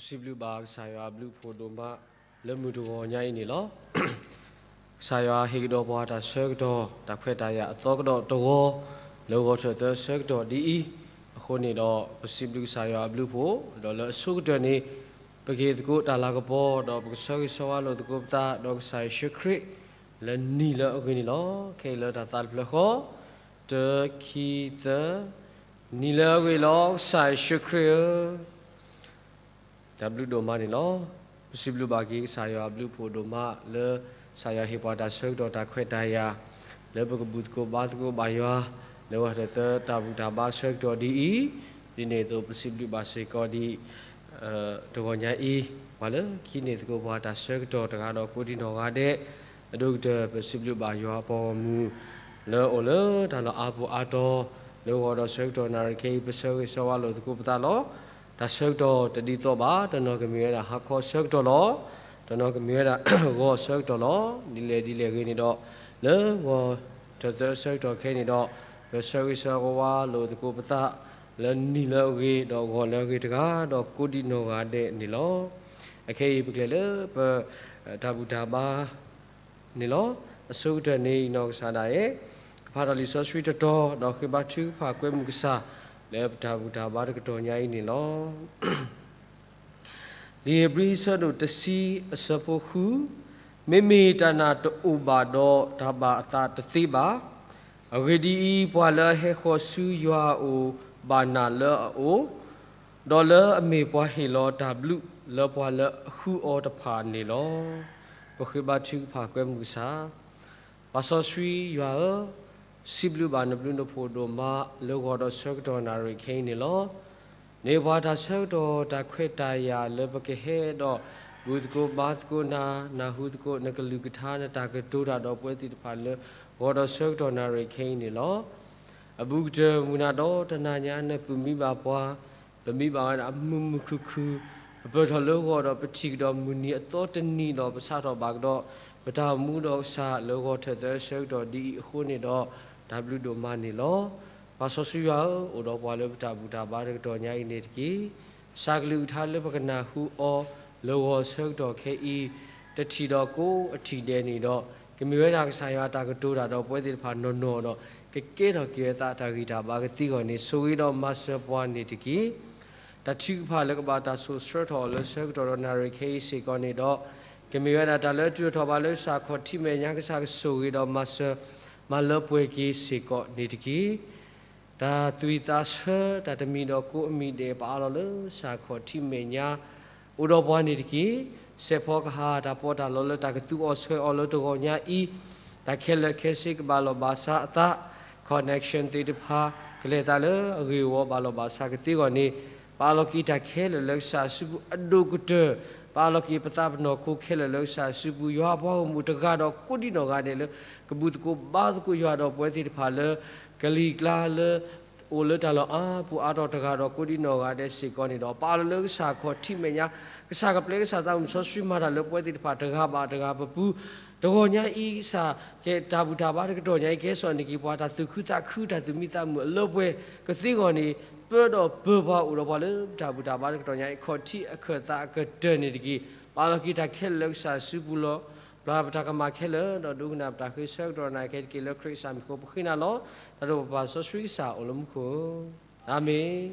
စံးဘျုးဘၣ်ကစၢ်ယွၤအဘျုးအဖှိၣ်ဒိၣ်မး လၢမုၢ်တဂီၤညါအံၤန့ၣ်လီၤ. ကစၢ်ယွၤဟ့ၣ်ကဒီးပှၤတၢ်ဆၢကတီၢ် တၢ်ခွဲးတၢ်ယာ်အသီကဒီးတဂီၤ လၢဂီၤထၢၣ်သၢဆၢကတီၢ်ဒ်အံၤ, အဃိန့ၣ်ဒီး ပစံးဘျုးကစၢ်ယွၤအဘျုးအဖှိၣ်, ဒီးလၢအဆိကတၢၢ်န့ၣ် ပကဟ့ၣ်သကိးတၢ်လၤကပီၤ ဒီးပကဆၢဂ့ၤဆၢဝါလိာ်သကိးပသး ဒီးကစၢ်ယ့ၣ်ၡူးခရံာ် လၢနံၤလၢအဂ့ၤန့ၣ်လီၤ. ခဲအံၤလၢတၢ်သးတဖျၢၣ်ဃီ, တၢ ခံ သၢ, နံၤလၢအဂ့ၤလီၤ ကစၢ်ယ့ၣ်ၡူးခရံာ်ဧၢ. တၢ်ဘျုးဒိၣ်မးန့ၣ်လီၤ. ပစံးဘျုးဘၣ်က့ၤကစၢ်ယွၤအဘျုးအဖှိၣ်ဒိၣ်မး လၢကစၢ်ယွၤဟ့ၣ်ပှၤတၢ်ဆၢကတီၢ်တၢ်ခွဲးတၢ်ယာ် လၢပကဘူၣ်သကိးဘါသကိးဘၣ်ယွၤ လၢဂီၤထၢၣ်သၢတၢ်ဘူၣ်တၢ်ဘါဆၢကတီၢ်ဒ်အံၤ, ဒ်န့ၣ်အသိးပစံးဘျုးဘၣ်စ့ၢ်ကီးဒ် တဂီၤညါအံၤ, ပှၤလၢကဟံးန့ၢ်သကိးပှၤတၢ်ဆၢကတီၢ်တဂၤဒီးကိးဒံနီၢ်ဂၤဒဲး, အဒိၣ်ကတၢၢ်ပစံးဘျုးဘၣ်ယွၤအပှၤဂီၢ်မုၢ် လၢအအိၣ်လၢတၢ်လီၢ်အါပူၤအါတီၤ, လၢဂီၤဒီးဆၢကတီၢ်နၣ်ရံၣ်ခဲအံၤ ပဆၢဂ့ၤဆၢဝါလိာ်သကိးပသးလီၤ. တၢ်ဆၢကတီၢ်တဒ်သိးဘၣ်, တနီၤကမ့ၢ်ဝဲဒၣ်ဟါခီဆၢကတီၢ်လီၤ. တနီၤကမ့ၢ်ဝဲဒၣ်ဂီၤဆၢကတီၢ်လီၤ. ဒ်လဲၣ်ဒ်လဲၣ်ဂ့ၤန့ၣ်ဒီး, လၢဂီၤထၢၣ်သၢဆၢကတီၢ်ခဲအံၤန့ၣ်ဒီး, ပဆၢဂ့ၤဆၢဝါလိာ်သကိးပသး လၢနံၤလၢအဂ့ၤ ဒီးဂီၤလၢအဂ့ၤတဂၤ ဒီးကိးဒံနီၢ်ဂၤဒဲးန့ၣ်လီၤ. အခဲအံၤပကလဲၤလၢပ တၢ်ဘူၣ်တၢ်ဘါ န့ၣ်လီၤ. အဆိကတၢၢ်န့ၣ် ယနီၢ်ကစၢ်ဒၣ်ယဲ ကဖးထီၣ်လံာ်စီဆှံတတီၤ ဒီးဃ့ဘါထုကဖၣ်ကွဲမုာ်ကစၢ် လၢပတၢ်ဘူၣ်တၢ်ဘါတကတီၢ်ညါအံၤန့ၣ်လီၤ. လံာ်ဧ့ၤဘြံၤ အဆၢဒိၣ်တဆံ အဆၢဖိဃု, မ့မ့ၢ်တၢ်နာ်တအိၣ်ဘၣ်ဒီး တၢ်ဘၣ်အသးတသ့ဘၣ်. အဂ့ၢ်ဒ်အံၤ, ပှၤလၢအဟဲဃီၤဆူယွၤအအိၣ် ဘၣ်နာ်လၢအအိၣ်, ဒီးလၢအမ့ၢ်ပှၤဟ့ၣ်လီၤတၢ်ဘျုး လၢပှၤလၢအဃုအီၤတဖၣ်န့ၣ်လီၤ. ပဃ့ဘါထုကဖၣ်ကွဲမုာ်ကစၢ် ပၢ်စီဆှံယွၤဧၢ, စံးဘျုးဘၣ်နဘျုးနဖှိၣ်ဒိၣ်မး လၢဂီၤဒီးဆၢကတီၢ်နၣ်ရံၣ်ခဲအံၤန့ၣ်လီၤ. န့ၢ်ပှၤတၢ်ဆၢကတီၢ်တၢ်ခွဲးတၢ်ယာ်လၢပကဟဲဒီး ဘူၣ်သကိးဘါသကိးနၤ, နၢ်ဟူသကိးနကလုၢ်ကထါ နတၢ်ကတိၤတၢ်ဒီးပဝဲသ့ၣ်တဖၣ်လၢ ဂီၤဒီးဆၢကတီၢ်နၣ်ရံၣ်ခဲအံၤန့ၣ်လီၤ. အဘူးကတၢၢ်မုၢ်နၤဒီးတနၤညါ နပုၢ်မံဘၣ်ပှၤ ပမံဘၣ်ဝဲဒၣ်မုာ်မုာ်ခုၣ်ခုၣ်, ပပၢၢ်ထီၣ်လၢဂီၤဒီးပထံၣ်ကဒီးမုၢ်နံၤအသီတနံၤဒီး ပဆါထီၣ်ဘၣ်ကဒီး ပတၢ်အိၣ်မူဒီးကစၢ်လၢဂီၤထၢၣ်သၢဆၢကတီၢ်ဒ်အံၤအဃိန့ၣ်ဒီး တၢ်ဘျုးဒိၣ်မးန့ၣ်လီၤ. ပၢ်စီဆှံယွၤဧၢ, အိၣ်ဒီးပှၤလၢပတၢ်ဘူၣ်တၢ်ဘါတကတီၢ်ညါအံၤန့ၣ်တက့ၢ်. ကစၢ်ကလုၢ်ကထါလၢပကနၢ်ဟူအီၤ လၢဂီၤဆၢကတီၢ်ခဲအံၤ တထံၣ်ဒီးကိးအထံၣ်ဒဲးန့ၣ်ဒီး ကမ့ၢ်ဝဲဒၣ်ကစၢ်ယွၤတၢ်ကတိၤတၢ်ဒီးပဝဲသ့ၣ်တဖၣ်နီၢ်နီၢ်ဒီး ကကဲထီၣ်က့ၤအသးတၢ်ဂံၢ်တၢ်ဘါကသ့အဂီၢ်န့ၣ် ဆိၣ်ဂ့ၤဒီးမၤစၢၤပှၤန့ၣ်တက့ၢ်. တၢ်ထုကဖၣ်လၢကဘၣ်တၢ်ဆိၣ်ဆၢထီၣ်အီၤလၢဆၢကတီၢ်ဒီးနၣ်ရံၣ်ခဲအံၤစ့ၢ်ကီးန့ၣ်ဒီး ကမ့ၢ်ဝဲဒၣ်တၢ်လၢအတုၤထီၣ်ဘၣ်လၢကစၢ်ခီၣ်ထံးမဲာ်ညါ ကစၢ်ကဆိၣ်ဂ့ၤဒီးမၤစၢၤ မၤလၢပှဲၤက့ၤစ့ၢ်ကီးန့ၣ်တက့ၢ်. တၢ်သွံၣ်သးဆၢ တၢ်တမံၤဒီးကိးအမံၤဒဲး ပအးလီၤလၢကစၢ်ခီၣ်ထံးမဲာ်ညါ အိၣ်ဒီးပှၤန့ၣ်တက့ၢ်. စဲးဖီကဟၣ် တၢ်ပီးတၢ်လီလၢတၢ်ကသူအီၤဆွဲအီၤလၢတဂီၤညါအံၤ တၢ်ခဲလၢာ်ခဲဆ့ကဘၣ်လီၢ်ဘၣ်စးအသး connection သ့ၣ်တဖၣ် ကလဲၤသးလၢအဂ့ၢ်အဝီဘၣ်လီၢ်ဘၣ်စးကသ့အဂီၢ်န့ၣ် ပအးလီၤက့ၤတၢ်ခဲလၢာ်လၢကစၢ်အစုပူၤအဒိၣ်ကတၢၢ် ပအးလီၤက့ၤပသးပနီၢ်ခိခဲလၢာ်လၢကစၢ်အစုပူၤ ယွၤအပှၤဂီၢ်မုၢ်တဂၤဒီးကိးဒံနီၢ်ဂၤဒဲးလၢ ကဘူၣ်သကိးဘါသကိးယွၤဒီးပဝဲသ့ၣ်တဖၣ်လၢ ကလံၤကျါလၢ အိၣ်လၢတၢ်လီၢ်အါပူၤအါတီၤတဂၤဒီးကိးဒံနီၢ်ဂၤဒဲးစ့ၢ်ကီးန့ၣ်ဒီး ပအးလီၤလၢကစၢ်ခီၣ်ထံးမဲာ်ညါ ကစၢ်ကပျဲကစၢ်သးမုၢ်စီဆှံမၤတၢ်လၢပဝဲသ့ၣ်တဖၣ်တဂၤဘၣ်တဂၤပပူၤ တဂီၤညါအံၤ ကစၢ်ကဲတၢ်ဘူၣ်တၢ်ဘါတကတီၢ်ညါအံၤ ကဟဲစိာ်န့ၢ်က့ၤပှၤတၢ်သူၣ်ခုသးခု တၢ်သူၣ်မံသးမုာ်အလၢပှဲၤကသ့အဂီၢ်န့ၣ် ပၢဒီးပၢပှၤအိၣ်ဒီးပှၤလၢပတၢ်ဘူၣ်တၢ်ဘါတကတီၢ်ညါအံၤ ခီၣ်ထံးအခၢၣ်သးအကတၢၢ်န့ၣ်တက့ၢ်. ပအးလီၤက့ၤတၢ်ခဲလၢာ်လၢကစၢ်အစုပူၤလီၤ. ပျၢ်ပတၢ်ကမၣ်ခဲလၢာ် ဒီးဒိကနၣ်ပတၢ်ဃ့ဆၢကတီၢ်နၢ်ခဲတက့ၢ် လၢခရံာ်ကစၢ်မံၤအဃိ ပဃ့နၤလီၤ. တၢ်ဒိၣ်ပပၢ်စီဆှံကစၢ်အိၣ်လၢမူခိၣ်ဧၢ, အၤမ့ၣ်.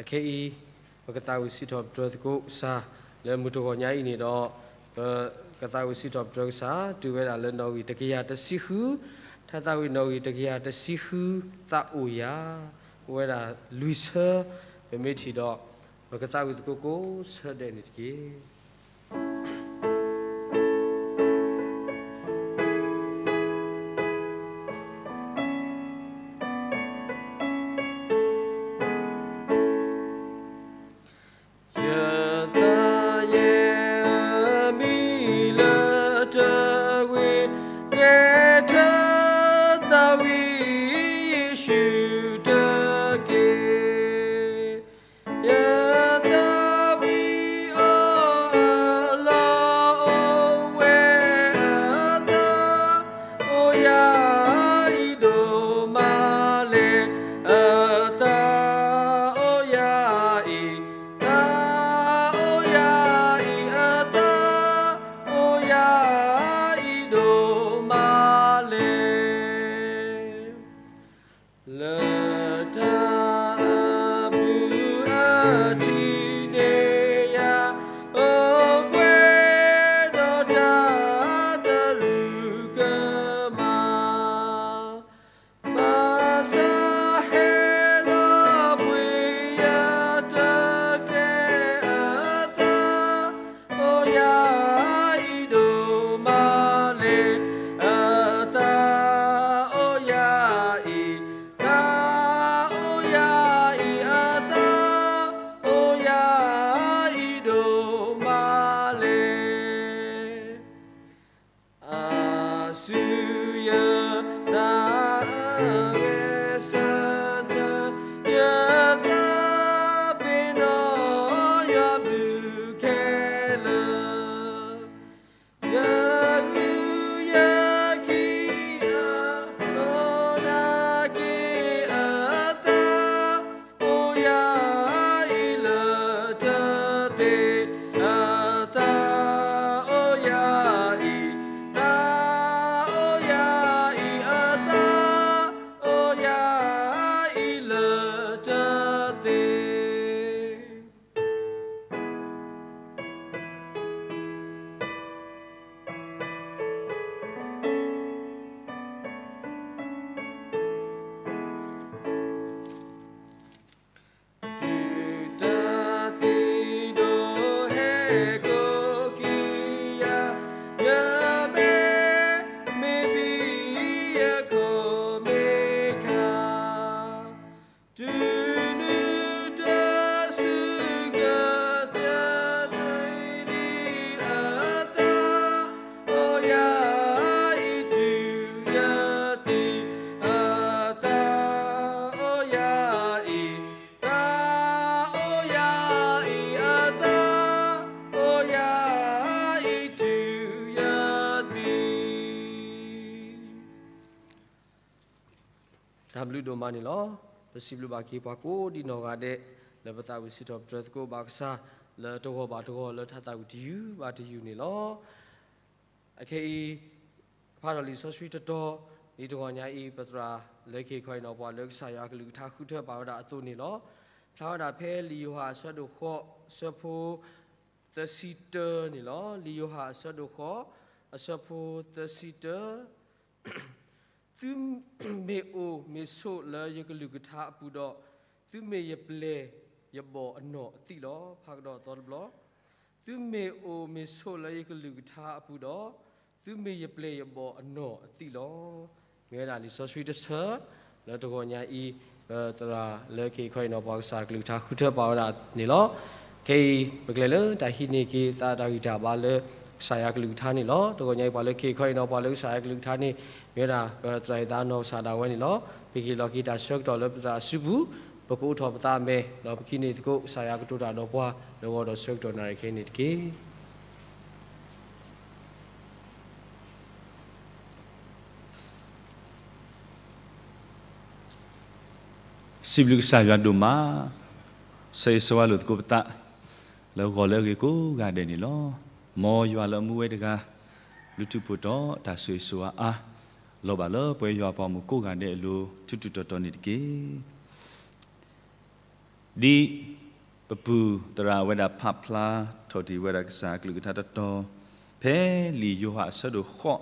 အခဲအံၤ ပကသးဝံၣ်စံးထီၣ်ပတြၢၤသကိးကစၢ် လၢမုၢ်တဂီၤညါအံၤန့ၣ်ဒီး ပကသးဝံၣ်စံးထီၣ်ပတြၢၤကစၢ် တုၤဝဲဒၣ်လၢနီၣ်ဂံၢ်တကယၤတဆံဃု, ထါသးဝံၣ်နီၣ်ဂံၢ်တကယၤတဆံဃု သးအိၣ်ယၤ, အိၣ်ဝဲဒၣ်လွံၢ်ဆၢ, ပမ့ၢ်ထံၣ်ဒီး ပကသးဝံၣ်သကိးကိးဆၢဒဲးန့ၣ်တက့ၢ်. ယသးအဂဲၤဆၢထၢၣ်, ယသးပ့ၤနီၣ်ယွၤဘျုးခဲလၢာ်, ယဂုာ်ယခံအ နီၢ်နၤက့ၤအသး, အိၣ်ယၤအံၤလၢတသ့, အသးအိၣ်ယၤအံၤ, သးအိၣ်ယၤအံၤ, အသးအိၣ်ယၤအံၤလၢတသ့. တုၤတၢ်သံဒိၣ်ဟဲကိးက့ၤယၤ, ယမဲာ် မ့ၢ်ဘံယခီၣ်မ့ၢ်ခါ, တုၤနုၤတစုကသၢ သ့ဒံးအသး, အိၣ်ယၤအံၤတုၤယသံ, အသးအိၣ်ယၤအံၤ, သးအိၣ်ယၤအံၤ, အသးအိၣ်ယၤအံၤတုၤယသံ. တၢ်ဘျုးဒိၣ်မးန့ၣ်လီၤ. ပစံးဘျုးဘၣ်က့ၤပှၤကိးဒံနီၢ်ဂၤဒဲး လၢပသးဝံၣ်စံးထီၣ်ပတြၢၤသကိးဘၣ်ကစၢ် လၢတဂီၢ်ဘၣ်တဂီၢ် လၢတၢ်သးဝံၣ်တယုၢ်ဘၣ်တယုၢ်န့ၣ်လီၤ. အခဲအံၤ ဖးထီၣ်လံာ်စီဆှံတတီၤ ဒ်တဂီၢ်ညါအံၤ ပသရၣ်လၢခံခီအံၤနီၤ ပှၤလၢကစၢ်ယွၤအကလုၢ်ကထါဃုထၢပာ်ဝဲဒၣ်အသိးန့ၣ်လီၤ. ဖျါဝဲဒၣ်ဖဲလံာ်ယိၤဟၣ်အဆၢဒိၣ်ဃိး အဆၢဖိ သၢဆံတၢန့ၣ်လီၤ. လံာ်ယိၤဟၣ်အဆၢဒိၣ်ဃိး အဆၢဖိသၢဆံတၢ သုမ့ၢ်အိၣ်မ့ၢ်ဆိးလၢယကလုၢ်ကထါအပူၤဒီး, သုမ့ၢ်ယပျဲၢ်ယဘီၣ်အနီၢ်အသံးလီၤ. ဖးကဒီးအသီတဘျီ, သုမ့ၢ်အိၣ်မ့ၢ်ဆိးလၢယကလုၢ်ကထါအပူၤဒီး, သုမ့ၢ်ယပျဲၢ်ယဘီၣ်အနီၢ်အသံးလီၤ. မ့ၢ်ဝဲဒၣ်လံာ်စီဆှံတဆၢ လၢတဂီၢ်ညါအံၤ ပသရၣ်လၢခံခီအံၤနီၤ ပှၤကစၢ်ကလုၢ်ကထါဃုထၢပာ်ဝဲဒၣ်န့ၣ်လီၤ. ခဲအံၤ ပကလဲၤလၢတၢ်ဟံးန့ၢ်က့ၤသးတၢ်ဂံၢ်တၢ်ဘါလၢကစၢ်ယွၤကလုၢ်ကထါန့ၣ်လီၤ. တဂီၢ်ညါအံၤ ပှၤလၢခံခီအံၤနီၤ ပှၤလၢကစၢ်ယွၤကလုၢ်ကထါန့ၣ် မ့ၢ်ဝဲဒၣ် ပသရၣ်အသးနီၢ်ကစၢ်ဒၣ်ဝဲန့ၣ်လီၤ. ပကဟ့ၣ်လီၤက့ၤတၢ်ဆၢကတီၢ်လၢပသရၣ်အစုပူၤ, ပကအိးထီၣ်ပသးအမဲာ် ဒီးပကဟံးန့ၢ်သကိး ကစၢ်ယွၤကတိၤတၢ်ဒီးပှၤ လၢဂီၤဒီးဆၢကတီၢ်နၣ်ရံၣ်ခဲအံၤန့ၣ်တက့ၢ်. စံးဘျုးကစၢ်ယွၤဒိၣ်မး, ဆၢဂ့ၤဆၢဝါလိာ်သကိးပသး လၢဂီၤလၢအဂ့ၤကိးဂၤဒဲးန့ၣ်လီၤ. မ်ယွၤလၢအမူဝဲတဂၤ လုၢ်ထူၣ်ဖိးတီၤတၢ်ဆိၣ်ဂ့ၤဆိၣ်ဝါအါ လီၤဘၣ်လၢပဝဲယွၤပှၤမုၣ်ကိးဂၤဒဲးအလိၤ ထူးထူးတီၤတီၤန့ၣ်တက့ၢ်. ဒ်ပပုၢ်သရၣ်ဝဲဒၣ်ဖးဖျါထီၣ်တ့ၢ်ဝဲဒၣ်ကစၢ်အကလုၢ်ကထါတတီၤ, ဖဲလံာ်ယိၤဟၣ်အဆၢဒိၣ်ဃိး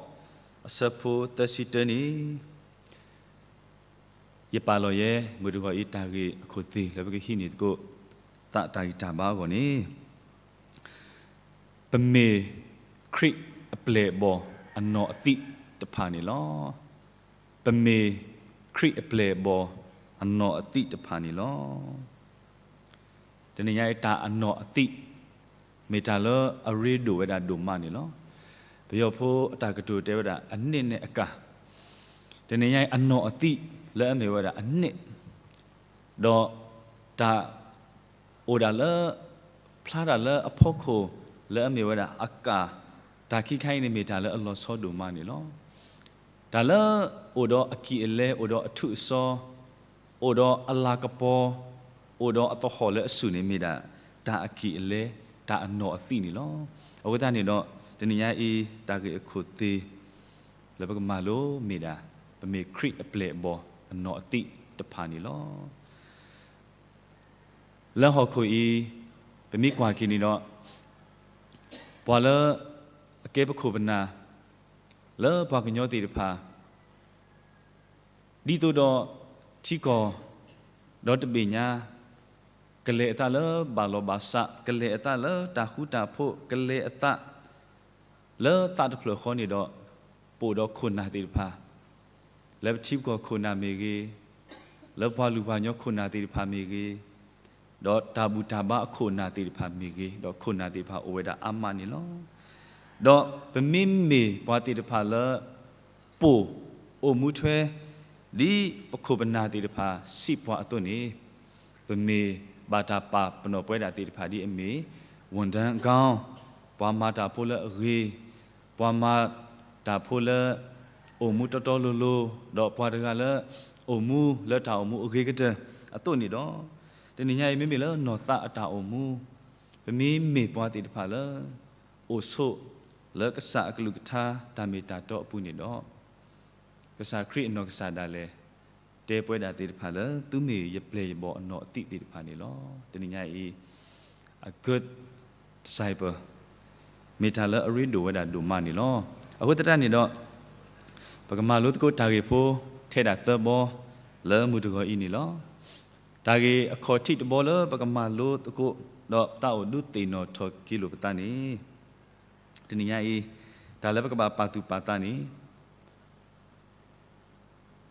အဆၢဖိသၢဆံတၢန့ၣ် ယပာ်လီၤယဲ မုၢ်တဂီၤအံၤတၢ်ဂ့ၢ်အခိၣ်သ့ၣ်လၢပကဟံးန့ၢ်သကိး သးတၢ်ဂံၢ်တၢ်ဘါအဂီၢ်န့ၣ် ပမ့ၢ်ခရံာ်အပျဲၢ်အဘီၣ်အနီၢ်အသံးတဖၣ်န့ၣ်လီၤ. ပမ့ၢ်ခရံာ်အပျဲၢ်အဘီၣ်အနီၢ်အသံးတဖၣ်န့ၣ်လီၤ. တနံၤညါအံၤတၢ်အနီၢ်အသံး မ့ၢ်တၢ်လၢအရ့ဒိၣ်ဝဲဒၣ်ဒိၣ်မးန့ၣ်လီၤ. ပယီၤဖိအတၢ်ကတိၤတဲဝဲဒၣ် အနံၣ်န့ၣ်အကၢ်, တနံၤညါအံၤအနီၢ်အသံးလၢအမ့ၢ်ဝဲဒၣ်အနံၣ် ဒီးတၢ်အိၣ်ဒၣ်လၢ ဖျါတၢ်လၢအဖီခိၣ် လၢအမ့ၢ်ဝဲဒၣ်အကၢ်, တၢ်ခံခါအံၤန့ၣ်မ့ၢ်တၢ်လၢအလီၤဆီဒိၣ်မးန့ၣ်လီၤ. တၢ်လၢအိၣ်ဒီးအကံၢ်အလဲ အိၣ်ဒီးအထူးအစီ, အိၣ်ဒီးအလၤကပီၤ, အိၣ်ဒီးအသဟီၣ်လၢအစူၢ်န့ၣ်မ့ၢ်ဒၣ် တၢ်အကံၢ်အလဲ တၢ်အနီၢ်အသံးန့ၣ်လီၤ. အဃိသတးန့ၣ်ဒီး တနံၤညါအံၤ တၢ်ဂ့ၢ်အခိၣ်သ့ၣ် လၢပကမၤလိမ့ၢ်ဒၣ် ပမ့ၢ်ခရံာ်အပျဲၢ်အဘီၣ်အနီၢ်အသံးတဖၣ်န့ၣ်လီၤ. လၢဟီၣ်ခိၣ်အံၤ ပမ့ၢ်ကွၢ်က့ၤန့ၣ်ဒီး ပှၤလၢအကဲပခိၣ်ပနၢ် လၢပှၤကညီသ့ၣ်တဖၣ် ဒ်သိးဒီးထံကီၢ် ဒီးတဘ့ၣ်ညါ ကလဲၤအသးလၢဘၣ်လီၢ်ဘၣ်စး, ကလဲၤအသးလၢတၢ်ဃူတၢ်ဖိး, ကလဲၤအသးလၢသးတဖျၢၣ်ဃီန့ၣ်ဒီး ပအိၣ်ဒီးခိၣ်နၢ်သ့ၣ်တဖၣ်, လၢပထံပကီၢ်ခိၣ်နၢ်မ့ၢ်ဂ့ၤ, လၢပှၤလုၢ်ပှၤကညီခိၣ်နၢ်သ့ၣ်တဖၣ်မ့ၢ်ဂ့ၤ, ဒီးတၢ်ဘူၣ်တၢ်ဘါအခိၣ်နၢ်သ့ၣ်တဖၣ်မ့ၢ်ဂ့ၤ, ဒီးခိၣ်နၢ်သ့ၣ်တဖၣ်အိၣ်ဝဲဒၣ်အါမးန့ၣ်လီၤ. ဒီးပမ့မ့ၢ်ပှၤသ့ၣ်တဖၣ်လၢ ပိာ်အိၣ်မူထွဲ ဒ်ပခိၣ်ပနၢ်သ့ၣ်တဖၣ်စံးပှၤအသိးန့ၣ်, ပမ့ၢ်ဘၣ်တၢ်ပာ်ပနီၣ်ပဝဲဒၣ်သ့ၣ်တဖၣ်ဒ်အမ့ၢ် ဝန်ထမ်းကောင်း, ပှၤမၤတၢ်ဖိလၢအဂ့ၤ, ပှၤမၤတၢ်ဖိလၢအိၣ်မူတီတီလိၤလိၤ, ဒီးပှၤတဂၤလၢအိၣ်မူလၢတၢ်အိၣ်မူအဂ့ၤကတၢၢ် အသိးန့ၣ်ဒီး, တနံၤညါအံၤ မ့မ့ၢ်လၢနီၢ်သးအတၢ်အိၣ်မူ, ပမ့မ့ၢ်ပှၤသ့ၣ်တဖၣ်လၢ အိၣ်ဆိးလၢကစၢ်အကလုၢ်ကထါ တၢ်မ့ၢ်တၢ်တီအပူၤန့ၣ်ဒီး, ကစၢ်ခရံာ်အနီၢ်ကစၢ်ဒၣ်လဲာ် တဲပဝဲဒၣ်သ့ၣ်တဖၣ်လၢ သုမ့ၢ်ယပျဲၢ်ယဘီၣ်အနီၢ်အသံးသ့ၣ်တဖၣ်န့ၣ်လီၤ. တနံၤညါအံၤ a good disciple မ့ၢ်တၢ်လၢအရ့ဒိၣ်ဝဲဒၣ်ဒိၣ်မးန့ၣ်လီၤ. အဃိသတးန့ၣ်ဒီး, ပကမၤလိသကိးတၢ်ဂ့ၢ်ဖိ ထဲဒၣ်သၢဘီ လၢမုၢ်တဂီၤအံၤန့ၣ်လီၤ. တၢ်ဂ့ၢ်အခီၣ်ထံးတဘီလၢပကမၤလိသကိး ဒီးသးအိၣ်ဒုးသ့ၣ်နီၣ်ထီၣ်က့ၤလိာ်ပသးန့ၣ်, တနံၤညါအံၤ တၢ်လၢပကဘၣ်ပာ်သူၣ်ပာ်သးန့ၣ်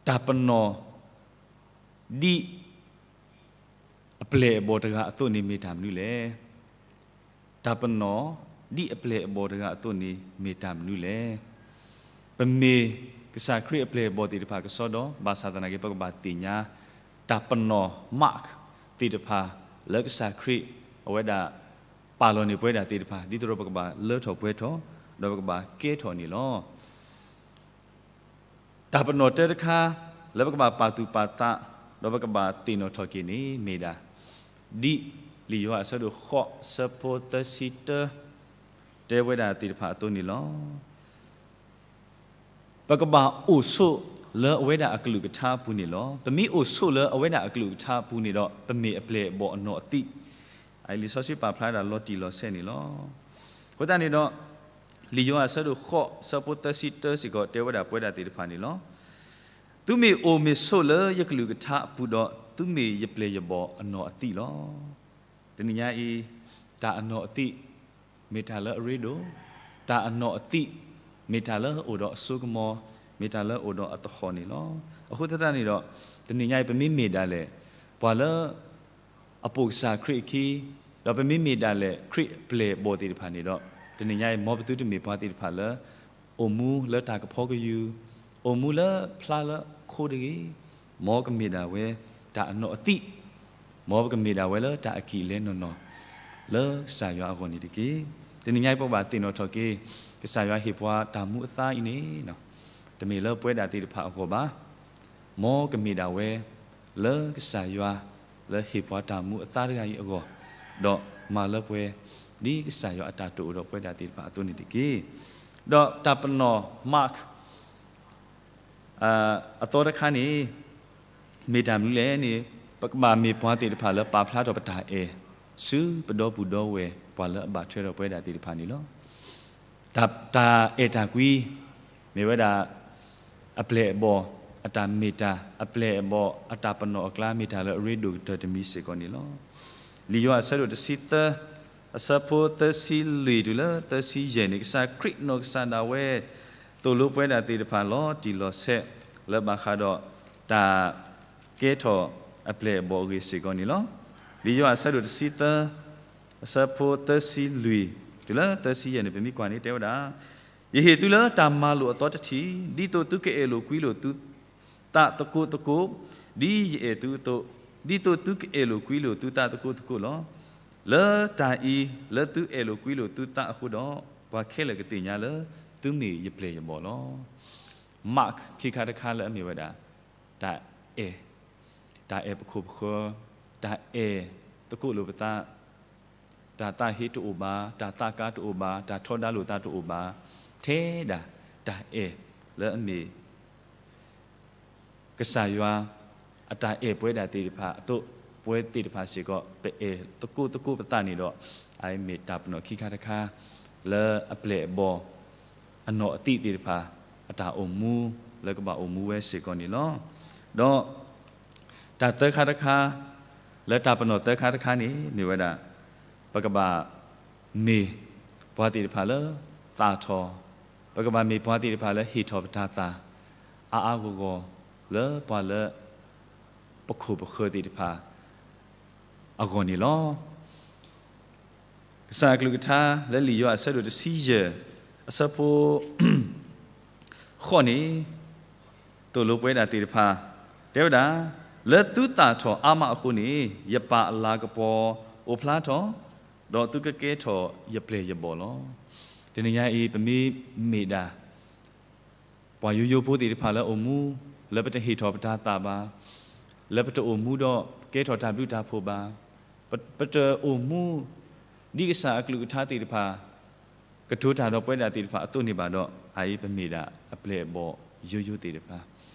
တၢ်ပနီၣ်ဒ်အပျဲၢ်အဘီၣ်တဂၤအသိးန့ၣ်မ့ၢ်တၢ်မနုၤလဲၣ်. တၢ်ပနီၣ်ဒ်အပျဲၢ်အဘီၣ်တဂၤအသိးန့ၣ်မ့ၢ်တၢ်မနုၤလဲၣ်. ပမ့ၢ်ကစၢ်ခရံာ်အပျဲၢ်အဘီၣ်သ့ၣ်တဖၣ်ကစီဒီ, ဘၣ်ဆၣ်သနာ်က့ ပကဘၣ်သ့ၣ်ညါ တၢ်ပနီၣ် mark သ့ၣ်တဖၣ် လၢကစၢ်ခရံာ်အဝဲဒၣ်ပာ်လီၤန့ၢ်ပဝဲဒၣ်သ့ၣ်တဖၣ် ဒ်သိးဒီးပကဘၣ်လၢထီၣ်ပှဲၤထီၣ် ဒီးပကဘၣ်ကဲထီၣ်န့ၣ်လီၤ. တၢ်ပနီၣ်တၢတခါ လၢပကဘၣ်ပာ်သူၣ်ပာ်သး ဒီးပကဘၣ်သ့ၣ်နီၣ်ထီၣ်က့ၤန့ၣ်မ့ၢ်ဒၣ်, ဒ်လံာ်ယိၤဟၣ်အဆၢဒိၣ်ဃိး အဆၢဖိသၢဆံတၢ တဲဝဲဒၣ်သ့ၣ်တဖၣ်အသိးန့ၣ်လီၤ. ပကဘၣ်အိၣ်ဆိးလၢအဝဲဒၣ်အကလုၢ်ကထါအပူၤန့ၣ်လီၤ. ပမ့ၢ်အိၣ်ဆိးလၢအဝဲဒၣ်အကလုၢ်ကထါအပူၤန့ၣ်ဒီး ပမ့ၢ်အပျဲၢ်အဘီၣ်အနီၢ်အသံး, လံာ်စီဆှံပာ်ဖျါဒၣ်လီၤတံၢ်လီၤဆဲးန့ၣ်လီၤ. အဃိသတးန့ၣ်ဒီး, လံာ်ယိၤဟၣ်အဆၢဒိၣ်ဃိး အဆၢဖိသၢဆံတၢစ့ၢ်ကီး တဲဝဲဒၣ်ပဝဲဒၣ်သ့ၣ်တဖၣ်န့ၣ်လီၤ. သုမ့ၢ်အိၣ်မ့ၢ်ဆိးလၢယကလုၢ်ကထါအပူၤဒီး, သုမ့ၢ်ယပျဲၢ်ယဘီၣ်အနီၢ်အသံးလီၤ. တနံၤညါအံၤ, တၢ်အနီၢ်အသံး မ့ၢ်တၢ်လၢအရ့ဒိၣ်, တၢ်အနီၢ်အသံး မ့ၢ်တၢ်လၢအအိၣ်ဒီးအစိကမီၤ, မ့ၢ်တၢ်လၢအအိၣ်ဒီးအသဟီၣ်န့ၣ်လီၤ. အဃိသတးန့ၣ်ဒီး, တနံၤညါအံၤ ပမ့မ့ၢ်ဒၣ်လဲာ် ပှၤလၢအပိာ်ကစၢ်ခရံာ်အခံ, ဒီးပမ့မ့ၢ်ဒၣ်လဲာ်ခရံာ်အပျဲၢ်အဘီၣ်သ့ၣ်တဖၣ်န့ၣ်ဒီး, တနံၤညါအံၤ မ်ပသုတမ့ၢ်ပှၤသ့ၣ်တဖၣ်လၢ အိၣ်မူလၢတၢ်ကဖီကယူၤ, အိၣ်မူလၢဖျါလၢခိတဂ့ၤ, မ်ကမ့ၢ်ဒၣ်ဝဲတၢ်အနီၢ်အသံး, မ်ပကမ့ၢ်ဒၣ်ဝဲလၢတၢ်အကံၢ်အလဲနီၢ်နီၢ် လၢကစၢ်ယွၤအဂီၢ်န့ၣ်တက့ၢ်. တနံၤညါအံၤ ပကဘၣ်သ့ၣ်နီၣ်ထီၣ်က့ၤ ကစၢ်ယွၤဟ့ၣ်ပှၤတၢ်မူအသါအံၤန့ၣ်, တမ့ၢ်လၢပဝဲဒၣ်သ့ၣ်တဖၣ်အဂီၢ်ဘၣ်. မ်ကမ့ၢ်ဒၣ်ဝဲ လၢကစၢ်ယွၤလၢဟ့ၣ်ပှၤတၢ်မူအသါတဂၤအံၤအဂီၢ်, ဒီးမၤလၢပှဲၤ ဒ်ကစၢ်ယွၤအတၢ်တိာ်အိၣ်ဒီးပဝဲဒၣ်သ့ၣ်တဖၣ်အသိးန့ၣ်တက့ၢ်. ဒီးတၢ်ပနီၣ် mark အသီတခါန့ၣ် မ့ၢ်တၢ်မနုၤလဲၣ်န့ၣ်, ပကဘၣ်မ့ၢ်ပှၤသ့ၣ်တဖၣ်လၢပာ်ဖျါထီၣ်ပတၢ်အဲၣ် ဆူပဒီပုၢ်ဒီဝဲၢ်ပှၤလၢအဘၣ်ထွဲဒီးပဝဲဒၣ်သ့ၣ်တဖၣ်န့ၣ်လီၤ. တၢ်အဲၣ်တၢ်ကွံ မ့ၢ်ဝဲဒၣ် အပျဲၢ်အဘီၣ်အတၢ်မ့ၢ်တၢ်, အပျဲၢ်အဘီၣ်အတၢ်ပနီၣ်အကျါ မ့ၢ်တၢ်လၢအရ့ဒိၣ်ကတၢၢ်တမံၤစ့ၢ်ကီးန့ၣ်လီၤ. လံာ်ယိၤဟၣ်အဆၢဒိၣ်တဆံသၢ အဆၢဖိသၢဆံလွံၢ်တုၤလၢသၢဆံယဲၢ်န့ၣ်, ကစၢ်ခရံာ်နီၢ်ကစၢ်ဒၣ်ဝဲ သိၣ်လိပဝဲဒၣ်သ့ၣ်တဖၣ်လီၤတံၢ်လီၤဆဲး လၢဘၣ်ဃးဒီးတၢ်ကဲထီၣ်အပျဲၢ်အဘီၣ်အဂ့ၢ်စ့ၢ်ကီးန့ၣ်လီၤ. လံာ်ယိၤဟၣ်အဆၢဒိၣ်တဆံသၢ အဆၢဖိသၢဆံလွံၢ် တုၤလၢသၢဆံယဲၢ်န့ၣ် ပမ့ၢ်ကွၢ်န့ၣ်တဲဝဲဒၣ်, ယဟ့ၣ်သုလၢတၢ်မၤလိာ်အသီတထံၣ်, ဒ်သိးသုကအဲၣ်လိာ်ကွံလိာ်သုသးသကိးသကိး, ဒ်ယအဲၣ်သုအသိး, ဒ်သိးသုကအဲၣ်လိာ်ကွံလိာ်သုသးသကိးသကိးလီၤ. လၢတၢ်အံၤ လၢသုအဲၣ်လိာ်ကွံလိာ်သုသးအဃိဒီး, ပှၤခဲလၢာ်ကသ့ၣ်ညါလၢသုမ့ၢ်ယပျဲၢ်ယဘီၣ်လီၤ. Mark ခံခါတခါလၢအမ့ၢ်ဝဲဒၣ် တၢ်အဲၣ်, တၢ်အဲၣ်ပခိၣ်ပဃၢၤ, တၢ်အဲၣ်သကိးလိာ်ပသး, တၢ်သးဟ့တအိၣ်ဘၣ်, တၢ်သးကါတအိၣ်ဘၣ်, တၢ်ထီဒါလိာ်သးတအိၣ်ဘၣ်, ထဲဒၣ်တၢ်အဲၣ်လၢအမ့ၢ် ကစၢ်ယွၤ အတၢ်အဲၣ်ပဝဲဒၣ်သ့ၣ်တဖၣ်အသိး, ပဝဲသ့ၣ်တဖၣ်စ့ၢ်ကီး ပအဲၣ်သကိးသကိးပသးန့ၣ်ဒီး, အမ့ၢ်တၢ်ပနီၣ်ခံခါတခါ လၢအပျဲၢ်အဘီၣ် အနီၢ်အသံးသ့ၣ်တဖၣ် အတၢ်အိၣ်မူ လၢကဘၣ်အိၣ်မူဝဲစ့ၢ်ကီးန့ၣ်လီၤ. ဒီးတၢ်သၢခါတခါ, လၢတၢ်ပနီၣ်သၢခါတခါန့ၣ် မ့ၢ်ဝဲဒၣ် ပကဘၣ်မ့ၢ်ပှၤသ့ၣ်တဖၣ်လၢသၣ်ထီၣ်, ပကဘၣ်မ့ၢ်ပှၤသ့ၣ်တဖၣ်လၢဟ့ၣ်ထီၣ်ပတၢ်သၣ် အါအါဂီၢ်ဂီၢ် လၢပှၤလၢ ပခိၣ်ပဃၢၤသ့ၣ်တဖၣ်အဂီၢ်န့ၣ်လီၤ. ကစၢ်အကလုၢ်ကထါလၢလံာ်ယိၤဟၣ်အဆၢဒိၣ်တဆံယဲၢ် အဆၢဖိ ဃိးန့ၣ် သိၣ်လိပဝဲဒၣ်သ့ၣ်တဖၣ် တဲဝဲဒၣ်, လၢသုသၣ်ထီၣ်အါမးအဃိန့ၣ် ယပၢ်အလၤကပီၤအိၣ်ဖျါထီၣ်, ဒီးသုကကဲထီၣ်ယပျဲၢ်ယဘီၣ်လီၤ. တနံၤညါအံၤ ပမ့ၢ်မ့ၢ်ဒၣ် ပှၤယိယိဖိသ့ၣ်တဖၣ်လၢအိၣ်မူ လၢပတဟ့ၣ်ထီၣ်ပတၢ်သၣ်ဘၣ်, လၢပတအိၣ်မူဒီးကဲထီၣ်တၢ်ဘျုးတၢ်ဖှိၣ်ဘၣ်, ပ- ပတအိၣ်မူ ဒ်ကစၢ်အကလုၢ်ကထါသ့ၣ်တဖၣ် ကတိၤတၢ်ဒီးပဝဲဒၣ်သ့ၣ်တဖၣ်အသိးန့ၣ်ဘၣ်ဒီး အအံၤပမ့ၢ်ဒၣ်အပျဲၢ်အဘီၣ်ယိယိသ့ၣ်တဖၣ်,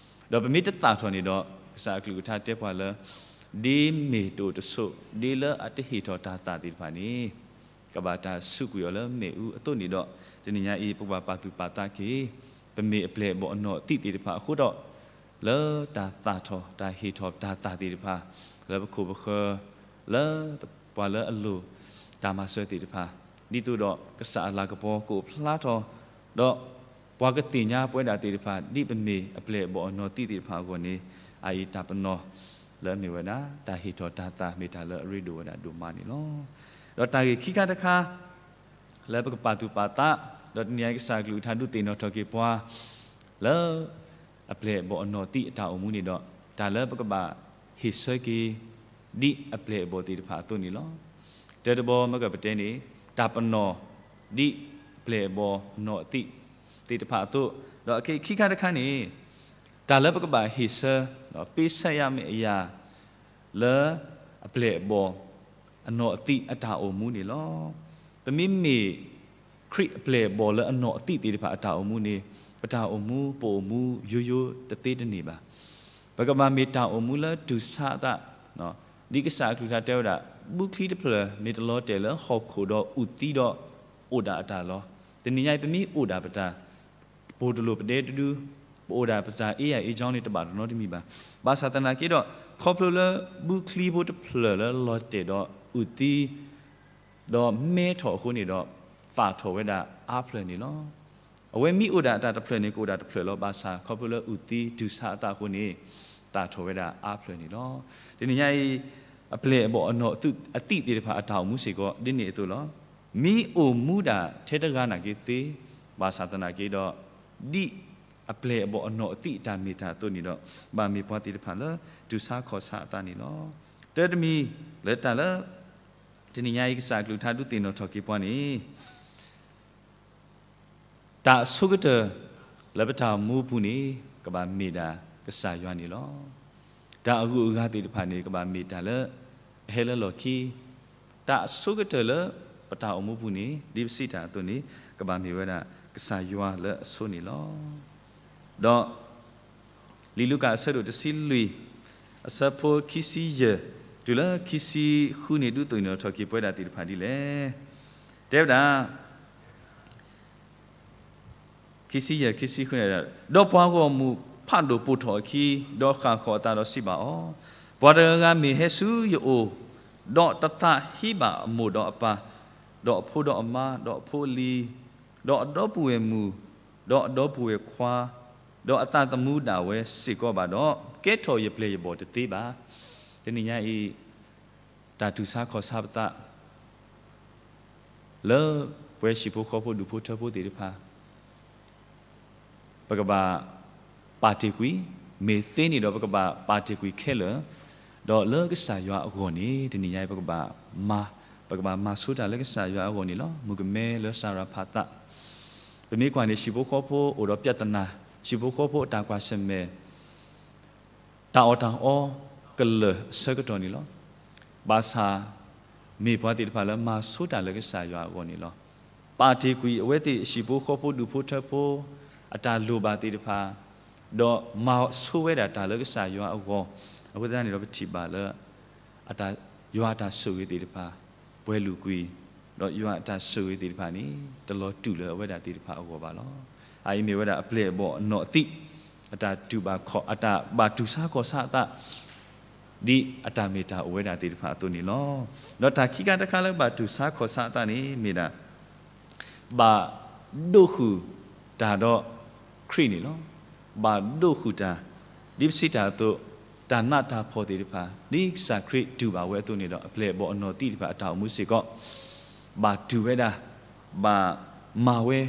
ဒီးပမ့ၢ်တသၣ်ထီၣ်န့ၣ်ဒီး ကစၢ်အကလုၢ်ကထါတဲပှၤလၢ ဒ်မ့ၢ်တအိၣ်တဆိး ဒ်လၢအတဟ့ၣ်ထီၣ်တၢ်သၣ်သ့ၣ်တဖၣ်န့ၣ် ကဘၣ်တၢ်စူးကွံာ်အီၤလၢမ့ၣ်အူအသိးန့ၣ်ဒီး တနံၤညါအံၤ ပကဘၣ်ပာ်သူၣ်ပာ်သးက့ၤ ပမ့ၢ်အပျဲၢ်အဘီၣ်အနီၣ်အသံးသ့ၣ်တဖၣ်အဃိဒီး လၢတၢ်သၣ်ထီၣ်တၢ်ဟ့ၣ်ထီၣ်တၢ်သၣ်သ့ၣ်တဖၣ် လၢပခိၣ်ပဃၢၤ လၢပ- ပှၤလၢအလိၣ်တၢ်မၤစၢၤသ့ၣ်တဖၣ် ဒ်သိးဒီးကစၢ်အလၤကပီၤကအိၣ်ဖျါထီၣ် ဒီးပှၤကသ့ၣ်ညါပဝဲဒၣ်သ့ၣ်တဖၣ် ဒ်ပမ့ၢ်အပျဲၢ်အဘီၣ်အနီၣ်သံးသ့ၣ်တဖၣ်အဂီၢ်န့ၣ် အအံၤတၢ်ပနီၣ်လၢအမ့ၢ်ဝဲဒၣ် တၢ်ဟ့ၣ်ထီၣ်တၢ်သၣ်မ့ၢ်တၢ်လၢအရ့ဒိၣ်ဝဲဒၣ်ဒိၣ်မးန့ၣ်လီၤ. ဒီးတၢ်ဂ့ၢ်ခံခါတခါ လၢပကပာ်သူၣ်ပာ်သး ဒီးတနံၤညါအံၤကစၢ်အကလုၢ်ကထါဒုးသ့ၣ်နီၣ်ထီၣ်က့ၤပှၤ လၢ အပျဲၢ်အဘီၣ်အနီၣ်သံးအတၢ်အိၣ်မူန့ၣ်ဒီး တၢ်လၢပကဘၣ်ဟ့ၣ်ဆၢက့ၤ ဒ်အပျဲၢ်အဘီၣ်သ့ၣ်တဖၣ်အသိးန့ၣ်လီၤ. တၢတဘီမ့ၢ်ကပတဲန့ၣ် တၢ်ပနီၣ် ဒ်အပျဲၢ်အဘီၣ်အနီၣ်အသံးသ့ၣ်တဖၣ်အသိး, ဒီးအခံခါတခါန့ၣ် တၢ်လၢပကဘၣ်ဟ့ၣ်ဆၢ ပ့ဆၢယမ့ၢ်အယၤ လၢအပျဲၢ်အဘီၣ်အနီၣ်အသံးအတၢ်အိၣ်မူန့ၣ်လီၤ. ပမ့မ့ၢ် ခရံာ်အပျဲၢ်အဘီၣ်လၢအနီၣ်အသံးသ့ၣ်တဖၣ်အတၢ်အိၣ်မူန့ၣ် ပတၢ်အိၣ်မူ ပအိၣ်မူယိယိတသ့တန့ၢ်ဘၣ်. ပကဘၣ်မ့ၢ်တၢ်အိၣ်မူလၢတူၢ်ဆါအသး, ဒ်ကစၢ်အကလုၢ်ကထါတဲဝဲဒၣ် ဘုချံတဖျၢၣ်မ့ၢ်တလီၤတဲာ်လၢဟီၣ်ခိၣ်ဒီးအုၣ်သံဒီး အိၣ်ဒၣ်အတၢ်လီၤ. တနံၤညါအံၤ ပမ့ၢ်အိၣ်ဒၣ်ပတၢ် ပအိၣ်တလိၣ်ပဒဲတဒု, ပအိၣ်ဒၣ်ပတၢ်အ့ၣ်ယၣ်အ့ၣ်ကၠီန့ၣ် တဘၣ်တနီတမံၤဘၣ်. ဘၣ်ဆၣ်သနာ်က့ဒီး ခီဖျိလၢဘုချံဖိတဖျၢၣ်လၢလီၤတဲာ်ဒီးအုၣ်သံ ဒီးမဲထီၣ်အဃိန့ၣ်ဒီး သၣ်ထီၣ်ဝဲဒၣ်အါဖျၢၣ်န့ၣ်လီၤ. အဝဲမ့ၢ်အိၣ်ဒၣ်အတၢ်တဖျၢၣ်န့ၣ် ကအိၣ်ဒၣ်တဖျၢၣ်လီၤ. ဘၣ်ဆၣ်ခီဖျိလၢအုၣ်သံတူၢ်ဆါအသးအဃိန့ၣ် သၣ်ထီၣ်ဝဲဒၣ်အါဖျၢၣ်န့ၣ်လီၤ. တနံၤညါအံၤ အပျဲၢ်အဘီၣ်အနီၣ်အသံးသ့ၣ်တဖၣ်အတၢ်အိၣ်မူစ့ၢ်ကီး ဒ်န့ၣ်အသိးလီၤ. မ့ၢ်အိၣ်မူဒၣ်ထဲတဂၤနာ်က့သ့, ဘၣ်ဆၣ်သနာ်က့ဒီး ဒ်အပျဲၢ်အဘီၣ်အနီၣ်အသံးအတၢ်မ့ၢ်တၢ်အသိးန့ၣ်ဒီး ဘၣ်မ့ၢ်ပှၤသ့ၣ်တဖၣ်လၢ တူၢ်ဆါခီၣ်ဆါအသးန့ၣ်လီၤ. တၢတမံၤလၢတၢ်လၢ တနံၤညါအံၤကစၢ်အကလုၢ်ကထါဒုးသ့ၣ်နီၣ်ထီၣ်က့ၤပှၤန့ၣ် တၢ်အဆိကတၢၢ်လၢပတၢ်အိၣ်မူအပူၤန့ၣ် ကဘၣ်မ့ၢ်ဒၣ်ကစၢ်ယွၤန့ၣ်လီၤ. တၢ်အဂုၤအဂၤသ့ၣ်တဖၣ်န့ၣ် ကဘၣ်မ့ၢ်တၢ်လၢ အဟဲလၢလီၢ်ခံ, တၢ်အဆိကတၢၢ်လၢပတၢ်အိၣ်မူပူၤန့ၣ် ဒ်ပစံးတၢ်အသိးန့ၣ် ကဘၣ်မ့ၢ်ဝဲဒၣ်ကစၢ်ယွၤလၢအဆိန့ၣ်လီၤ. ဒီး လံာ်လူၤကၣ်အဆၢဒိၣ်တဆံလွံၢ် အဆၢဖိခံဆံယဲၢ် တုၤလၢခံဆံဃုန့ၣ် ဒုးသ့ၣ်နီၣ်ထီၣ်က့ၤပဝဲဒၣ်သ့ၣ်တဖၣ်ဒ်လဲၣ်. တဲဝဲဒၣ် ခံဆံယဲၢ် ခံဆံဃုန့ၣ်, ဒီးပှၤဂီၢ်မုၢ်ဖးဒိၣ်ပိာ်ထီၣ်အခံ, ဒီးဃၣ်ဃီၤအသးဒီးစံးဘၣ်အီၤ, ပှၤတဂၤဂၤမ့ၢ်ဟဲဆူယအိၣ်, ဒီးတသးဟ့ဘၣ်အမိၢ်ဒီးအပၢ်, ဒီးအဖိဒီးအမါ, ဒီးအဖိအလံၤ, ဒီးအဒီပုၢ်ဝဲၢ်မုၣ်, ဒီးအဒီပုၢ်ဝဲၢ်ခွါ, ဒီးအသးသမူဒၣ်ဝဲစ့ၢ်ကီးဘၣ်ဒီး, ကဲထီၣ်ယပျဲၢ်ယဘီၣ်တသ့ဘၣ်. တနံၤညါအံၤ တၢ်တူၢ်ဆါခီၣ်ဆါပသး လၢပဝဲဟံၣ်ဖိဃီဖိဒူၣ်ဖိထၢဖိသ့ၣ်တဖၣ် ပကဘၣ်ပာ်တ့ၢ်ကွံာ်, မ့ၢ်သ့န့ၣ်ဒီး ပကဘၣ်ပာ်တ့ၢ်ကွံာ်ခဲလၢာ်, ဒီးလၢကစၢ်ယွၤအဂီၢ်န့ၣ် တနံၤညါအံၤ ပကဘၣ်မၤ, ပကဘၣ်မၤဆိတၢ်လၢကစၢ်ယွၤအဂီၢ်န့ၣ်လီၤ. မုၣ်ကမဲလၢစၤရၤဖးသး, ပမ့ၢ်ကွၢ်န့ၣ် ဟံၣ်ဖိဃီဖိအိၣ်ဒီးပြဿနာ, ဟံၣ်ဖိဃီဖိအတၢ်ကွၢ်ဆၢၣ်မဲာ် တၢ်အီၣ်တၢ်အီကလၢာ်အဆၢကတီၢ်န့ၣ်လီၤ. ဘၣ်ဆၣ် မ့ၢ်ပှၤသ့ၣ်တဖၣ်လၢမၤဆိတၢ်လၢကစၢ်ယွၤအဂီၢ်န့ၣ်လီၤ. ပာ်တ့ၢ်ကွံာ်အဝဲသ့ၣ်ဟံၣ်ဖိဃီဖိဒူၣ်ဖိထၢဖိ အတၢ်လိၣ်ဘၣ်သ့ၣ်တဖၣ်, ဒီးမၤဆိဝဲဒၣ်တၢ်လၢကစၢ်ယွၤအဂီၢ်, အဃိသတးန့ၣ်ဒီး ပထံၣ်ဘၣ်လၢ ယွၤအတၢ်ဆိၣ်ဂ့ၤသ့ၣ်တဖၣ် ပှဲၤလုာ်ကွံာ်, ဒီးယွၤအတၢ်ဆိၣ်ဂ့ၤသ့ၣ်တဖၣ်န့ၣ် တလီၤတူာ်လၢအဝဲဒၣ်သ့ၣ်တဖၣ်အဂီၢ်ဘၣ်လီၤ. အအံၤမ့ၢ်ဝဲဒၣ်အပျဲၢ်အဘီၣ်အနီၣ်အသံး အတၢ်တူၢ်ဘၣ်ခီၣ်, အတၢ်ဘၣ်တူၢ်ဆါခီၣ်ဆါအသး ဒ်အတၢ်မ့ၢ်တၢ်အိၣ်ဝဲဒၣ်သ့ၣ်တဖၣ်အသိးန့ၣ်လီၤ. ဒီးတၢ်ခံခါတခါလၢဘၣ်တူၢ်ဆါခီၣ်ဆါအသးန့ၣ်မ့ၢ်ဒၣ် ဘၣ်ဒိၣ်ဃုာ်တၢ်ဒီးခရံာ်န့ၣ်လီၤ. ဘၣ်ဒိၣ်ဃုာ်တၢ်, ဒ်ပစံးတၢ်အသိး, တၢ်နးတၢ်ဖှီၣ်သ့ၣ်တဖၣ် ဒ်ကစၢ်ခရံာ်တူၢ်ဘၣ်ဝဲအသိးန့ၣ်ဒီး အပျဲၢ်အဘီၣ်အနီၣ်သံးသ့ၣ်တဖၣ်အတၢ်အိၣ်မူစ့ၢ်ကီး ဘၣ်တူၢ်ဝဲဒၣ်, ဘၣ်မၤဝဲ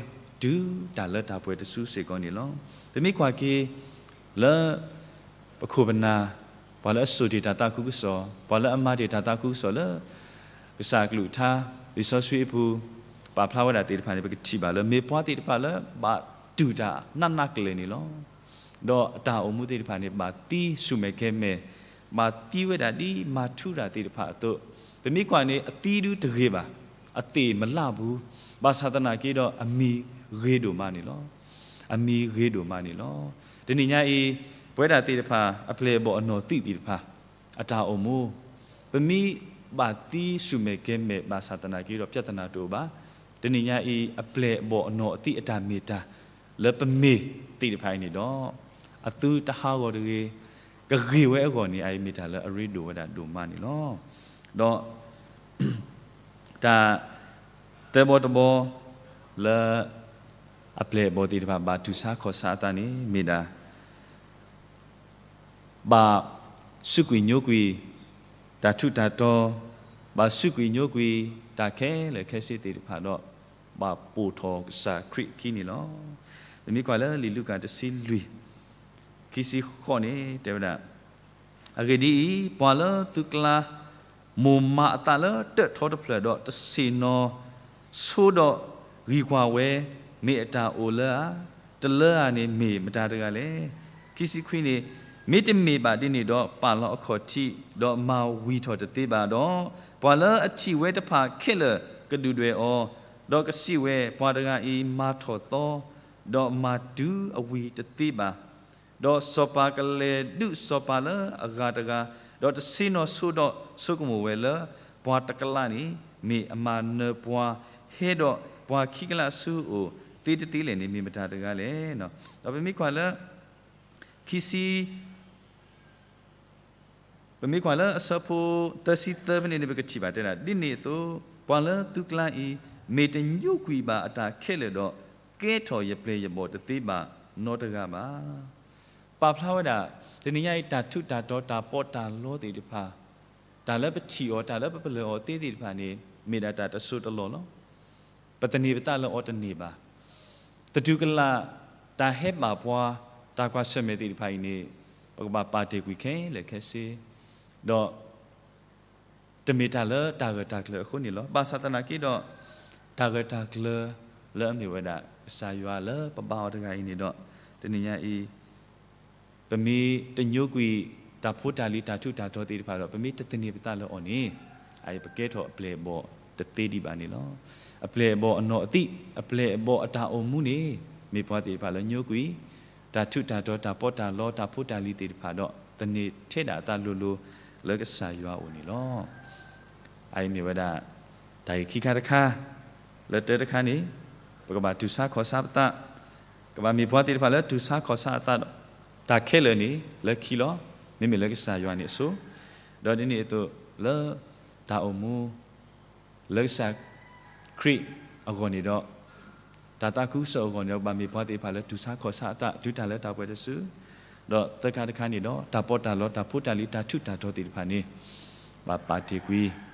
တုၤတၢ်လၢတၢ်ပှဲၤတစုစ့ၢ်ကီးန့ၣ်လီၤ. ပမ့ၢ်ကွၢ်က့ၤ လၢပခိၣ်ပနၢ်, ပှၤလၢအစိာ်တ့ၢ်တၢ်သးခုကစီၣ်, ပှၤလၢအမၤတ့ၢ်တၢ်သးခုကစီၣ်လၢ ကစၢ်အကလုၢ်ကထါ, လံာ်စီဆှံအပူၤ, ပာ်ဖျါဝဲဒၣ်သ့ၣ်တဖၣ်န့ၣ် ပကထံၣ်ဘၣ်လၢ မ့ၢ်ပှၤသ့ၣ်တဖၣ်လၢဘၣ်တူၢ်တၢ်နးနးကလဲာ်န့ၣ်လီၤ. ဒီးအတၢ်အိၣ်မူသ့ၣ်တဖၣ်န့ၣ် ဘၣ်သံဆူၣ်မဲာ်ကဲၤမဲာ်, ဘၣ်သံဝဲဒၣ်ဒ်မၤထူတၢ်သ့ၣ်တဖၣ်အသိး, ပမ့ၢ်ကွၢ်န့ၣ် အသံဒုတဂ့ၤဘၣ်, အသ့ၣ်မလၢ်ဘူး, ဘၣ်ဆၣ်သနာ်က့ဒီးအမံၤဂ့ၤဒိၣ်မးန့ၣ်လီၤ. အမံၤဂ့ၤဒိၣ်မးန့ၣ်လီၤ. တနံၤညါအံၤ, ပဝဲဒၣ်သ့ၣ်တဖၣ် အပျဲၢ်အဘီၣ်အနီၢ်သံၣ်သ့ၣ်တဖၣ် အတၢ်အိၣ်မူ, ပမ့ၢ်ဘၣ်သံဆူၣ်မဲာ်ကဲၤမဲာ်ဘၣ်ဆၣ်သနာ်က့ဒီး ပြဿနာတအိၣ်ဘၣ်. တနံၤညါအံၤ အပျဲၢ်အဘီၣ်အနီၢ်အသံၣ်အတၢ်မ့ၢ်တၢ်လၢပမ့ၢ်သ့ၣ်တဖၣ်အံၤန့ၣ်ဒီး, အသုတဟးဂီၤတဂ့ၤ, ကဂ့ၤဝဲအဂီၢ်န့ၣ် အအံၤမ့ၢ်တၢ်လၢအရ့ဒိၣ်ဝဲဒၣ်ဒိၣ်မးန့ၣ်လီၤ. ဒီး တၢ်သၢဘီတဘီ လၢအပျဲၢ်အဘီၣ်သ့ၣ်တဖၣ် ဘၣ်တူၢ်ဆါခီၣ်ဆါအသးန့ၣ် မ့ၢ်ဒၣ် ဘၣ်စူးကွံာ်ညိကွံာ် တၢ်ထူးတၢ်တီၤ, ဘၣ်စူးကွံာ်ညိကွံာ် တၢ်ခဲလၢာ်ခဲဆ့သ့ၣ်တဖၣ်ဒီး ဘၣ်ပိာ်ထီၣ်ကစၢ်ခရံာ်အခံန့ၣ်လီၤ. ပမ့ၢ်ကွၢ်လၢလံာ်လူၤကၣ်တဆံလွံၢ် ခံဆံဃိးန့ၣ် တဲဝဲဒၣ်, အဂ့ၢ်ဒ်အံၤ, ပှၤလၢသုကျါ မိၢ်မၤအသးလၢတၢၣ်ထီတဖျၢၣ်ဒီး တဆ့ၣ်နီၤဆိဒီးဂံၢ်ကွၢ်ဝဲ, မ့ၢ်အတၢ်အိၣ်လၢဧါ, တလၢဧါန့ၣ် မ့ၢ်မတၤတဂၤလဲၣ်. ခံဆံခွံန့ၣ်, မ့တမ့ၢ်ဘၣ်ဒ်န့ၣ်ဒီး ပာ်လီၤအခီၣ်ထံး, ဒီးမၤဝံၤထီၣ်တသ့ဘၣ်ဒီး, ပှၤလၢအထံၣ်ဝဲတဖၣ်ခဲလၢာ်ကဒုၣ်ဒွဲၣ်အီၤ, ဒီးကစံးဝဲ, ပှၤတဂၤအံၤမၤထီၣ်သီ, ဒီးမၤတုၤအဝံၤတသ့ဘၣ်. ဒီးစီၤပၤကလဲၤဒုးစီၤပၤလၢအဂၤတဂၤ, ဒီးတဆ့ၣ်နီၤဆိဒီးဆိကမိၣ်ဝဲလၢ ပှၤတကလးန့ၣ် မ့ၢ်အမၤနၢၤပှၤဟဲဒီးပှၤခံကလးဆူအအိၣ်သ့တသ့လဲၣ်န့ၣ် မ့ၢ်မတၤတဂၤလဲၣ်. ဒီးပမ့ၢ်ကွၢ်လၢ ခံဆံ ပမ့ၢ်ကွၢ်လၢအဆၢဖိသၢဆံသၢဖဲန့ၣ်န့ၣ် ပကထံၣ်ဘၣ်တဲဒၣ်, ဒ်န့ၣ်အသိး, ပှၤလၢသုကျါအံၤ မ့ၢ်တညိကွံာ်ဘၣ်အတၢ်ခဲလၢာ်ဒီး ကဲထီၣ်ယပျဲၢ်ယဘီၣ်တသ့ဘၣ်နီတဂၤဘၣ်. ပာ်ဖျါဝဲဒၣ် တနံၤညါအံၤ တၢ်ထူးတၢ်တီၤ တၢ်ပီးတၢ်လီသ့ၣ်တဖၣ်, တၢ်လၢပထံၣ်အီၤ တၢ်လၢပပလၢၢ်အီၤသ့သ့ၣ်တဖၣ်န့ၣ် မ့ၢ်ဒၣ်တၢ်တစိၢ်တလီၢ်လီၤ. ပသန့ၤပသးလၢအီၤတန့ၢ်ဘၣ်. သတူၢ်ကလာ် တၢ်ဟဲဘၣ်ပှၤ တၢ်ကွၢ်ဆၢၣ်မဲာ်သ့ၣ်တဖၣ်အံၤန့ၣ် ပကဘၣ်ပာ်တ့ၢ်ကွံာ်ခဲလၢာ်ခဲဆ့, ဒီး တမ့ၢ်တၢ်လၢတၢ်ဂၢၢ်တၢ်ကျၢၤအဃိန့ၣ်လီၤ. ဘၣ်ဆၣ်သနာ်က့ဒီး တၢ်ဂၢၢ်တၢ်ကျၢၤလၢအမ့ၢ်ဝဲဒၣ် ကစၢ်ယွၤလၢပဘါအီၤတဂၤအံၤန့ၣ်ဒီး တနံၤညါအံၤ ပမ့ၢ်တညိကွံာ်တၢ်ဖိတၢ်လံၤတၢ်ထူးတၢ်တီၤသ့ၣ်တဖၣ်ဒီး ပမ့ၢ်တသန့ၤပသးလၢအီၤန့ၣ် အအံၤပကဲထီၣ်အပျဲၢ်အဘီၣ်တသ့ဒံးဘၣ်န့ၣ်လီၤ. အပျဲၢ်အဘီၣ်အနီၢ်အသံၣ် အပျဲၢ်အဘီၣ်အတၢ်အိၣ်မူန့ၣ် မ့ၢ်ပှၤသ့ၣ်တဖၣ်လၢညိကွံာ် တၢ်ထူးတၢ်တီၤ တၢ်ပီးတၢ်လီ တၢ်ဖိတၢ်လံၤသ့ၣ်တဖၣ်ဒီး သန့ၤထဲဒၣ်အသးလိၤလိၤလၢကစၢ်ယွၤအအိၣ်န့ၣ်လီၤ. အအံၤမ့ၢ်ဝဲဒၣ် တၢ်ဂ့ၢ်ခံခါတခါ လၢတၢတခါန့ၣ် ပကဘၣ်တူၢ်ဆါခီၣ်ဆါပသး, ကဘၣ်မ့ၢ်ပှၤသ့ၣ်တဖၣ်လၢတူၢ်ဆါခီၣ်ဆါအသးဒီး တၢ်ခဲလၢာ်န့ၣ် လၢခံလီၤ. မ့မ့ၢ်လၢကစၢ်ယွၤန့ၣ်အစိၤ, ဒီးဒ်န့ၣ်အသိး လၢတၢ်အိၣ်မူ လၢကစၢ်ခရံာ်အဂီၢ်န့ၣ်ဒီး တၢ်သးခုကစီၣ်အဂီၢ်န့ၣ်ဒီး ကဘၣ်မ့ၢ်ပှၤသ့ၣ်တဖၣ်လၢတူၢ်ဆါခီၣ်ဆါအသး တုၤတၢ်လၢတၢ်ပှဲၤတစု, ဒီးသၢခါတခါန့ၣ်ဒီး တၢ်ပီးတၢ်လီ တၢ်ဖိတၢ်လံၤ တၢ်ထူးတၢ်တီၤသ့ၣ်တဖၣ်န့ၣ် ဘၣ်ပာ်တ့ၢ်ကွံာ်,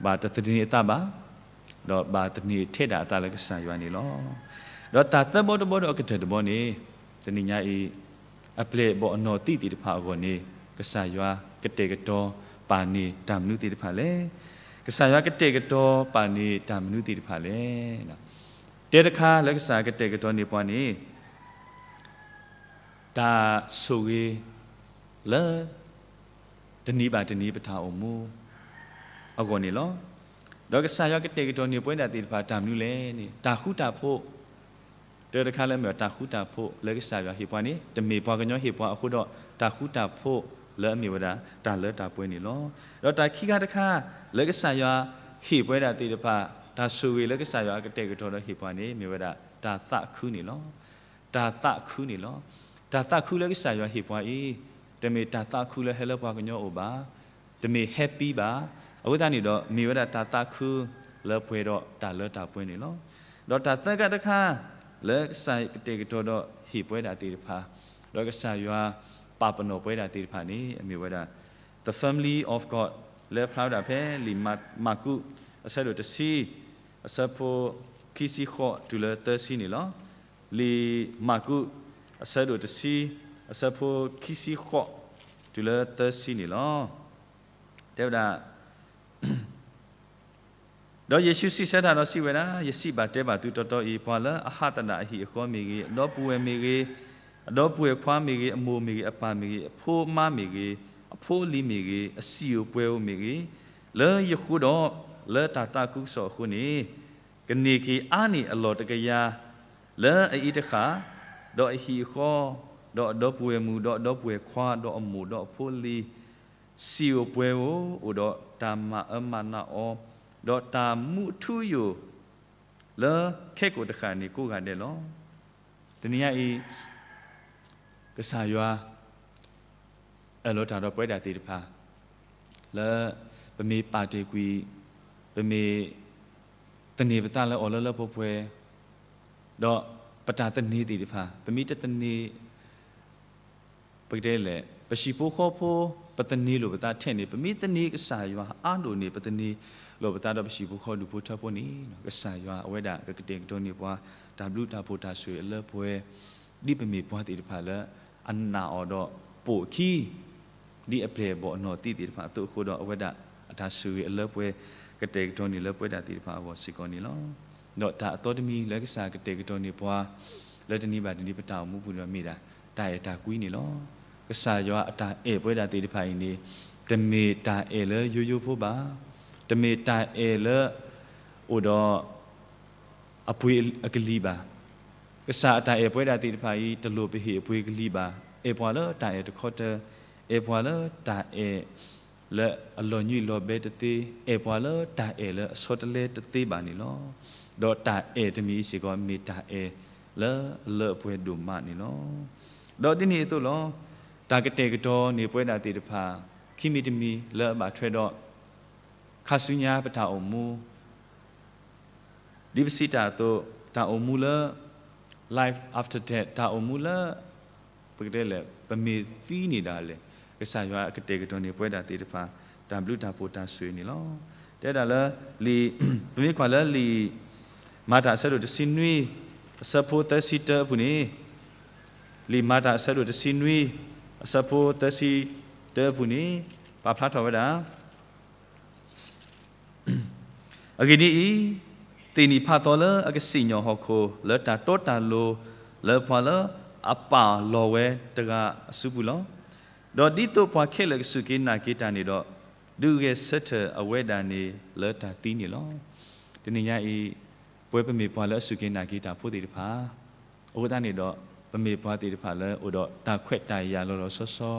ဘၣ်တသန့ၤအသးဘၣ်, ဒီးဘၣ်သန့ၤထဲဒၣ်အသးလၢကစၢ်ယွၤန့ၣ်လီၤ. ဒီးတၢ်သၢဘီတဘီဒီးအကတၢၢ်တဘီန့ၣ် တနံၤညါအံၤ အပျဲၢ်အဘီၣ်အနီၢ်သံၣ်သ့ၣ်တဖၣ်အဂီၢ်န့ၣ် ကစၢ်ယွၤကတဲာ်ကတီၤပာ်န့ၢ်တၢ်မနုၤသ့ၣ်တဖၣ်လဲၣ်. ကစၢ်ယွၤကတဲာ်ကတီၤပာ်န့ၢ်တၢ်မနုၤသ့ၣ်တဖၣ်လဲၣ်. တဲတခါလၢကစၢ်ကတဲာ်ကတီၤန့ၢ်ပှၤန့ၣ် တၢ်ဆိၣ်ဂ့ၤလၢ တနံၤဘၣ်တနံၤပတၢ်အိၣ်မူအဂီၢ်န့ၣ်လီၤ. ဒီးကစၢ်ယွၤကတဲာ်ကတီၤန့ၢ်ပဝဲဒၣ်သ့ၣ်တဖၣ်တၢ်မနုၤလဲၣ်န့ၣ် တၢ်ဃူတၢ်ဖိး, တၢတခါလၢအမ့ၢ်ဝဲတၢ်ဃူတၢ်ဖိးလၢကစၢ်ယွၤဟ့ၣ်ပှၤန့ၣ် တမ့ၢ်ပှၤကညီဟ့ၣ်ပှၤအဃိဒီး တၢ်ဃူတၢ်ဖိးလၢအမ့ၢ်ဝဲဒၣ်တၢ်လၢတၢ်ပှဲၤန့ၣ်လီၤ. ဒီးတၢ်ခံခါတခါ လၢကစၢ်ယွၤဟ့ၣ်ပဝဲဒၣ်သ့ၣ်တဖၣ် တၢ်ဆိၣ်ဂ့ၤလၢကစၢ်ယွၤအကတဲာ်ကတီၤဒီးဟ့ၣ်ပှၤန့ၣ် မ့ၢ်ဝဲဒၣ်တၢ်သးခုန့ၣ်လီၤ. တၢ်သးခုန့ၣ်လီၤ. တၢ်သးခုလၢကစၢ်ယွၤဟ့ၣ်ပှၤအံၤ တမ့ၢ်တၢ်သးခုလၢဟဲလၢပှၤကညီအအိၣ်ဘၣ်, တမ့ၢ် happy ဘၣ်. အဃိသတးန့ၣ်ဒီး မ့ၢ်ဝဲဒၣ်တၢ်သးခုလၢပှဲၤဒီးတၢ်လၢတၢ်ပှဲၤန့ၣ်လီၤ. ဒီးတၢ်သၢခါတခါ လၢကစၢ်ကတဲာ်ကတီၤဒီးဟ့ၣ်ပဝဲဒၣ်သ့ၣ်တဖၣ်, ဒီးကစၢ်ယွၤပာ်ပနီၣ်ပဝဲဒၣ်သ့ၣ်တဖၣ်န့ၣ် အမ့ၢ်ဝဲဒၣ် the family of God လၢဖျါဝဲဒၣ်ဖဲလံာ်မၢ်ကူး အဆၢဒိၣ်တဆံ အဆၢဖိခံဆံဃိးတုၤလၢသၢဆံန့ၣ်လီၤ. လံာ်မၢ်ကူး အဆၢဒိၣ်တဆံ အဆၢဖိခံဆံဃိး တုၤလၢသၢဆံန့ၣ်လီၤ. တဲဝဲဒၣ်, ဒီးယ့ၣ်ၡူးစံးဆၢတၢ်ဒီးစံးဝဲဒၣ်, ယစံးဘၣ်တဲဘၣ်သုတီတီအံၤ, ပှၤလၢအဟးသဒၣ်အဟံၣ်အဃီမ့ၢ်ဂ့ၤ, အဒီပုၢ်ဝဲၢ်မ့ၢ်ဂ့ၤ, အဒီပုၢ်ဝဲၢ်ခွါမ့ၢ်ဂ့ၤ, အမိၢ်မ့ၢ်ဂ့ၤ, အပၢ်မ့ၢ်ဂ့ၤ, အဖိမါမ့ၢ်ဂ့ၤ, အဖိအလံၤမ့ၢ်ဂ့ၤ, အစံၣ်ဧိၤပှဲၤဧိၤမ့ၢ်ဂ့ၤ, လၢယဃိဒီးလၢတၢ်သးခုကစီၣ်အဃိန့ၣ်, ကန့ၢ်က့ၤအါန့ၢ်အလီၢ်တကယၤ လၢအအံၤတဃၣ်, ဒီးအဟံၣ်အဃီ, ဒီးအဒီပုၢ်ဝဲၢ်မုၣ်, ဒီးအဒီပုၢ်ဝဲၢ်ခွါ, ဒီးအမိၢ်, ဒီးအဖိအလံၤ, စံၣ်ဧိၤပှဲၤဧိၤ, အိၣ်ဒီးတၢ်မၤအၢမၤနးအီၤ, ဒီးတၢ်မူအထူအယိာ် လၢခဲကိာ်တဃၣ်န့ၣ်ကိးဂၤဒဲးလီၤ. တနံၤညါအံၤ, ကစၢ်ယွၤ အၢၣ်လီၤတၢ်ဒီးပဝဲဒၣ်သ့ၣ်တဖၣ် လၢပမ့ၢ်ပာ်တ့ၢ်ကွံာ်, ပမ့ၢ်သန့ၤပသးလၢအီၤလၢလၢပှဲၤပှဲၤ, ဒီးပတၢ်သန့ၤသ့ၣ်တဖၣ် ပမ့ၢ်တသန့ၤ ပကတဲလဲၣ်, ပဟံၣ်ဖိဃီဖိ ပသန့ၤလိာ်ပသးထဲန့ၣ်, ပမ့ၢ်သန့ၤကစၢ်ယွၤအါဒိၣ်န့ၣ်, ပသန့ၤလိာ်ပသးဒီးပဟံၣ်ဖိဃီဖိဒူၣ်ဖိထၢဖိန့ၣ်, ကစၢ်ယွၤအဝဲဒၣ်ကကတဲာ်ကတီၤန့ၢ်ပှၤ တၢ်ဘျုးတၢ်ဖှိၣ်တၢ်ဆိၣ်ဂ့ၤအလၢပှဲၤ, ဒ်ပမ့ၢ်ပှၤသ့ၣ်တဖၣ်လၢအနာ်အီၤဒီးပိာ်အခံ, ဒ်အပျဲၢ်အဘီၣ်အနီၢ်သံသ့ၣ်တဖၣ်အသိးအဃိဒီး အဝဲဒၣ်အတၢ်ဆိၣ်ဂ့ၤအလၢပှဲၤ ကတဲာ်ကတီၤန့ၢ်လၢပဝဲဒၣ်သ့ၣ်တဖၣ်အဂီၢ်စ့ၢ်ကီးန့ၣ်လီၤ. ဒီးတၢ်အသီတမံၤလၢကစၢ်ကတဲာ်ကတီၤန့ၢ်ပှၤ လၢတနံၤဘၣ်တနံၤပတၢ်အိၣ်မူပူၤဒီးမ့ၢ်ဒၣ် တၢ်အဲၣ်တၢ်ကွံန့ၣ်လီၤ. ကစၢ်ယွၤအတၢ်အဲၣ်ပဝဲဒၣ်သ့ၣ်တဖၣ်အံၤန့ၣ် တမ့ၢ်တၢ်အဲၣ်လၢယိယိဖိဘၣ်, တမ့ၢ်တၢ်အဲၣ်လၢ အိၣ်ဒီး အပှ့ၤအကလံၤဘၣ်. ကစၢ်အတၢ်အဲၣ်ပဝဲဒၣ်သ့ၣ်တဖၣ်အံၤ တလိၣ်ပဟ့ၣ်အပှ့ၤကလံၤဘၣ်. အဲၣ်ပှၤလၢတၢ်အဲၣ်တခီတၢၢ်, အဲၣ်ပှၤလၢတၢ်အဲၣ် လၢအလီၤညွံးလီၤဘဲတသ့, အဲၣ်ပှၤလၢတၢ်အဲၣ်လၢအဆီတလဲတသ့ဘၣ်န့ၣ်လီၤ. ဒီးတၢ်အဲၣ်တမံၤအံၤစ့ၢ်ကီး မ့ၢ်တၢ်အဲၣ်လၢအလၢအပှဲၤဒိၣ်မးန့ၣ်လီၤ. ဒီးဒ်န့ၣ်အသိးလီၤ, တၢ်ကတဲာ်ကတီၤန့ၢ်ပဝဲဒၣ်သ့ၣ်တဖၣ် ခံမံၤတမံၤလၢအဘၣ်ထွဲဒီး ခါဆူညါပတၢ်အိၣ်မူ ဒ်ပစံးတၢ်အသိး, တၢ်အိၣ်မူလၢ life after death, တၢ်အိၣ်မူလၢ ပကတဲလဲၣ် ပမ့ၢ်သံန့ၣ်ဒၣ်လဲာ်, ကစၢ်ယွၤကတဲာ်ကတီၤန့ၢ်ပဝဲဒၣ်သ့ၣ်တဖၣ် တၢ်ဘျုးတၢ်ဖှိၣ်တၢ်ဆိၣ်ဂ့ၤန့ၣ်လီၤ. တဲဒၣ်လၢ လံာ်, ပမ့ၢ်ကွၢ်လၢလံာ်မၤတၢ်အဆၢဒိၣ်တဆံနွံ အဆၢဖိသၢဆံတၢအပူၤန့ၣ်, လံာ်မၤတၢ်အဆၢဒိၣ်တဆံနွံ အဆၢဖိသၢဆံတၢအပူၤန့ၣ် ပာ်ဖျါထီၣ်ဝဲဒၣ် အဂ့ၢ်ဒ်အံၤ, သ့ၣ်နံၣ်ဖးသီလၢအကစံၣ်ညီၣ်ဟီၣ်ခိၣ် လၢတၢ်တီတၢ်လိၤ လၢပှၤလၢအပာ်လီၤဝဲတဂၤအစုပူၤလီၤ. ဒီးဒ်သိးပှၤခဲလၢာ်ကစူၢ်က့ၤနာ်က့ၤတၢ်န့ၣ်ဒီး, ဒုးဂဲၤဆၢထၢၣ်အဝဲဒၣ်န့ၣ်လၢတၢ်သံန့ၣ်လီၤ. တနံၤညါအံၤ, ပဝဲပမ့ၢ်ပှၤလၢအစူၢ်က့ၤနာ်က့ၤတၢ်ဖိသ့ၣ်တဖၣ် အဃိသတးန့ၣ်ဒီး, ပမ့ၢ်ပှၤသ့ၣ်တဖၣ်လၢအိၣ်ဒီးတၢ်ခွဲးတၢ်ယာ်လီၤလီၤဆီဆီ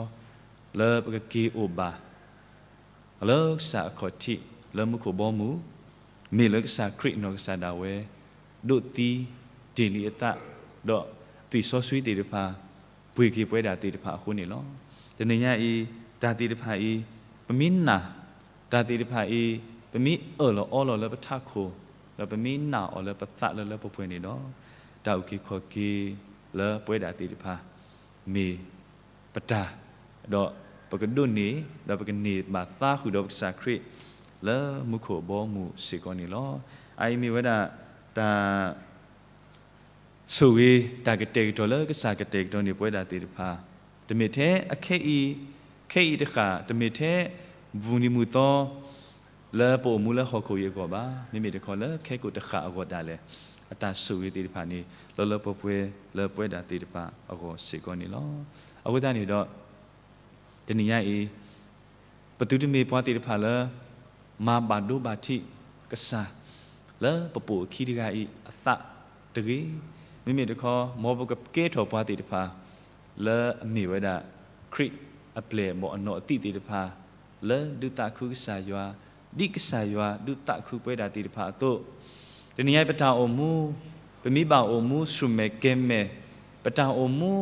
လၢပကက့ၤအိၣ်ဘၣ် လၢကစၢ်အခီၣ်ထံး လၢမူခိၣ်ဘီမုၢ်, မ့ၢ်လၢကစၢ်ခရံာ်နီၢ်ကစၢ်ဒၣ်ဝဲ ဒိးသံတ့ၢ်လံအသး, ဒီးသွံၣ်စီဆှံသ့ၣ်တဖၣ် ပှ့ၤက့ၤပဝဲဒၣ်သ့ၣ်တဖၣ်အဃိန့ၣ်လီၤ. တနံၤညါအံၤ, တၢ်သ့ၣ်တဖၣ်အံၤ, ပမ့ၢ်နာ်, တၢ်သ့ၣ်တဖၣ်အံၤ, ပမ့ၢ်အၢၣ်လီၤအီလီၤလၢပထးခိၣ်, ဒီးပမ့ၢ်နာ်အီၤလၢပသးလၢလၢပှဲၤပှဲၤန့ၣ်ဒီး, တၢ်အုၣ်က့ၤခီၣ်က့ၤလၢပဝဲဒၣ်သ့ၣ်တဖၣ် မ့ၢ်ပတၢ်, ဒီးပကဒိးန့ၢ်, ဒီးပကန့ၢ်ဘၣ်သါဃုာ်ဒီးပကစၢ်ခရံာ် လၢမူခိၣ်အဘီအမုၢ်စ့ၢ်ကီးန့ၣ်လီၤ. အအံၤမ့ၢ်ဝဲဒၣ်တၢ် ဆိၣ်ဂ့ၤတၢ်ကတဲာ်ကတီၤလၢကစၢ်ကတဲာ်ကတီၤန့ၢ်ပဝဲဒၣ်သ့ၣ်တဖၣ်, တမ့ၢ်ထဲအခဲအံၤ, ခဲအံၤတဃၣ်, တမ့ၢ်ထဲမုၢ်နံၤမုၢ်သီ လၢပအိၣ်မူလၢဟီၣ်ခိၣ်အံၤအဂီၢ်ဘၣ်, မ့မ့ၢ်တခီလၢခဲကိာ်တဃၣ်အဂီၢ်ဒၣ်လဲာ်, အတၢ်ဆိၣ်ဂ့ၤသ့ၣ်တဖၣ်န့ၣ် လၢလၢပှဲၤပှဲၤလၢပဝဲဒၣ်သ့ၣ်တဖၣ်အဂီၢ်စ့ၢ်ကီးန့ၣ်လီၤ. အဃိသတးန့ၣ်ဒီး, တနံၤညါအံၤ, ပသုတမ့ၢ်ပှၤသ့ၣ်တဖၣ်လၢ မၤဘၣ်ဒိဘၣ်ထံးကစၢ် လၢပပိာ်အခံတဂၤအံၤအသးတဂ့ၤ, မ့မ့ၢ်တခီ မ်ပကကဲထီၣ်ပှၤသ့ၣ်တဖၣ် လၢအမ့ၢ်ဝဲဒၣ် ခရံာ်အပျဲၢ်အဘီၣ်အနီၢ်အသံၣ်သ့ၣ်တဖၣ် လၢဒုးသးခုကစၢ်ယွၤ, ဒ်ကစၢ်ယွၤဒုးသးခုပဝဲဒၣ်သ့ၣ်တဖၣ်အသိး, တနံၤညါအံၤပတၢ်အိၣ်မူ, ပမ့ၢ်ဘၣ်အိၣ်မူဆူၣ်မဲာ်ကဲၤမဲာ်, ပတၢ်အိၣ်မူ,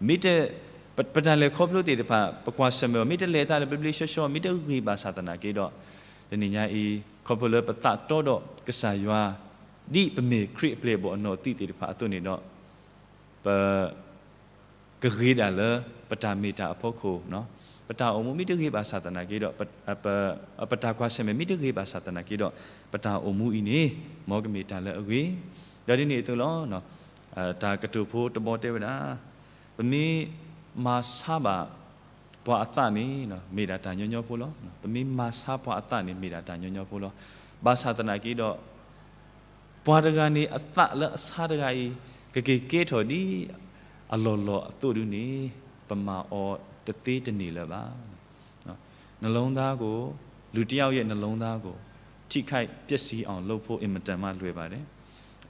မ့ၢ်တ, ပ, ပတၢ်လဲၤခီဖျိသ့ၣ်တဖၣ် ပကွၢ်ဆၢၣ်မဲာ်အီၤ မ့ၢ်တလဲၤအသးလၢဘျ့ဘျ့ဆှီဆှီ မ့ၢ်တဂ့ၤဘၣ်ဆၣ်သနာ်က့ဒီး, တနံၤညါအံၤ ခီဖျိလၢပသးတီဒီးကစၢ်ယွၤ, ဒ်ပမ့ၢ်ခရံာ်အပျဲၢ်အဘီၣ်အနီၢ်အသံၣ်သ့ၣ်တဖၣ်အသိးန့ၣ်ဒီး, ပ ကဂ့ၤဒၣ်လၢပတၢ်မ့ၢ်တၢ်အဖီခိၣ်, ပတၢ်အိၣ်မူမ့ၢ်တဂ့ၤဘၣ်ဆၣ်သနာ်က့ဒီး, ပ, ပ, ပတၢ်ကွၢ်ဆၢၣ်မဲာ်မ့ၢ်တဂ့ၤဘၣ်ဆၣ်သနာ်က့ဒီး, ပတၢ်အိၣ်မူအံၤန့ၣ် မ်ကမ့ၢ်တၢ်လၢအဂ့ၤ, ဒီးဒ်န့ၣ်အသိးလီၤ. တၢ်ကတိၤဖိတဘီတဲဝဲဒၣ်, ပမ့ၢ် ပမ့ၢ်မၤဆါဘၣ်ပှၤအသးန့ၣ် မ့ၢ်ဒၣ်တၢ်ညီညီဖိလီၤ. ပမ့ၢ်မၤဆါပှၤအသးန့ၣ် မ့ၢ်ဒၣ်တၢ်ညီညီဖိလီၤ. ဘၣ်ဆၣ်သနာ်က့ဒီး ပှၤတဂၤန့ၣ် အသးလၢအဆါတဂၤအံၤ ကက့ၤကဲထီၣ်ဒ်အလီၢ်လီၢ်အသိးဒုန့ၣ် ပမၤအီၤတသ့တန့ၢ်လၢၤဘၣ်. နလီသးကိၣ် လူတယောက်ရဲ့ နှလုံးသားကို ထိခိုက်ပျက်စီးအောင်လုပ်ဖို့ အင်မတန်မှလွယ်ပါတယ်.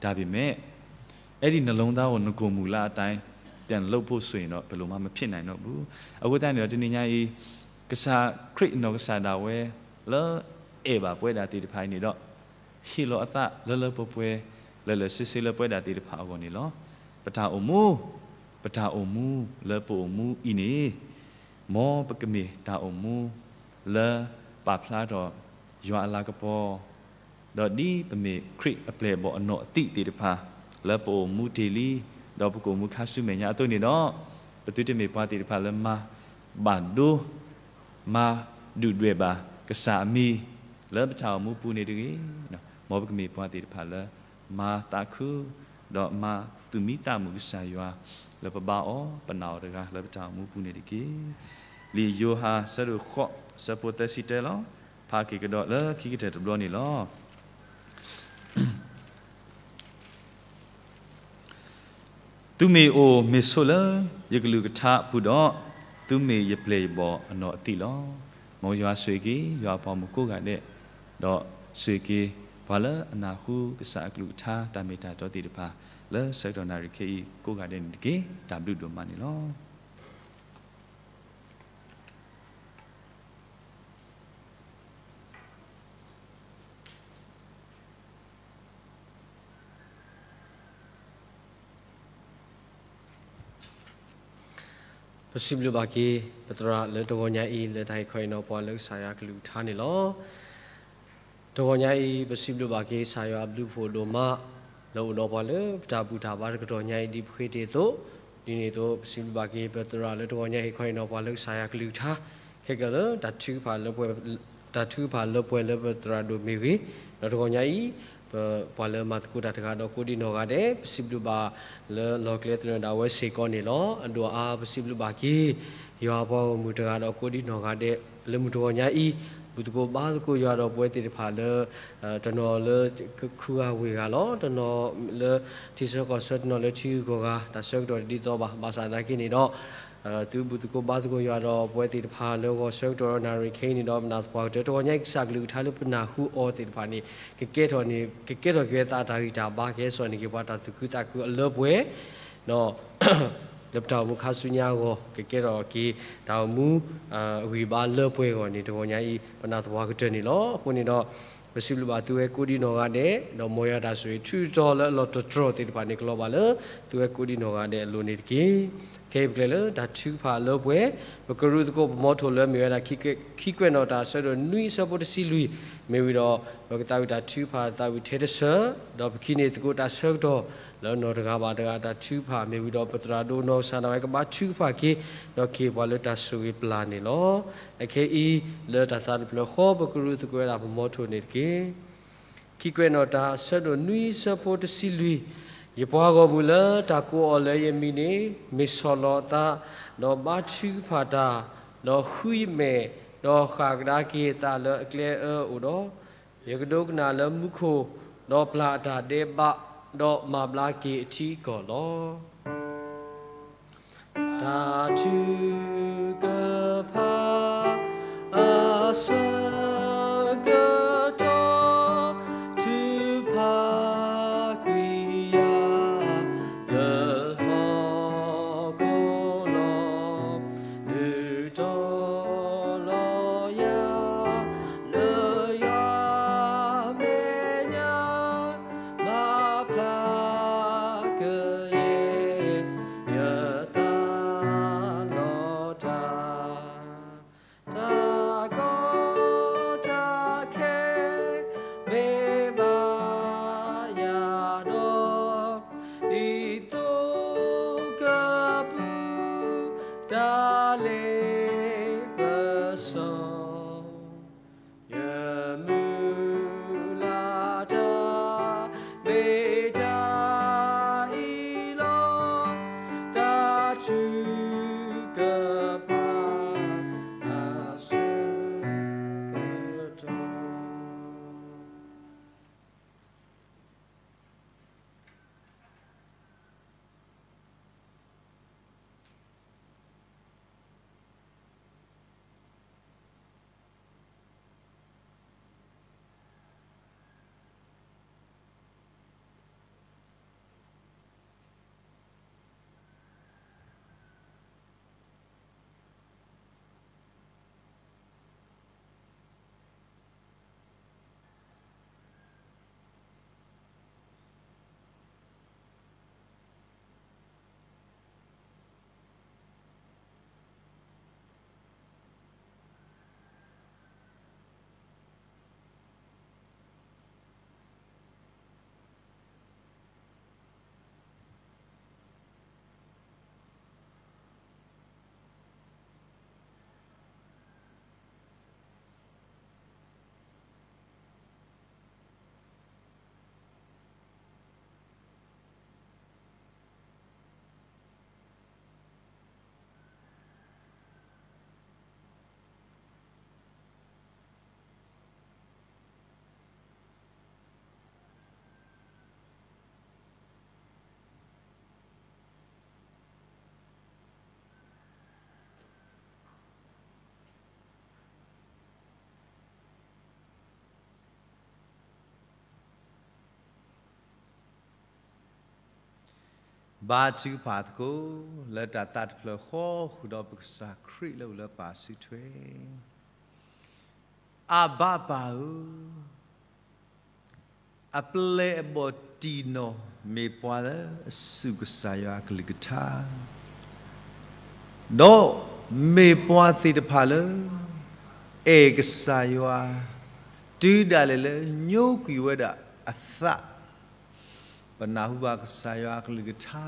ဒါပေမဲ့ အဲဒီနှလုံးသားကို နဂိုမူလအတိုင်း ပြန်လုပ်ဖို့ဆိုရင်တော့ ဘယ်လိုမှမဖြစ်နိုင်တော့ဘူး. အဃိသတးန့ၣ်ဒီး တနံၤညါအံၤ ကစၢ်ခရံာ်အနီၢ်ကစၢ်ဒၣ်ဝဲ လၢအဲၣ်ဘၣ်ပဝဲဒၣ်သ့ၣ်တဖၣ်အံၤန့ၣ်ဒီး ဟ့ၣ်လီၤအသးလၢလၢပှဲၤပှဲၤ လၢလၢဆ့ဆ့လၢပဝဲဒၣ်သ့ၣ်တဖၣ်အဂီၢ်န့ၣ်လီၤ. ပတၢ်အိၣ်မူ, ပတၢ်အိၣ်မူလၢပအိၣ်မူအံၤန့ၣ် မ်ပကမ့ၢ်တၢ်အိၣ်မူ လၢပာ်ဖျါထီၣ်ယွၤအလၤကပီၤ, ဒီးဒ်ပမ့ၢ်ခရံာ်အပျဲၢ်အဘီၣ်အနီၢ်အသံးသ့ၣ်တဖၣ် လၢပအိၣ်မူတ့ၢ်လံ, ဒီးပကအိၣ်မူခါဆူမဲာ်ညါအသိးန့ၣ်ဒီး, ပသုတမ့ၢ်ပှၤသ့ၣ်တဖၣ်လၢမၤဘၣ်ဒိ မၤဒုၣ်ဒွဲၣ်ဘၣ်ကစၢ်အမံၤ လၢပတၢ်အိၣ်မူပူၤန့ၣ်တဂ့ၤ. မ်ပကမ့ၢ်ပှၤသ့ၣ်တဖၣ်လၢ မၤသးခု ဒီးမၤသူၣ်မံသးမုာ်ကစၢ်ယွၤ လၢပဘါအီၤပနာ်အီၤတဂၤ လၢပတၢ်အိၣ်မူပူၤန့ၣ်တက့ၢ်. လံာ်ယိၤဟၣ် ဆၢဒိၣ်ဃိး ဆၢဖိသၢဆံတၢလီၤ. ဖးက့ၤကဒီးလၢခံကတၢၢ်တဘျီန့ၣ်လီၤ. သုမ့ၢ်အိၣ်မ့ၢ်ဆိးလၢယကလုၢ်ကထါအပူၤဒီး, သုမ့ၢ်ယပျဲၢ်ယဘီၣ်အနီၢ်အသံးလီၤ. မ်ယွၤဆိၣ်ဂ့ၤက့ၤ ယွၤအပှၤမုၣ်ကိးဂၤဒဲး, ဒီးဆိၣ်ဂ့ၤက့ၤ ပှၤလၢအနၢ်ဟူကစၢ်အကလုၢ်ကထါ တၢ်မ့ၢ်တၢ်တီသ့ၣ်တဖၣ် လၢဆၢကတီၢ်နၣ်ရံၣ်ခဲအံၤကိးဂၤဒဲးန့ၣ်တက့ၢ်. တၢ်ဘျုးဒိၣ်မးန့ၣ်လီၤ. ပစံးဘျုးဘၣ်က့ၤ ပသရၣ်လၢတဂီၤညါအံၤ လၢတၢ်ဟ့ၣ်ခီဟ့ၣ်နီၤပှၤလၢကစၢ်ယွၤအကလုၢ်ကထါန့ၣ်လီၤ. တဂီၤညါအံၤ ပစံးဘျုးဘၣ်က့ၤ ကစၢ်ယွၤအဘျုးဖှိၣ်ဒိၣ်မး လၢအိၣ်ဒီးပှၤလၢပတၢ်ဘူၣ်တၢ်ဘါတကတီၢ်ညါအံၤ ဒ်ပဃ့တ့ၢ်အသိး, ဒ်န့ၣ်အသိး ပစံးဘျုးဘၣ်က့ၤ ပသရၣ်လၢတဂီၤညါ ဟ့ၣ်ခီဟ့ၣ်နီၤပှၤလၢကစၢ်ယွၤအကလုၢ်ကထါ ခဲကနံၣ်လၢ တၢ်ထုကဖၣ်လၢပှဲၤလၢပသရၣ်ဒိၣ်မ့ၢ်ဂ့ၤ, ဒီးတဂီၤညါအံၤ ပပှၤလၢမၤသကိးတၢ်တဂၤဒီးကိးဒံနီၢ်ဂၤဒဲး ပစံးဘျုးဘၣ်လၢလီၢ်ကျဲသနၢၣ်ဒၣ်ဝဲစ့ၢ်ကီးန့ၣ်လီၤ. အဒိၣ်အါ ပစံးဘျုးဘၣ်က့ၤ ယွၤအပှၤဂီၢ်မုၢ်တဂၤဒီးကိးဒံနီၢ်ဂၤဒဲး လၢမုၢ်တဂီၤညါအံၤ ဘူၣ်သကိးဘါသကိးယွၤဒီးပဝဲသ့ၣ်တဖၣ်လၢ တနီၤလၢ ခူဂၤဝ့ၢ်ဂၤလီၤ. တနီၤလၢထံဆၢကီၢ်ဆၢ တနီၤလၢထံဂုၤကီၢ်ဂၤ တၢ်ဆၢကတီၢ်တဒ်သိးဘၣ်. ဘၣ်ဆၣ်သနာ်က့န့ၣ်ဒီး သုဘူၣ်သကိးဘါသကိးယွၤဒီးပဝဲသ့ၣ်တဖၣ်လၢဂီၤဆၢကတီၢ်ဒီးနၣ်ရံၣ်ခဲအံၤန့ၣ်ဒီး ပနာ်သပှၢ်ကတၢၢ် တဂီၤညါအံၤ ကစၢ်ကလုၢ်ကထါလၢပနၢ်ဟူအီၤသ့ၣ်တဖၣ်န့ၣ် ကကဲထီၣ်န့ၣ် ကကဲထီၣ်က့ၤဝဲသးတၢ်ဂံၢ်တၢ်ဘါ ကဟဲစိာ်န့ၢ်က့ၤပှၤတၢ်သူၣ်ခုသးခုအလၢပှဲၤ ဒီး လၢပတၢ်အိၣ်မူခါဆူညါအဂီၢ် ကကဲထီၣ်က့ၤတၢ်အိၣ်မူ အဂံၢ်ဘါလၢပှဲၤအဂီၢ်န့ၣ် တဂီၤညါအံၤ ပနာ်သပှၢ်ကတၢၢ်န့ၣ်လီၤ. အဃိန့ၣ်ဒီး ပစံးဘျုးဘၣ်သုဝဲကိးဒံနီၢ်ဂၤဒဲး ဒီးမ်ယွၤတၢ်ဆိၣ်ဂ့ၤထူးထီးလၢအလီၢ်တတြီၢ်သ့ၣ်တဖၣ်န့ၣ် ကလီၤဘၣ်လၢ သုဝဲကိးဒံနီၢ်ဂၤဒဲးအလိၤန့ၣ်တက့ၢ်. ခဲအံၤပကလဲၤလၢတၢ်ထုကဖၣ်လၢပှဲၤ ပကရူၢ်သကိးပမီထိၣ်လၢမ့ၢ်ဝဲဒၣ် ခံကွဲးနီၣ်တၢ် အဆၢဒိၣ်နွံအဆၢဖိတဆံလွံၢ် မ့ၢ်ဝံၤဒီး ပကသးဝံၣ်တၢ်ထုကဖၣ်သးဝံၣ်ထဲတဆၢ ဒီးပကဟံးန့ၢ်သကိးတၢ်ဆၢကတီၢ် လၢနီၢ်တဂၤဘၣ်တဂၤတၢ်ထုကဖၣ် မ့ၢ်ဝံၤဒီး ပသရၣ်ဒိကနီၢ်ကစၢ်ဒၣ်ဝဲကဘါထုကဖၣ်က့ၤ ဒီးကဟ့ၣ်ပှၤလၢတၢ်ဆိၣ်ဂ့ၤပျၢ်န့ၣ်လီၤ. အခဲအံၤ လၢတၢ်သးတဖျၢၣ်ဃီ ပကရူၢ်သကိးဝဲဒၣ်ပမီထိၣ်န့ၣ်တက့ၢ်. ခံကွဲးနီၣ်တၢ် အဆၢဒိၣ်နွံအဆၢဖိတဆံလွံၢ်, ယပှၤဂီၢ်မုၢ်လၢတၢ်ကိးအီၤလၢယမံၤန့ၣ် မ့ၢ်ဆီၣ်လီၤအသး, ဒီးဘါထုကဖၣ်တၢ်, ဒီးဃုယမဲာ်, ဒီးဃၣ်ကဒါက့ၤအသးလၢအကျဲအၢအိၣ်ဒီး, ယကဒိကနၣ်လၢမူခိၣ်, ဒီးပျၢ်အတၢ်ဒဲးဘး, ဒီးမၤဘျါက့ၤအထံအကီၢ်လီၤ. တၢ်ထုကဖၣ်အဆၢကတီၢ် ထုကဖၣ်ကွံာ်ယၤလၢဟီၣ်ခိၣ်လီၤ. ဒုးတီၤလီၤယၤ လၢယွၤမဲာ်ညါ မၤဖျါကယဲၢ် ယသးလီၤတၢ်, တၢ်ကီတၢ်ခဲ မ့ၢ်ဘၣ်ယၤဒီး ဒ်သိကပူၤ တၢ်လ့ပစီ ယမုၢ်လၢ်တၢ် မ့ၢ်တၢ်အံၤလီၤ. တၢ်ထုက ပှၤအဆၢကတီၢ်. ဘါထုကဖၣ်သကိး လၢတၢ်သးတဖျၢၣ်ဃီ ဃုာ်ဒီးပကစၢ်ခရံာ်လၢအိၣ်လၢပၢ်စုထွဲ. အဘါပၢ်ဧၢ, အပျဲၢ်အဘီၣ်တံၢ်နီၢ် မ့ၢ်ပှၤလၢအစူၢ်ကစၢ်ယွၤအကလုၢ်ကထါ, ဒီးမ့ၢ်ပှၤသ့ၣ်တဖၣ်လၢ အဲၣ်ကစၢ်ယွၤ တုၤဒၣ်လဲာ်လၢညိကွံာ်ဝဲဒၣ်အသး ပနၢ်ဟူဘၣ်ကစၢ်ယွၤအကလုၢ်ကထါ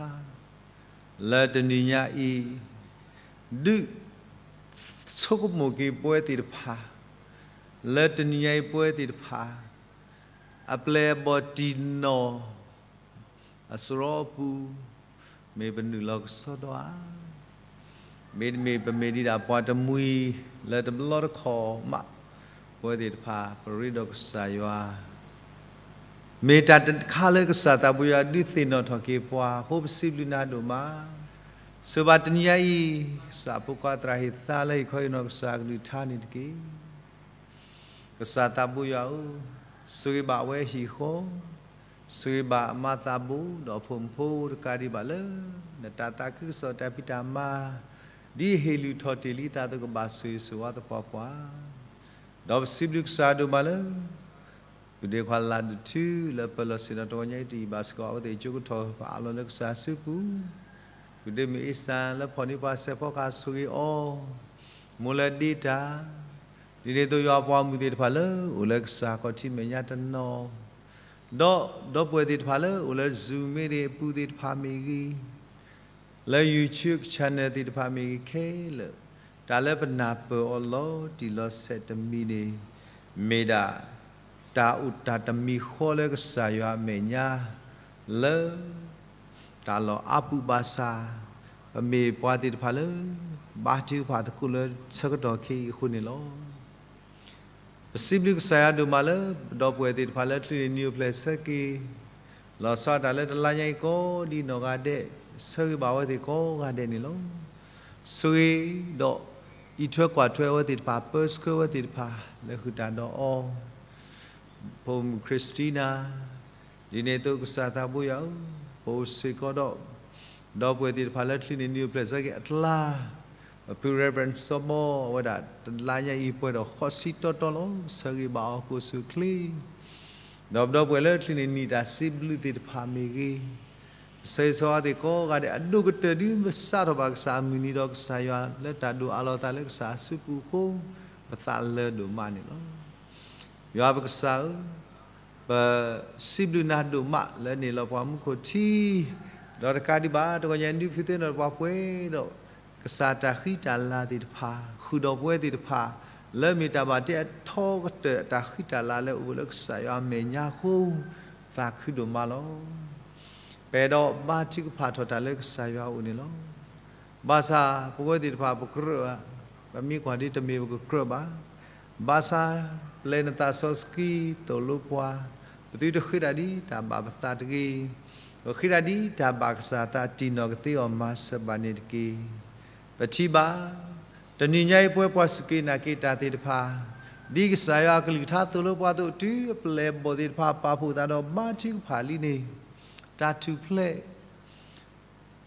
လၢတနံၤညါအံၤ, ဒုးဆိကမိၣ်က့ၤပဝဲသ့ၣ်တဖၣ် လၢတနံၤညါအံၤပဝဲသ့ၣ်တဖၣ် အပျဲၢ်အဘီၣ်တံၢ်နီၢ် အစရီအပူၤ မ့ၢ်ပနုာ်လီၤကစီဒီဧါ. မ့တမ့ၢ် ပမ့ၢ်ဒံးဒၣ်ပှၤတမှံၤလၢတဘျီတခီၣ်မး, ပဝဲသ့ၣ်တဖၣ် ပရ့ဒီးကစၢ်ယွၤ မ့ၢ်တၢ်တခါလၢကစၢ်သးဘိယွၤဒုးသ့ၣ်နီၣ်ထီၣ်က့ၤပှၤအဃိ ပစံးဘျုးနၤဒိၣ်မး. ဆိဘၣ်တနံၤညါအံၤ ကစၢ်ဖိခွါသရၣ်ဟ့ၣ်သါလၢဟ့ၣ်ခီဟ့ၣ်နီၤကစၢ်အကလုၢ်ကထါန့ၣ်တက့ၢ်. ကစၢ်သးဘိယွၤဧၢ, ဆိၣ်ဂ့ၤဘၣ်အဝဲအဟံၣ်အဃီ, ဆိၣ်ဂ့ၤဘၣ်အမါသးဘိ ဒီးအဖိမုၣ်ဖိတကးဒံးဘၣ်လၢ နတၢ်သးခုကစီၣ်တၢ်ဖံးတၢ်မၤ ဒ်အဟ့ၣ်လုၢ်ထီၣ်တ့ၢ်လံအသးအသိး ကဘၣ်ဆိၣ်ဂ့ၤဆိၣ်ဝါသပှၢ်ပှၢ်. ဒီးပစံးဘျုးကစၢ်ဒိၣ်မးလၢ ကုၢ်ဒ့ခွါလၢ်ဒိၣ်ထူ လၢပၢၢ်လီၢ်ဆ့ၣ်နီၤတဂီၤညါအံၤ တယံာ်ဘၣ်စ့ၢ်ကီးအဝဲသ့ၣ်ကၠိကထီၣ်ပအးလီၤလၢကစၢ်စုပူၤ, ကုၢ်ဒ့မုၣ်အ့စၢ်လၢဖီၣ်န့ၢ်ပှၤစဲးဖီကဟၣ် ဆိၣ်ဂ့ၤအီၤ, မိၢ်လၢဒ့တၢ်, ဒ်န့ၣ်အသိးယွၤအပှၤမုၣ်သ့ၣ်တဖၣ်လၢအိၣ်လၢကစၢ်ခီၣ်ထံးမဲာ်ညါတနီၤ, ဒီးဒီပုၢ်ဝဲၢ်သ့ၣ်တဖၣ်လၢအိၣ်လၢ Zoom မ့ၢ်ဂ့ၤ အပူၤသ့ၣ်တဖၣ်မ့ၢ်ဂ့ၤ လၢ YouTube channel သ့ၣ်တဖၣ်မ့ၢ်ဂ့ၤ ခဲလၢာ်, တၢ်လၢပနၢ်ပၢၢ်အီၤလီၤတံၢ်လီၤဆဲးတမံၤန့ၣ် မ့ၢ်ဒၣ် တၢ်အိၣ်တၢ်တမံၤဃီလၢကစၢ်ယွၤအမဲာ်ညါ လၢ တၢ်လီၢ်အါပူၤဘၣ်ဆၣ် ပမ့ၢ်ပှၤသ့ၣ်တဖၣ်လၢ ဘါထုကဖၣ်သကိးလၢဆၢကတီၢ်ခဲအံၤအဃိန့ၣ်လီၤ. ပစံးဘျုးကစၢ်ယွၤဒိၣ်မးလၢ ပဒီပုၢ်ဝဲၢ်သ့ၣ်တဖၣ်လၢ ချုးန့ၢ်နံၤအိၣ်ဖျဲၣ်ဆၢက့ၤ လီၤဆီဒၣ်တၢ်လၢတလါညါအံၤကိးဒ်နီၢ်ဂၤဒဲး, ဆၢဂ့ၤဘၣ်ဝဲသ့ၣ်ကိးဂၤဒဲးန့ၣ်လီၤ. ဆိၣ်ဂ့ၤဒီး အံးထွဲကွၢ်ထွဲဝဲသ့ၣ်တဖၣ်, ပၢဆှၢဝဲသ့ၣ်တဖၣ် လၢဃုာ်တၢ်ဒီးအီၤ, ဖိမုၣ် Christina, ဒ်န့ၣ်အသိးကစၢ်သးဘိယွၤဧၢ, ပအိၣ်စ့ၢ်ကီးဒီး ဒီပုၢ်ဝဲၢ်သ့ၣ်တဖၣ်လၢ ချုးန့ၢ်နံၤအိၣ်ဖျဲၣ်ဆၢက့ၤအကျါ, ပဖု Reverend စီၤဘီ အဝဲဒၣ်တလါညါအံၤပှဲၤဒီးဃိးဆံတီတီလီၤ. ဆၢဂ့ၤဘၣ်အီၤကိးဆူၣ်ချ့ ဒီးပဒီပုၢ်ဝဲၢ်လၢ ချုးန့ၢ်နံၤတၢ်စံးဘျုးသ့ၣ်တဖၣ်မ့ၢ်ဂ့ၤ, ပဆၢဂ့ၤဆၢဝါသ့ၣ်ကိးဂၤဒဲး အဒိၣ်ကတၢၢ်ဒ်ပစးထီၣ်ဘၣ်ကစၢ်အမုၢ်နံၤ ဒီးကစၢ်ယွၤလၢတၢ်ဒိၣ်အးလီၤသးလၢကစၢ်အစုပူၤအဃိ, ပသးလၢာ်ဒိၣ်မးန့ၣ်လီၤ. ယွၤပကစၢ်ဧၢ, ပစံးဘျုးနၤဒိၣ်မးလၢနဟ့ၣ်လီၤပှၤမူခိၣ်ထံ, ဒီးတကးဒံးဘၣ် တဂီၤညါဒုးဖုသ့ၣ်နီၣ်ပှၤပှဲၤဒီး ကစၢ်တၢ်ဃံတၢ်လၤသ့ၣ်တဖၣ် ဃုာ်ဒီးပဝဲသ့ၣ်တဖၣ် လၢမ့ၢ်တၢ်ဘၣ်တ့အထီကတၢၢ်အတၢ်ဃံတၢ်လၤလၢအိၣ်လၢကစၢ်ယွၤအမဲာ်ညါအဃိ, သးခုဒိၣ်မးလီၤ. ပအဲၣ်ဒိးဘါထုကဖၣ်ထီၣ်တၢ်လၢကစၢ်ယွၤအအိၣ်န့ၣ်လီၤ. ဘၣ်ဆၣ်ပဝဲသ့ၣ်တဖၣ်ပကြၢး, ပမ့ၢ်ကွၢ်ဒ်တမ့ၢ်ပကကြၢးဘၣ်. ဘၣ်ဆၣ်ပျဲနသးစီဆှံသိၣ်လိပှၤ, ပသုတဃ့တၢ်ဒ်တၢ်ဘၣ်ပသးတဂ့ၤ, ပဃ့တၢ်ဒ်တၢ်ဘၣ်ကစၢ်သးတံၢ်နီၢ်ကသ့အီၤမၤစၢၤဘၣ်န့ၣ်တက့ၢ်. ပထံၣ်ဘၣ် တနံၤညါအံၤပဝဲပှၤစူၢ်က့ၤနာ်က့ၤတၢ်သ့ၣ်တဖၣ်, ဒ်ကစၢ်ယွၤအကလုၢ်ကထါသိၣ်လိပှၤအသိး တုၤအပျဲၢ်အဘီၣ်သ့ၣ်တဖၣ်ပာ်ဖှိၣ်သးဒီးဘါထုကဖၣ်လံန့ၣ်, တၢ်ထူၣ်ဖျဲး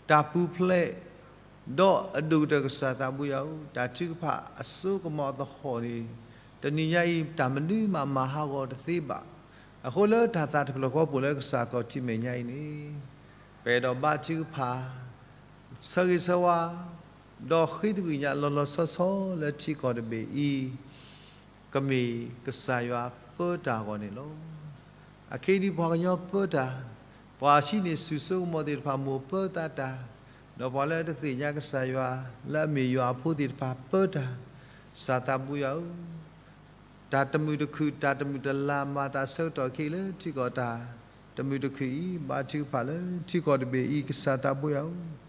တၢ်ပူၤဖျဲး, ဒီးအဒိၣ်ကတၢၢ်ကစၢ်သးဘိယွၤဧၢ, တၢ်ထုကဖၣ်အစိကမီၤအသဟီၣ်န့ၣ်, တနံၤညါအံၤတၢ်မနုၤမးမၤဟးဂီၤတသ့ဘၣ်. အဃိလၢတၢ်သးတဖျၢၣ်ဃီပူၤလၢကစၢ်ခီၣ်ထံးမဲာ်ညါအံၤန့ၣ်, ပအဲၣ်ဒိးဘါထုကဖၣ် ဆၢဂ့ၤဆၢဝါ ဒီးဃ့တဂ့ၢ်ညါလီၤလီၤဆီဆီလၢထံကီၢ်တဘ့ၣ်အံၤ, ကမ့ၢ်ကစၢ်ယွၤပၢတၢ်အဂီၢ်န့ၣ်လီၤ. အခဲအံၤဒ်ပှၤကညီပၢတၢ်, ပှၤဟံးန့ၢ်စုစိကမီၤသ့ၣ်တဖၣ်မိၢ်ပၢသးတၢ်, ဒီးပှၤလၢအတသ့ၣ်ညါကစၢ်ယွၤ လၢအမ့ၢ်ယွၤအဖိသ့ၣ်တဖၣ်ပၢတၢ်, ကစၢ်သးဘိယွၤဧၢ, တၢ်တမုာ်တခုၣ် တၢ်တမုာ်တလၤမၤသးဆၢကတီၢ်ခဲအံၤလၢထံကီၢ်တၢ် တမုာ်တခုၣ်အံၤ ဘါထုကဖၣ်လၢထံကီၢ်တဘ့ၣ်အံၤ ကစၢ်သးဘိယွၤဧၢ,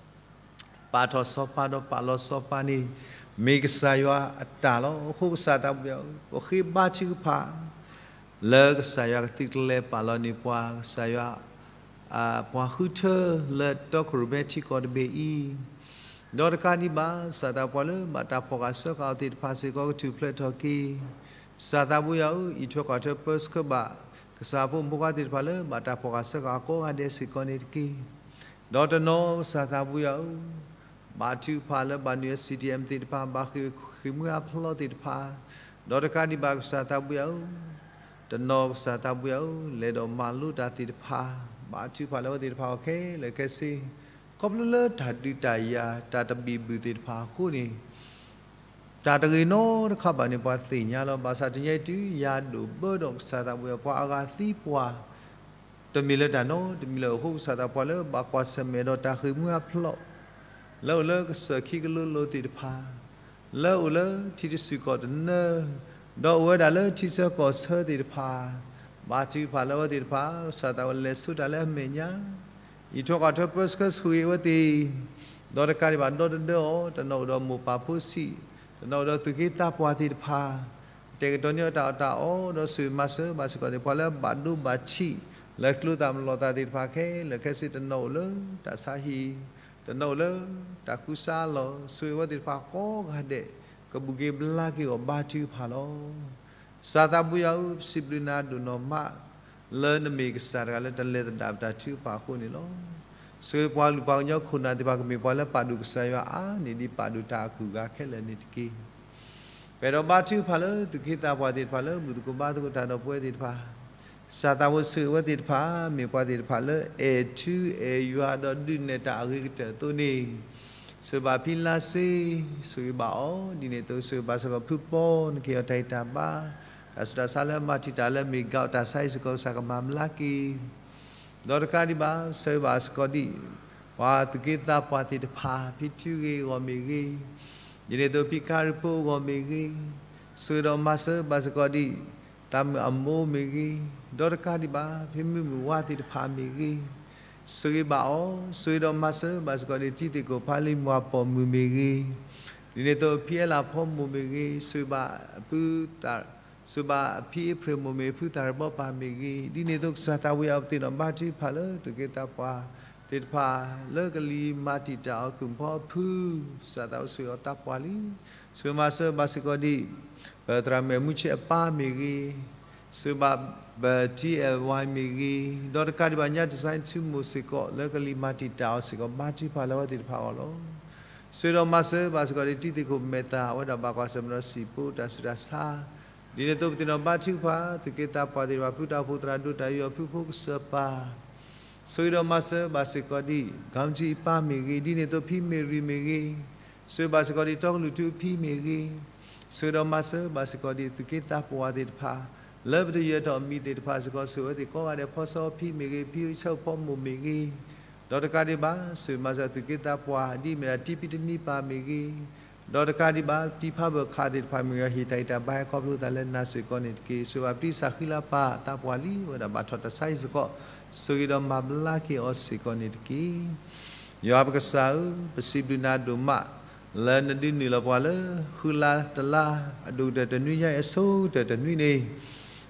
ပာ်ထီၣ်စီၤပၤဒီးပာ်လီၤစီၤပၤန့ၣ် မ့ၢ်ကစၢ်ယွၤအတၢ်လီၤ. အဃိကစၢ်သးဘိယွၤဧၢ, ပဃ့ဘါထုကဖၣ် လၢကစၢ်ယွၤကသုးကလၢၤပာ်လီၤန့ၢ်ပှၤ, ကစၢ်ယွၤ ပှၤဃုထၢလၢတီခိၣ်ရိၣ်မဲထံကီၢ်တဘ့ၣ်အံၤ, ဒီးတကးဒံးဘၣ် ကစၢ်သးပှၤလၢဘၣ်တၢ်ဖီၣ်ဃာ်ဆှၢဃာ်အီၤသ့ၣ်တဖၣ်စ့ၢ်ကီးကထူၣ်ဖျဲးထီၣ်က့ၤ, ကစၢ်သးဘိယွၤဧၢ, အံးထွဲကွၢ်ထွဲပၢဆှၢဘၣ် ကစၢ်ဖိမုၣ်ဖိခွါသ့ၣ်တဖၣ်လၢဘၣ်တၢ်ဖီၣ်ဃာ်ဆှၢဃာ်ကိးဂၤဒဲးစ့ၢ်ကီးန့ၣ်တက့ၢ်. ဒီးတနီၤကစၢ်သးဘိယွၤဧၢ, ဘါထုကဖၣ်လၢဘၣ်နုာ် CDM သ့ၣ်တဖၣ် ဘၣ်ဃ့ၢ်မှံဟးဖျိးသ့ၣ်တဖၣ်, ဒီးတကးဒံးဘၣ်ကစၢ်သးဘိယွၤဧၢ, တနီၤကစၢ်သးဘိယွၤဧၢ, လဲၤဒီးမၤလိတၢ်သ့ၣ်တဖၣ်, ဘါထုကဖၣ်လၢအဝဲသ့ၣ်တဖၣ်အဂီၢ်ခဲလၢာ်ခဲဆ့, ခီဖျိလၢတၢ်ဒုးတၢ်ယၤ တၢ်တဘံၣ်ဘုၣ်သ့ၣ်တဖၣ်အဃိန့ၣ် တၢ်တဂ့ၤနီတခါဘၣ်န့ၣ် ပှၤသ့ၣ်ညါလီၤ. ဘၣ်ဆၣ်တနံၤညါအံၤတုၤယၤဒိၣ်ဘၢဒီးကစၢ်သးဘိယွၤ ပှၤအဂၤသံပှၤ တမ့ၢ်လၢတၢ်နီတမံၤလၢၤအဃိ ကစၢ်သးပှၤလၢဘၣ်ကွၢ်ဆၢၣ်မဲာ်ဒီးတၢ်ဃ့ၢ်မှံဟးဖျိး လၢအိၣ်လၢကစၢၢ်ခံကလိလိၤသ့ၣ်တဖၣ်, လၢအိၣ်လၢထံတစူၢ်ကီၢ်တနၢၤ, ဒီးအိၣ်ဝဲဒၣ်လၢထံဆၢကီၢ်ဆၢသ့ၣ်တဖၣ်, ဘါထုကဖၣ်လၢအဝဲသ့ၣ်တဖၣ် ကစၢ်သးဝဲလဲၤဆူတၢ်လၢအမဲာ်ညါ အံးထွဲကွၢ်ထွဲပၢဆှၢဆိၣ်ဂ့ၤအဝဲသ့ၣ်, ဒီးတကးဒံးဘၣ်ဒီတဒၢအီၤ တနီၤအိၣ်ဒီးမိၢ်ပၢ်ဖိဆံး, တနီၤအိၣ်ဒီးသူၣ်က့သးပှၢ်သ့ၣ်တဖၣ်, ကတဲာ်ကတီၤန့ၢ်အတၢ်အီၣ်တၢ်အီ ဒီးဆိၣ်ဂ့ၤမၤစၢၤဘၣ်စ့ၢ်ကီးသ့ၣ်တဖၣ်လၢဘၣ်ဒိဘၣ်ထံး လၢကျိသၣ်မလီၤသၣ်သ့ၣ်တဖၣ်ခဲလၢာ်ခဲဆ့ တနီၤအိၣ်လၢတၢ်ဆါဟံၣ်, တနီၤအိၣ်လၢတၢ်ကူစါလီၢ် ဆိၣ်ဂ့ၤအဝဲသ့ၣ်တဖၣ်ကိးဂၤဒဲး ကဘူၣ်က့ၤဘျါက့ၤအီၤဘါထုကဖၣ်လီၤ. ကစၢ်သးဘိယွၤဧၢ, ပစံးဘျုးနၤဒိၣ်နီၢ်မး လၢနမ့ၢ်ကစၢ်တဂၤလၢတလဲၤသဒၣ်ပတၢ်ထုကဖၣ်အဃိန့ၣ်လီၤ. ဆိၣ်ဂ့ၤပှၤကလုာ်ပှၤကညီခိၣ်နၢ်သ့ၣ်တဖၣ် ကမ့ၢ်ပှၤလၢပာ်ဒိၣ်ကစၢ်ယွၤအါန့ၢ်ဒံးပာ်ဒိၣ်တၢ်အကူၣ်အဂၤခဲလၢာ်န့ၣ်တက့ၢ်. ပအဲၣ်ဒိးဘါထုကဖၣ်လၢသူၣ်က့သးပှၢ်သ့ၣ်တဖၣ်လၢမုၢ်သကိးဘါသကိးတၢ်ဒီးပဝဲသ့ၣ်တဖၣ်, ကစၢ်သးဘိဆိၣ်ဂ့ၤဝဲသ့ၣ်တဖၣ် မ့ၢ်ပှၤသ့ၣ်တဖၣ်လၢအဲၣ်ထူအဲၣ်ယွၤဒီးဒုးနဲၣ်တၢ်အဂ့ၤကတၢၢ်အသိးန့ၣ်, ဆိၣ်ဂ့ၤဘၣ်ဖံလါစ့, ဆိၣ်ဂ့ၤဘၣ်အီၤ, ဒ်န့ၣ်အသိးဆိၣ်ဂ့ၤဘၣ်စ့ၢ်ကီးဖုပီ နက့ၤအီၤတၢ်အံၤတၢ်ဘါ, တၢ်ဆူးတၢ်ဆါလၢမၤတံာ်တာ်လၢမ့ၢ်ကီးတၢ်ဆါအံၤစ့ၢ်ကီး ကစၢ်ကမၤဘျါက့ၤ ဒီးတကးဒံးဘၣ် ဆိၣ်ဂ့ၤဘၣ်စ့ၢ်ကီးဒံး ပှၤသူၣ်က့သးပှၢ်သ့ၣ်တဖၣ် ဖံထူဂ့ၤအဂီၢ်မ့ၢ်ဂ့ၤ, ဒ်န့ၣ်အသိးဖံကါရံၣ်ဖိအဂီၢ်မ့ၢ်ဂ့ၤ, ဆိၣ်ဂ့ၤဒီးမၤစၢၤဘၣ်စ့ၢ်ကီးဒံး သးမုၣ်အမိၢ်မ့ၢ်ဂ့ၤ, ဒီးတကးဒံးဘၣ် ဖံမုၢ်မုၢ်ဝါသ့ၣ်တဖၣ်မ့ၢ်ဂ့ၤ, ဆိၣ်ဂ့ၤဘၣ်အီၤ, ဆိၣ်ဂ့ၤဒီးမၤစၢၤဘၣ်စ့ၢ်ကီးဒံး တံၤသ့ၣ်ခိၣ်ဖါလံမုၣ်အပိာ်မုၣ်မ့ၢ်ဂ့ၤ, ဒ်န့ၣ်အသိးဖံအဲလးဖိမိၢ်မ့ၢ်ဂ့ၤ, ဆိၣ်ဂ့ၤဘၣ်အဖံအ့ဖြ့ၣ်မိၢ်မ့ၢ်ဖုသးရဘီပၢ်မ့ၢ်ဂ့ၤ, ဒ်န့ၣ်အသိးကစၢ်သးဝံၣ်အပသ့ၣ်နီၣ်ဘါထုကဖၣ်လၢသူၣ်က့သးပှၢ်သ့ၣ်တဖၣ် လၢကလံၤမၤတံာ်တာ်အီၤခုၣ်ဖီအဖု, ကစၢ်သးဝံၣ်ဆိၣ်ဂ့ၤအီၤသးပှၢ်လံ, ဆိၣ်ဂ့ၤမၤစၢၤဘၣ်စ့ၢ်ကီးဒံး ပသရၣ်မုၣ်မူဆဲးအပၢ်မ့ၢ်ဂ့ၤ, ဆိၣ်ဂ့ၤဘၣ်ပ ထံအဲၣ်ဝါမ့ၢ်ဂ့ၤ, ဒီးတကးဒံးဘၣ်ညါ တစါအံၤ ထူမိၢ်စ့ၢ်ကီး လၢကလံၤမၤတံာ်တာ်အီၤစ့ၢ်ကီး ဘါထုကဖၣ်လၢအဝဲသ့ၣ်တဖၣ်အဂီၢ်လီၤ. ဆိၣ်ဂ့ၤဒီးမၤစၢၤဘၣ်စ့ၢ်ကီးဒံး တံၤသ့ၣ်ခိၣ်မဲာ်သၣ် အဝဲဒၣ်ဘၣ်ကွၢ်ဆၢၣ်မဲာ်ဒီးစံာ်ပူၤတၢ်ဆူးတၢ်ဆါ, ဒ်န့ၣ်အသိးပသ့ၣ်နီၣ်ဘါထုကဖၣ် သူၣ်က့သးပှၢ်သ့ၣ်တဖၣ် ဖုတၢ်အိၣ်ဖှိၣ်သရၣ်ဒိၣ်တၢ်ယူးယီၣ်ဖုဖိကစၢၢ်ပၢ် ဆိၣ်ဂ့ၤဒီးမၤစၢၤဘၣ်စ့ၢ်ကီးဒံး ကီမတံအပၢ်မ့ၢ်ဂ့ၤ, ဒ်န့ၣ်အသိးဖံမ့ၢ်ရံမ့ၢ်ဂ့ၤ, ဆိၣ်ဂ့ၤဘၣ်စ့ၢ်ကီးဒံး တီကလုာ်ထူအဖံမ့ၢ်ဂ့ၤ, ဆိၣ်ဂ့ၤဒီးမၤစၢၤဘၣ်စ့ၢ်ကီးဒံး သူၣ်က့သးပှၢ်သ့ၣ်တဖၣ် လၢပတယၢၤထီၣ်အမံၤသ့ၣ်တဖၣ်စ့ၢ်ကီး ဆိၣ်ဂ့ၤဝဲသ့ၣ်ကိးဂၤဒဲး ဖီစီအဖံမ့ၢ်ဂ့ၤ, ဖံဆၢဖိမိၢ်မ့ၢ်ဂ့ၤ, ဒီးတကးဒံးဘၣ် ဆိၣ်ဂ့ၤမၤစၢၤသူၣ်က့သးပှၢ် ဒ်အမ့ၢ်ဒၣ်တံၤပံတနံၤပၢ်မ့ၢ်ဂ့ၤ, ဒီးတကးဒံးဘၣ် တံၤဖးဘၢၣ်ခးသ့ၣ်တဖၣ်မ့ၢ်ဂ့ၤ ဟ့ၣ်တၢ်အံးတၢ်ဘါဟဲခီဖျိသးလၢနၤစ့ၢ်ကီးန့ၣ်တက့ၢ်. ဆိၣ်ဂ့ၤဘၣ်ပတံၤစၢ်ဃံလၤပၢ်သးပှၢ်လံ အဝဲဒၣ်ဘၣ်ထီၣ်တၢ်ဆါအံၤစ့ၢ်ကီး ဆိၣ်ဂ့ၤဒီးမၤဘျါက့ၤအီၤစ့ၢ်ကီးန့ၣ်တက့ၢ်. ယွၤပကစၢ်ဧၢ, ပစံးဘျုးနၤဒိၣ်မး လၢနဒုးနုာ်လီၤပှၤလၢ ဃုလါတလါ အဒိၣ်ကတၢၢ်တနွံညါအံၤ အဆိကတၢၢ်တနွံန့ၣ်,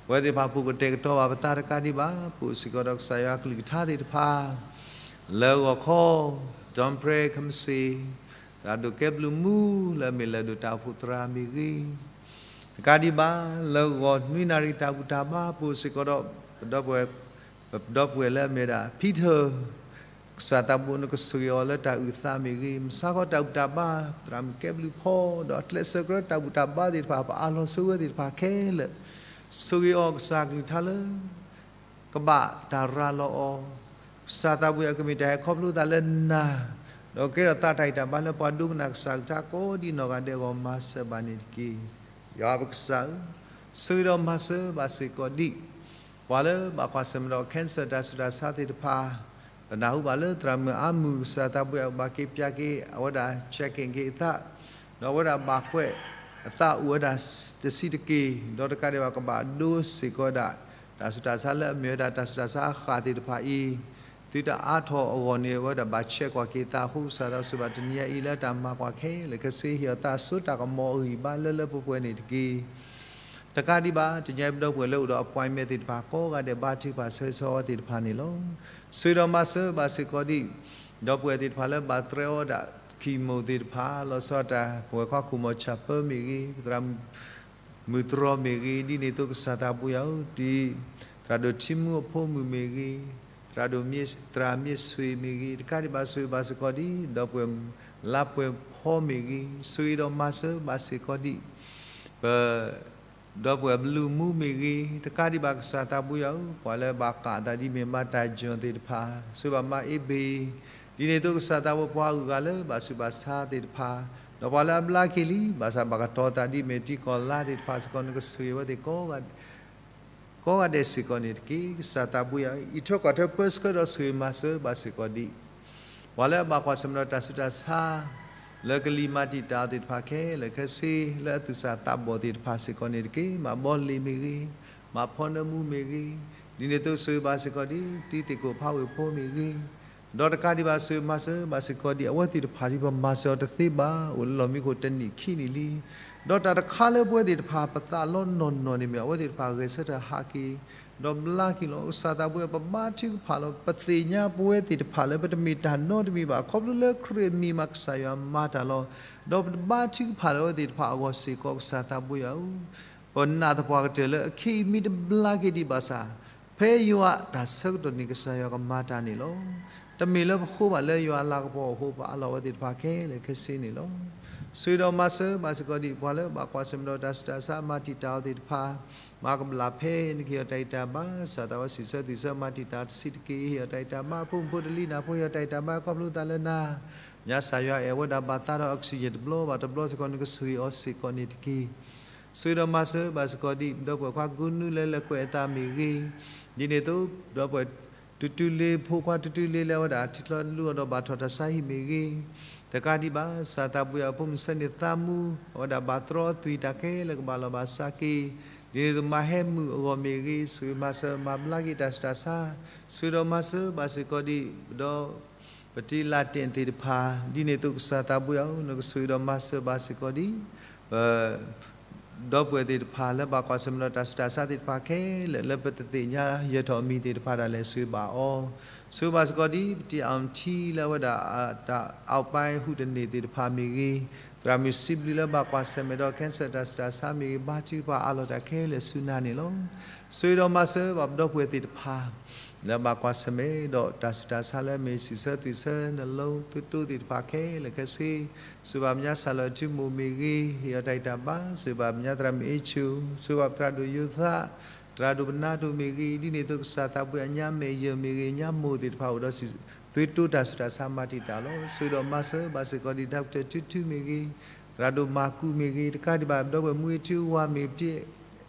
ပဝဲသ့ၣ်တဖၣ်ပူၤကတဲာ်ကတီၤဘၣ်ပသးတကးဒံးဘၣ်, ပအိၣ်စ့ၢ်ကီးဒီးကစၢ်ယွၤအကလုၢ်ကထါသ့ၣ်တဖၣ် လၢဂီၤခီ ဒီပြဲခမစ့ၣ် သရၣ်ဒိၣ်ကဲဘျုးမူလၢအမ့ၢ်လၢၢ်ဒိၣ်တၢ်အိၣ်ဖှိၣ်သရၣ်မ့ၢ်ဂ့ၤ, တကးဒံးဘၣ် လၢဂီၤနွံနၣ်ရံၣ်တၢ်ဘူၣ်တၢ်ဘါ ပအိၣ်စ့ၢ်ကီးဒီး ပဒီပုၢ်ဝဲၢ် ပဒီပုၢ်ဝဲၢ်လၢအမ့ၢ်ဝဲဒၣ် Peter ကစၢ်သးဘိနကဆိၣ်ဂ့ၤအီၤလၢတၢ်အုၣ်သးမ့ၢ်ဂ့ၤ, မုၢ်ဆါခီတၢ်ဘူၣ်တၢ်ဘါ သရၣ်မုၣ်ကဲဘျုးဖီ ဒီးအကျဲးစၢးကြၢးတၢ်ဘူၣ်တၢ်ဘါသ့ၣ်တဖၣ် ပအးလီၤဆိဝဲသ့ၣ်တဖၣ်ခဲလၢာ်, ဆိၣ်ဂ့ၤအီၤကစၢ်ကလုၢ်ကထါလၢ ကဘၣ်တၢ်ရၤလီၤအီၤ, ကစၢ်သးဘိယွၤကမ့ၢ်တၢ်ဟဲခီဖျိသးလၢနၤ, ဒီးကဲထီၣ်သးတၢ်ဂံၢ်တၢ်ဘါလၢပှၤဒိကနၣ်ကစၢ်ကလုၢ်ကထါကိးဒံနီၢ်ဂၤဒဲးအဂီၢ်မၤစၢၤဘၣ်န့ၣ်တက့ၢ်. ယွၤပကစၢ်ဧၢ, ဆိၣ်ဂ့ၤဒီးမၤစၢၤဘၣ်စ့ၢ်ကီးဒံး ပှၤလၢဘၣ်ကွၢ်ဆၢၣ်မဲာ်ဒီး cancer တၢ်ဆူးတၢ်ဆါသ့ၣ်တဖၣ်, ပနၢ်ဟူဘၣ်လၢသရၣ်မုၣ်အါမုၢ်ကစၢ်သးဘိယွၤဘၣ်က့ၤပျၢ်က့ၤ အဝဲဒၣ် check in က့ၤအသး, ဒီးအဝဲဒၣ်ဘၣ်ကွဲးအသးအိၣ်ဝဲဒၣ်တဆံးတက့ၢ်, ဒီးတကးဒံးဘၣ်ကဘၣ်ဒိစ့ၢ်ကီးဝဲဒၣ် တၢ်ဆူးတၢ်ဆါလၢအမ့ၢ်ဝဲဒၣ်တၢ်ဆူးတၢ်ဆါအဃၣ်သ့ၣ်တဖၣ်အံၤ, သုတအါထီၣ်အဂီၢ်န့ၣ် အဝဲဒၣ်ဘၣ် check ကွၢ်က့ၤသးအဃိ ကစၢ်သးစီဆှံဘၣ်တနံၤညါအံၤလၢတၢ်မၤကွၢ်ခဲလၢာ်ခဲဆ့ ဟ့ၣ်အီၤသးအစိတၢ်ကမီၤအဂံၢ်ဘါလၢလၢပှဲၤပှဲၤန့ၣ်တက့ၢ်. တကးဒံးဘၣ် တနံၤညါပဒီပုၢ်ဝဲၢ်လၢအိၣ်ဒီး appointment သ့ၣ်တဖၣ်ကိးဂၤဒဲး ဘါထုကဖၣ်ဆၢဂ့ၤဆၢဝါသ့ၣ်တဖၣ်န့ၣ်လီၤ. ဆိၣ်ဂ့ၤဒီးမၤစၢၤဘၣ်စ့ၢ်ကီးဒံး ဒီပုၢ်ဝဲၢ်သ့ၣ်တဖၣ်လၢဘၣ်တြဲၤအီၤဒၣ် chemo သ့ၣ်တဖၣ် လီၤဆီဒၣ်တၢ် ပဝဲၢ်ခွါခိၣ်မီၤဆၣ်ပၢမ့ၢ်ဂ့ၤ, ပသရၣ်မုၣ်တြီမ့ၢ်ဂ့ၤ, ဒ်န့ၣ်အသိးကစၢ်သးဘိယွၤဧၢ, ဒ်သရၣ်ဒိၣ်ထံမူအဖိမုၣ်မ့ၢ်ဂ့ၤ, သရၣ်ဒိၣ်မ့ၢ်, သရၣ်မ့ၢ်ဆွ့ၣ်မ့ၢ်ဂ့ၤ, တကးဒံးဘၣ်ဆိၣ်ဂ့ၤဘၣ်စ့ၢ်ကီးဒံး ဒီပုၢ်ဝဲၢ်လါပှဲၤဖီမ့ၢ်ဂ့ၤ, ဆိၣ်ဂ့ၤဒီးမၤစၢၤဘၣ်စ့ၢ်ကီးဒံး ပ ဒီပုၢ်ဝဲၢ်ဘလူးမူမ့ၢ်ဂ့ၤ, တကးဒံးဘၣ်ကစၢ်သးဘိယွၤဧၢ, ပှၤလၢဘၣ်ဃးအသးဒ်မ့ၢ်မၤတၢ်ယွၤသ့ၣ်တဖၣ်, ဆိၣ်ဂ့ၤဘၣ်မါအ့ဘ့ၣ်, ဒ်န့ၣ်အသိးကစၢ်သးဘိပှၤအဂုၤအဂၤလၢဘၣ်ဆူးဘၣ်ဆါသ့ၣ်တဖၣ်, ဒီးပှၤလၢအဘျါက့ၤလံ ဘၣ်ဆၣ်ဘၣ်ကတီၤသးဒ်မ့ၢ်တံၤကီၢ်လါသ့ၣ်တဖၣ်စ့ၢ်ကီး နကဆိၣ်ဂ့ၤဝဲသ့ၣ်ကိးဂၤဒဲး ကိးဂၤဒဲးစ့ၢ်ကီးန့ၣ်တက့ၢ်. ကစၢ်သးဘိယွၤ အံးထွဲကွၢ်ထွဲပၢဆှၢဒီးဆိၣ်ဂ့ၤမၤစၢၤဘၣ်စ့ၢ်ကီးဒံး ပှၤလၢအဘၣ်ကွၢ်ဆၢၣ်မဲာ်ဒီးတၢ်ဆူးတၢ်ဆါ လၢကလံၤမၤတံာ်တာ်အီၤသ့ၣ်တဖၣ်ခဲလၢာ်ခဲဆ့ လၢအသူၣ်စၢ်သးဘီၣ်သ့ၣ်တဖၣ်စ့ၢ်ကီးန့ၣ်တက့ၢ်. မၤဘီလ့ၤမ့ၢ်ဂ့ၤ, မၤဖီနၢမူမ့ၢ်ဂ့ၤ, ဒ်န့ၣ်အသိးဆိၣ်ဂ့ၤဘၣ်စ့ၢ်ကီးဒံး တံၤသ့ၣ်ကိးဖးဝ့ၢ်ဖိမ့ၢ်ဂ့ၤ, ဒီးတကးဒံးဘၣ်ဆိၣ်ဂ့ၤမၤစၢၤဘၣ်စ့ၢ်ကီးဒံး အဝဲသ့ၣ်တဖၣ်ဒ်ပမၤစၢၤအီၤတသ့ဘၣ် အိၣ်လၢလီၢ်မံခိၣ်တနံၣ်ခံနံၣ်လံ ဒီးတၢ်တခါလၢပဝဲသ့ၣ်တဖၣ်ပသးလီၤနီၢ်နီၢ်န့ၣ်မ့ၢ် အဝဲသ့ၣ်တဖၣ်ဂဲၤဆၢထၢၣ်ဟးက့ၤ ဒီးဘျါက့ၤလီၤ. ကစၢ်သးဘိယွၤ ပဘါထုကဖၣ်လီၤ. ပသ့ၣ်ညါပဝဲသ့ၣ်တဖၣ်လၢပတမ့ၢ်တၢ်နီတမံၤဘၣ် ခီဖျိလၢခရံာ်အမံၤမးကစၢ်ယွၤမၤတၢ်လီၤ. ဒီးပတဘါထုကဖၣ်လၢအဝဲသ့ၣ်တဖၣ်အဂီၢ်စ့ၢ်ကီး ကစၢ်သးဘိယွၤဧၢ ပနာ်သပှၢ်ကတၢၢ်လၢအခံအံၤမ့ၢ်တဘျါက့ၤဒံးဘၣ်ဆၣ် ဖဲယွၤအတၢ်ဆၢကတီၢ်န့ၣ် ကစၢ်ယွၤကမၤတၢ်န့ၣ်လီၤ. တမ့ၢ်လၢပဃိဘၣ်လၢယွၤအလၤကပီၤအဃိ ပအးလီၤဝဲသ့ၣ်တဖၣ်ခဲလၢာ်ခဲဆ့န့ၣ်လီၤ. ဆိၣ်ဂ့ၤဒီးမၤစၢၤဘၣ်စ့ၢ်ကီးဒံး ပှၤလၢဘၣ်ကွၢ်ဆၢၣ်မဲာ်ဒီးတၢ်ဆူးတၢ်ဆါမၤတံာ်တာ်အီၤသ့ၣ်တဖၣ် မၤကဘျၣ်ဖဲနကဟ့ၣ်အီၤတၢ်ဂံၢ်တၢ်ဘါ ကစၢ်သးဝဲစံးဆၢသုးဆၢမၤတံာ်တာ်တဆံးတက့ၢ် ဟ့ၣ်အီၤတၢ်ဂံၢ်တၢ်ဘါ ဖိမုၣ်ဖိတလံၤနၢ်ဖိဟ့ၣ်အီၤတၢ်ဂံၢ်တၢ်ဘါခီဖျိသးလၢနၤ ညါကစၢ်ယွၤအဲၣ်ဝဲဒၣ်ဘၣ်သးဒီး oxygen တဘျီဘၣ်တဘျီစ့ၢ်ကီး နကဆိၣ်ဂ့ၤအီၤစ့ၢ်ကီးန့ၣ်တက့ၢ်. ဆိၣ်ဂ့ၤဒီးမၤစၢၤဘၣ်စ့ၢ်ကီးဒံး ဒီပုၢ်ဝဲၢ်ခွါကူနူလၢလဲၤကွဲးအသးမ့ၢ်ဂ့ၤ, ဒ်န့ၣ်အသိး ဒီပုၢ်ဝဲၢ် တူတူလ့ ဖိခွါတူတူလ့လၢအဝဲဒၣ် ထံချီလူအီၤဒီးဘၣ်ထီၣ်တၢ်ဆါဟံၣ်မ့ၢ်ဂ့ၤ, တကးဒံးဘၣ် ကစၢ်သးဘိယွၤ အဖိမုၣ်ဆၢန့ၣ်သးမူ အဝဲဒၣ်ဘၣ်တြီအသွံၣ်တၢ်ခဲလၢာ်ကဘၣ်လီၤဘၣ်စးက့ၤ, ဒ်န့ၣ်အသိးမၤဟဲမုာ်အဂီၢ်မ့ၢ်ဂ့ၤ, ဆိၣ်ဂ့ၤမၤစၢၤမၤဘျါက့ၤတၢ်ဆူးတၢ်ဆါ, ဆိၣ်ဂ့ၤဒီးမၤစၢၤဘၣ်စ့ၢ်ကီးဒံး ဒီး ပတံၤလၢ်တ့ၢ်သ့ၣ်တဖၣ်, ဒ်န့ၣ်အသိးကစၢ်သးဘိယွၤဧၢ, နကဆိၣ်ဂ့ၤဒီးမၤစၢၤဘၣ်စ့ၢ်ကီးဒံး ပ ဒီပုၢ်ဝဲၢ်သ့ၣ်တဖၣ်လၢဘၣ်ကွၢ်ဆၢၣ်မဲာ်ဒီးတၢ်ဆူးတၢ်ဆါသ့ၣ်တဖၣ်ခဲလၢာ် လၢပတသ့ၣ်ညါယဲၢ်ထီၣ်အမံၤသ့ၣ်တဖၣ်ဒၣ်လဲာ် ဆိၣ်ဂ့ၤဘၣ်အီၤ, ဆိၣ်ဂ့ၤဘၣ်စ့ၢ်ကီးဒံး ပတံၤအီထံလၢအဝဲဒၣ် တၢ်အီၣ်ပၢဟူးတန့ၢ်သ့ၣ်တဖၣ်မ့ၢ်ဂ့ၤ, သရၣ်မုၣ်စံးဘျုးလၢဘၣ်ကွၢ်ဆၢၣ်မဲာ်ဒီး cancer တၢ်ဆူးတၢ်ဆါမ့ၢ်ဂ့ၤ, ဘါထုကဖၣ်အးလီၤတၢ်ခဲလၢာ်ဆူနၤန့ၣ်လီၤ. ဆိၣ်ဂ့ၤဒီးမၤစၢၤဘၣ်ပဒီပုၢ်ဝဲၢ်သ့ၣ်တဖၣ် လၢဘၣ်ကွၢ်ဆၢၣ်မဲာ်ဒီးတၢ်ဆူးတၢ်ဆါလၢအမ့ၢ်စံးဆၢသုးဆၢ နလိသုတိသ့ၣ်တဖၣ်ခဲလၢာ်ခဲဆ့, ဆိၣ်ဂ့ၤဘၣ်မဲာ်ညါစၢ်လီၤအထူမိၢ်မ့ၢ်ဂ့ၤ, ဟ့ၣ်အီၤတၢ်ဂံၢ်တၢ်ဘါ, ဆိၣ်ဂ့ၤဘၣ်မဲာ်ညါသရၣ်မုၣ်အ့ဆူၣ်, ဆိၣ်ဂ့ၤဘၣ်ပသရၣ်ဒိၣ်ယိၤသး, သရၣ်ဒိၣ်ပနါတိၢ်မ့ၢ်ဂ့ၤ, ဒ်န့ၣ်အသိးကစၢ်သးဘိယွၤ ညါမဲာ်ယၢၢ်မ့ၢ်ဂ့ၤ, ညါမိၢ်သ့ၣ်တဖၣ်အိၣ်ဒီးစံး သုတိတၢ်ဆူးတၢ်ဆါမၤတံာ်တာ်လီၤ. ဆိၣ်ဂ့ၤဒီးမၤစၢၤဘၣ်စ့ၢ်ကီးဒံး ဒီကတၢၢ်ထူထူမ့ၢ်ဂ့ၤ, သရၣ်ဒိၣ်မၤကူးမ့ၢ်ဂ့ၤ, တကးဒံးဘၣ်ပဒီပုၢ်ဝဲၢ်မူအထူအဝၤမ့ၢ်ပတံၤ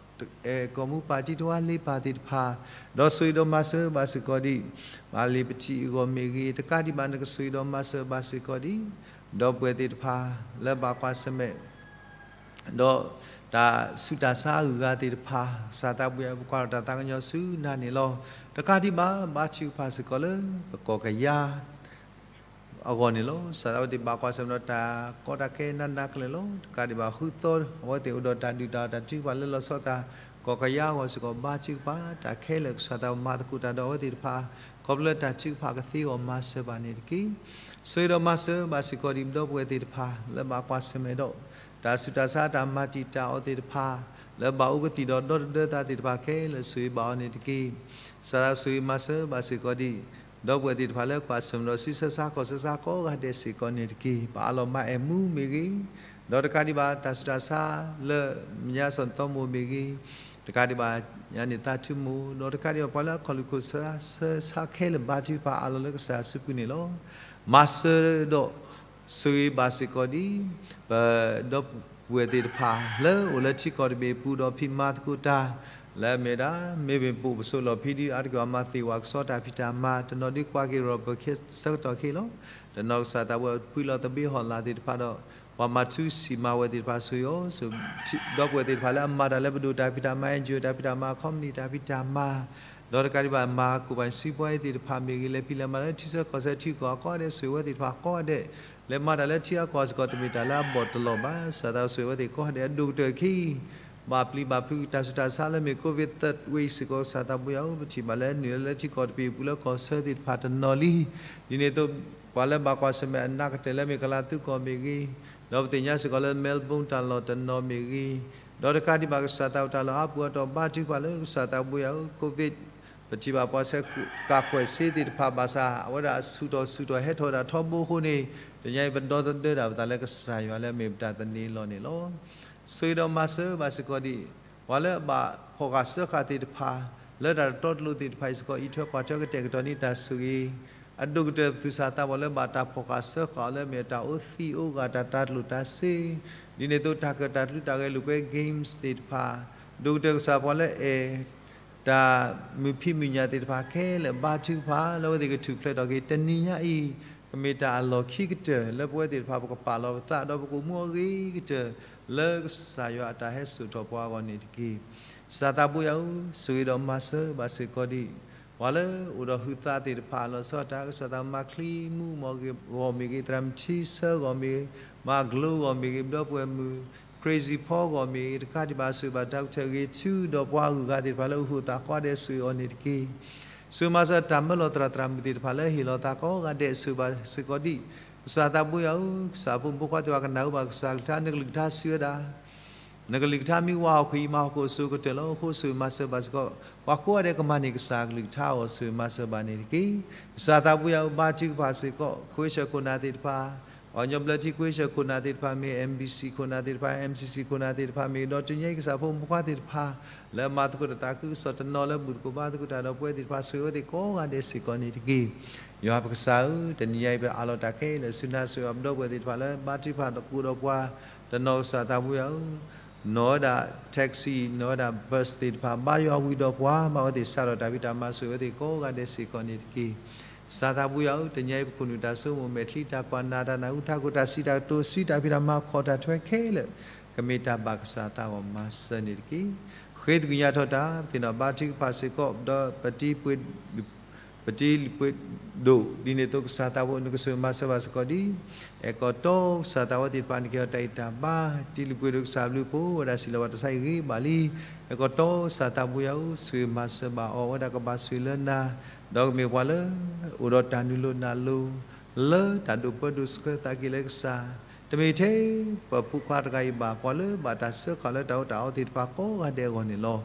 အဲၣ်ကီၢ်မူပၢ်တံၤတဝါလ့ပၢ်သ့ၣ်တဖၣ်, ဒီးဆိၣ်ဂ့ၤဒီးမၤစၢၤဘၣ်စ့ၢ်ကီးဒံး မၤလ့ၤပထံၣ်အဂီၢ်မ့ၢ်ဂ့ၤ, တကးဒံးဘၣ်နကဆိၣ်ဂ့ၤဒီးမၤစၢၤဘၣ်စ့ၢ်ကီးဒံး ဒီပုၢ်ဝဲၢ်သ့ၣ်တဖၣ် လၢဘၣ်ကွၢ်ဆၢၣ်မဲာ် ဒီးတၢ်ဆူးတၢ်ဆါအဂုၤအဂၤသ့ၣ်တဖၣ်, ကစၢ်သးဘိယွၤ ပကွၢ်လီၤတၢ်သးကညီၤဆူနၤန့ၣ်လီၤ. တကးဒံးဘၣ် ဘါထုကဖၣ်စ့ၢ်ကီးလၢ ပကီၢ်ကယၤ အဂီၢ်န့ၣ်လီၤ. ကစၢ်သးဝဲသ့ၣ်ဘၣ်ကွၢ်ဆၢၣ်မဲာ်ဒီးတၢ်ကီတၢ်ခဲနးနးကလဲာ်လီၤ. တကးဒံးဘၣ်ဃုသီ အဝဲသ့ၣ်အိၣ်ဒီးတၢ်ဒုၣ်တၢ်အီၣ်တၢ်ထုကဖၣ်လၢလီၤဆီတၢ် ကီၢ်ကယၤအဂီၢ်စ့ၢ်ကီး ဘါထုကဖၣ် တၢ်ခဲလၢာ်ကစၢ်သးမၤသကိးတၢ်ဒီးအဝဲသ့ၣ်တဖၣ် ခီဖျိလၢတၢ်ထုကဖၣ်ကသ့အဂီၢ်မၤစၢၤဘၣ်န့ၣ်တက့ၢ်. ဆိၣ်ဂ့ၤဒီးမၤစၢၤဘၣ်စ့ၢ်ကီးဒ်ပဒီပုၢ်ဝဲၢ်သ့ၣ်တဖၣ် လၢဘၣ်ကွၢ်ဆၢၣ်မဲာ်ဒီး တၢ်ဆူးတၢ်ဆါတၢ်မၤတံာ်တာ်အီၤသ့ၣ်တဖၣ် လၢဘၣ်အိၣ်ကသံၣ်ဒီးဒီသဒၢသးသ့ၣ်တဖၣ်ခဲလၢာ် ဆိၣ်ဂ့ၤဘၣ်အီၤန့ၣ်တက့ၢ်. ကစၢ်သးဆိၣ်ဂ့ၤမၤစၢၤဘၣ်စ့ၢ်ကီးဒ် ဒီပုၢ်ဝဲၢ်သ့ၣ်တဖၣ်လၢကွၢ်ဆၢၣ်မဲာ်ဒီးဆံဆၢဆါကီၢ်ဆၢဆါကိးဂၤဒဲးစ့ၢ်ကီးန့ၣ်တက့ၢ်. ဘၣ်အးလီၤမၤအဲၣ်မူမ့ၢ်ဂ့ၤ, ဒီးတကးဒံးဘၣ်တၢ်ဆူးတၢ်ဆါလၢ မညါစီၤသီမိၢ်မ့ၢ်ဂ့ၤ, တကးဒံးဘၣ်ညါန့ၣ်သးထုမိၢ်, ဒီးတကးဒံးဘၣ်ပှၤလၢအခီၣ်လူၢ်ခိၣ်ဆၢဆၢဆါခဲလၢာ်ဘါထုကဖၣ်အးလီၤလၢကစၢ်အစုပူၤန့ၣ်လီၤ. မၤစၢၤဒီး ဆိၣ်ဂ့ၤဘၣ်စ့ၢ်ကီးဒ် ပဒီပုၢ်ဝဲၢ်သ့ၣ်တဖၣ် လၢအိၣ်လၢထံကီၢ်တဘ့ၣ်အပူၤဒီးဖံးမၤသကိးတၢ် လၢအမ့ၢ်ဝဲဒၣ် မ့ၢ်ပပူၤပစိးလီၢ်ဖံးဒုးအါတက့ၢ်အမၤသ့ၣ်ဝဲကဆီတၢ်ဖံးတၢ်မၤ တနီၤဒုးကွၢ်က့ၤရီၣ်ဘၢၣ်ဆၢကတီၢ်ခဲလီၤ. တနီၤကစၢ်သးဝဲပှံၤလီၤသဘ့ဟီၣ်လာ်သ့ၣ်တဖၣ်ဒီး ပှၤမၤထူစံၣ်မၤဝဲသ့ၣ်တဖၣ်ဆိၣ်ဂ့ၤအီၤ, ဒီပုၢ်ဝဲၢ်သ့ၣ်တဖၣ်လၢအမၤတၢ်လၢပဒိၣ်တၢ်ဖံးတၢ်မၤ NGO တၢ်ဖံးတၢ်မၤ ခီပနံၣ်တၢ်ဖံးတၢ်မၤ ဒီးတကးဒံးဘၣ်မၤကိးပၤစံးပှၤအံၤသ့ၣ်တဖၣ်မ့ၢ်ဂ့ၤ လဲၤဖံးလဲၤမၤလၢထံဆၢကီၢ်ဆၢထံကီၢ်အကိးဂၤဒဲး ဆိၣ်ဂ့ၤဝဲသ့ၣ်တဖၣ်ကိးဂၤဒဲး လဲၤမၤတၢ်လၢထံအကီၢ်စ့ၢ်ကီး တမ့ၢ်တၢ်လၢအဘီၣ်တလီၢ်ဘၣ်. ကစၢ်သးဆိၣ်ဂ့ၤဝဲသ့ၣ်ကိးဂၤဒဲး အဒိၣ်ကတၢၢ်ခံ ဘၣ်ပျံၤဘၣ်ဖုးတၢ်ဆူးတၢ်ဆါလၢမ့ၢ် COVID third wave စ့ၢ်ကီး ကစၢ်သးဘိယွၤဧၢ ပထံၣ်ဘၣ်လၢနုာ်လၢလၢထံကီၢ်တဘ့ၣ်အပူၤလၢကီၢ်ဆၢသ့ၣ်တဖၣ်တနီၤလံ. ဒ်န့ၣ်အသိး ပှၤလၢဘၣ်ကွၢ်ဆၢၣ်မဲာ်အနးကတၢၢ်လၢမ့ၢ်ကလၤသူကီၢ်မ့ၢ်ဂ့ၤ, ဒီးပသ့ၣ်ညါစ့ၢ်ကီးလၢ Melbourne တၢ်လီၢ်တနီၤမ့ၢ်ဂ့ၤ, ဒီးတကးဒံးဘၣ်ကစၢ်သးအိၣ်တၢ်လီၢ်အါပူၤအတီၢ်ဘါထုကဖၣ်လၢကစၢ်သးဘိယွၤဧၢ COVID ပထံၣ်ဘၣ်ပှၤဆဲးကးကွဲးစ့သ့ၣ်တဖၣ်ဘၣ်ဆၣ် အဝဲဒၣ်ဆူၣ်ထီၣ်ဆူၣ်ထီၣ်ဟဲထီၣ်ဝဲဒၣ်ထီဘိအဃိန့ၣ် တနံၤအံၤပဒီသဒၢဒၣ်ပသးလၢကစၢ်ယွၤလၢအမ့ၢ်ပတၢ်သန့ၤလီၤန့ၣ်လီၤ. ဆိၣ်ဂ့ၤဒီးမၤစၢၤဘၣ်စ့ၢ်ကီးဒ် ပှၤလၢအဘၣ်ဖီၣ်ဃာ်စၢဃာ်သ့ၣ်တဖၣ် လၢတၢ်တတီတလိၤသ့ၣ်တဖၣ်အံၤစ့ၢ်ကီး အံးထွဲကွၢ်ထွဲကတဲာ်ကတီၤန့ၢ်တၢ်ဆိၣ်ဂ့ၤ အဒိၣ်ကတၢၢ်ပသူၣ်စၢ်သးဘီၣ်လၢဘၣ်တၢ်ဖီၣ်ဃာ်စၢဃာ်အီၤလၢအမ့ၢ်တၢ်အိၣ်သံးအိၣ်ဂၢၢ်တၢ်တၢ်ကျိၣ်တၢ်စ့ ဒ်န့ၣ်အသိးတၢ်ကၢၣ်တၢ်ကျူတၢ်ဂဲၤလိာ်ကွဲ games သ့ၣ်တဖၣ် ဒိၣ်ကတၢၢ်ကစၢ်ပှၤလၢအဲၣ် တၢ်မုာ်ဖံးမုာ်ညၣ်သ့ၣ်တဖၣ်ခဲလၢာ်ဘါထုကဖၣ် လၢအဝဲသ့ၣ်ကထူၣ်ဖျဲးထီၣ်က့ၤ တနံၤညါအံၤ ကမ့ၢ်တၢ်အလီၢ်ခံကတၢၢ် လၢပဝဲသ့ၣ်တဖၣ်ပကပာ်လီၤပသး ဒီးပကအိၣ်မူအဂ့ၤကတၢၢ် လၢကစၢ်ယွၤအတၢ်ဟဲစိာ်ထီၣ်ပှၤအဂီၢ်န့ၣ်တက့ၢ်. ကစၢ်သးဘိယွၤဧၢ ဆိၣ်ဂ့ၤဒီးမၤစၢၤဘၣ်စ့ၢ်ကီးဒ် ပှၤလၢအိၣ်ဒီးဟုးသးသ့ၣ်တဖၣ် လီၤဆီဒၣ်တၢ် ကစၢ်သးမၤချံမူဂီၢ်မ့ၢ်ဂ့ၤ သရၣ်မုၣ်ထံဆၢဂီၢ်မ့ၢ်ဂ့ၤ မၤကျိဂီၢ်မ့ၢ်ဂ့ၤ ပဒီပုၢ်ဝဲၢ်မုၣ် Crazy Paul ဂီၢ်မ့ၢ်ဂ့ၤ တကးဒံးဘၣ်ဆိၣ်ဂ့ၤဘၣ်တၢ်ကထၢၣ်ဂ့ၤဆူဒီးပှၤအဂုၤအဂၤသ့ၣ်တဖၣ်လၢအိၣ်ဃုာ်သးကိးဂၤဒဲး ဆိၣ်ဂ့ၤအီၤန့ၣ်တက့ၢ်. ဆိၣ်ဂ့ၤမၤစၢၤတၢ်မၢလီၤသရၣ်သရၣ်မုၣ်သ့ၣ်တဖၣ်လၢဟ့ၣ်လီၤသးကိးဂၤဒဲး ဆိၣ်ဂ့ၤဘၣ်စ့ၢ်ကီးဒ် ကစၢ်သးဘိယွၤဧၢ ကစၢ်ဖိမုၣ်ဖိခွါသ့ၣ်တဖၣ်ကနၣ်ဝဲဘၣ်ကစၢ်ကလုၢ်ကထါ နကလုၢ်ကထါစံးဝဲဒၣ် နကလုၢ်ကထါမ့ၢ်ဝါဟီၣ်ခိၣ်အံၤ မၤဟီၣ်ခိၣ်အစိၤကတၢၢ်လီၤ. အဃိဆိၣ်ဂ့ၤမၤစၢၤဘၣ်စ့ၢ်ကီး ပှၤကိးဂၤဒဲးကမၤန့ၢ်ကစၢ်ကလုၢ်ကထါအဂီၢ် ဆိၣ်ဂ့ၤမၤစၢၤဘၣ်န့ၣ်တက့ၢ်. ကစၢ်သးဘိယွၤဧၢ ဘါထုကဖၣ်စ့ၢ်ကီး ခွ့ဆၢၣ်ခိၣ်နၢ်သ့ၣ်တဖၣ် ပှၤကညီဘျၢထံခွ့ဆၢၣ်ခိၣ်နၢ်သ့ၣ်တဖၣ်မ့ၢ် MBC ခိၣ်နၢ်သ့ၣ်တဖၣ် MCC ခိၣ်နၢ်သ့ၣ်တဖၣ်မ့ၢ် ဒီးတနံၤညါအံၤကစၢ်ဖိမုၣ်ဖိခွါသ့ၣ်တဖၣ် လၢအမၤသကိးတၢ်သးခုကစီၣ်တနီၤလၢဘူၣ်သကိးဘါသကိးတၢ်ဒီးပဝဲသ့ၣ်တဖၣ် ဆိၣ်ဂ့ၤဝဲသ့ၣ်ကိးဂၤဒဲးစ့ၢ်ကီးန့ၣ်တက့ၢ်. ယွၤပကစၢ်ဧၢ တနံၤညါအံၤပအးလီၤတၢ်ခဲလၢာ်ဆူနၤ ဆိၣ်ဂ့ၤပဒီပုၢ်ဝဲၢ်သ့ၣ်တဖၣ်လၢဘါထုကဖၣ်သကိးဒီးပှၤတနီၤ ကစၢ်သးဘိယွၤဧၢ နီၣ်ဝဲဒၣ် taxi နီၣ်ဝဲဒၣ် bus သ့ၣ်တဖၣ် ဘါယွၤဝံၤဒီးပှၤ ဘၣ်ဝဲသ့ၣ်စးထီၣ်တၢ်ဖံးတၢ်မၤ ဆိၣ်ဂ့ၤဝဲသ့ၣ်ကိးဂၤဒဲးစ့ၢ်ကီးန့ၣ်တက့ၢ်. ကစၢ်သးဘိယွၤဧၢ တနံၤအံၤ ပခိၣ်နူာ်တၢ်ဆိကမိၣ်မဲာ်ချံတၢ်ကွၢ်နၢ်တၢ်နၢ်ဟူထးခိၣ်တၢ်စံးတၢ်ကတိၤစုတၢ်ဖံးတၢ်မၤခီၣ်တၢ်ထွဲခဲလၢာ် ကမ့ၢ်တၢ်ဘၣ်ကစၢ်သးဂီၢ်မၤစၢၤန့ၣ်တက့ၢ်. ဃ့သကွံာ်ညါထီၣ်တၢ် ပသ့ၣ်နီၣ်ဘါထုကဖၣ်စ့ၢ်ကီး ဒီးပတံၤလံၤပှ့ၤ ပတံၤလံၤပှ့ၤဒိၣ် ဒ်န့ၣ်အသိးကစၢ်သးဘိ နကဆိၣ်ဂ့ၤမၤစၢၤဘၣ်စ့ၢ်ကီးဒ် အဲၣ်ကီၢ်တီကစၢ်သးဝဲသ့ၣ်တဖၣ်န့ၣ်က့ၤအီၤတၢ်အံးတၢ်ဘါ တံၤလံၤပှ့ၤဒိၣ်ကစၢ်ဘျုးဖှိၣ်ဝဲဒၣ်စံးလီၤဝဲတၢ်ဆါအံၤဂ့ၤဘၣ်လံ. အဲၣ်ကီၢ်တီကစၢ်သးဘိယွၤဧၢ ဆိၣ်ဂ့ၤမၤစၢၤဘၣ်အီၤ အဝဲဒၣ်ကဘၣ်ဆိၣ်ဂ့ၤလၢနၤ ဒီးကမ့ၢ်ပှၤလၢ အိၣ်ဒီးတၢ်နုာ်လိၤနၤလိၤ လၢတၢ်ဒိၣ်ပၢဒိၣ်ဆှၢသးက့ၤလၢကစၢ် တမ့ၢ်ထဲပဖိခွါတဂၤအံၤဘၣ် ပှၤလၢဘၣ်တၢ်စၢဃာ်လၢတၢ်အီၣ်တၢ်အီသ့ၣ်တဖၣ်ကိးဂၤဒဲးအဂီၢ်န့ၣ်လီၤ.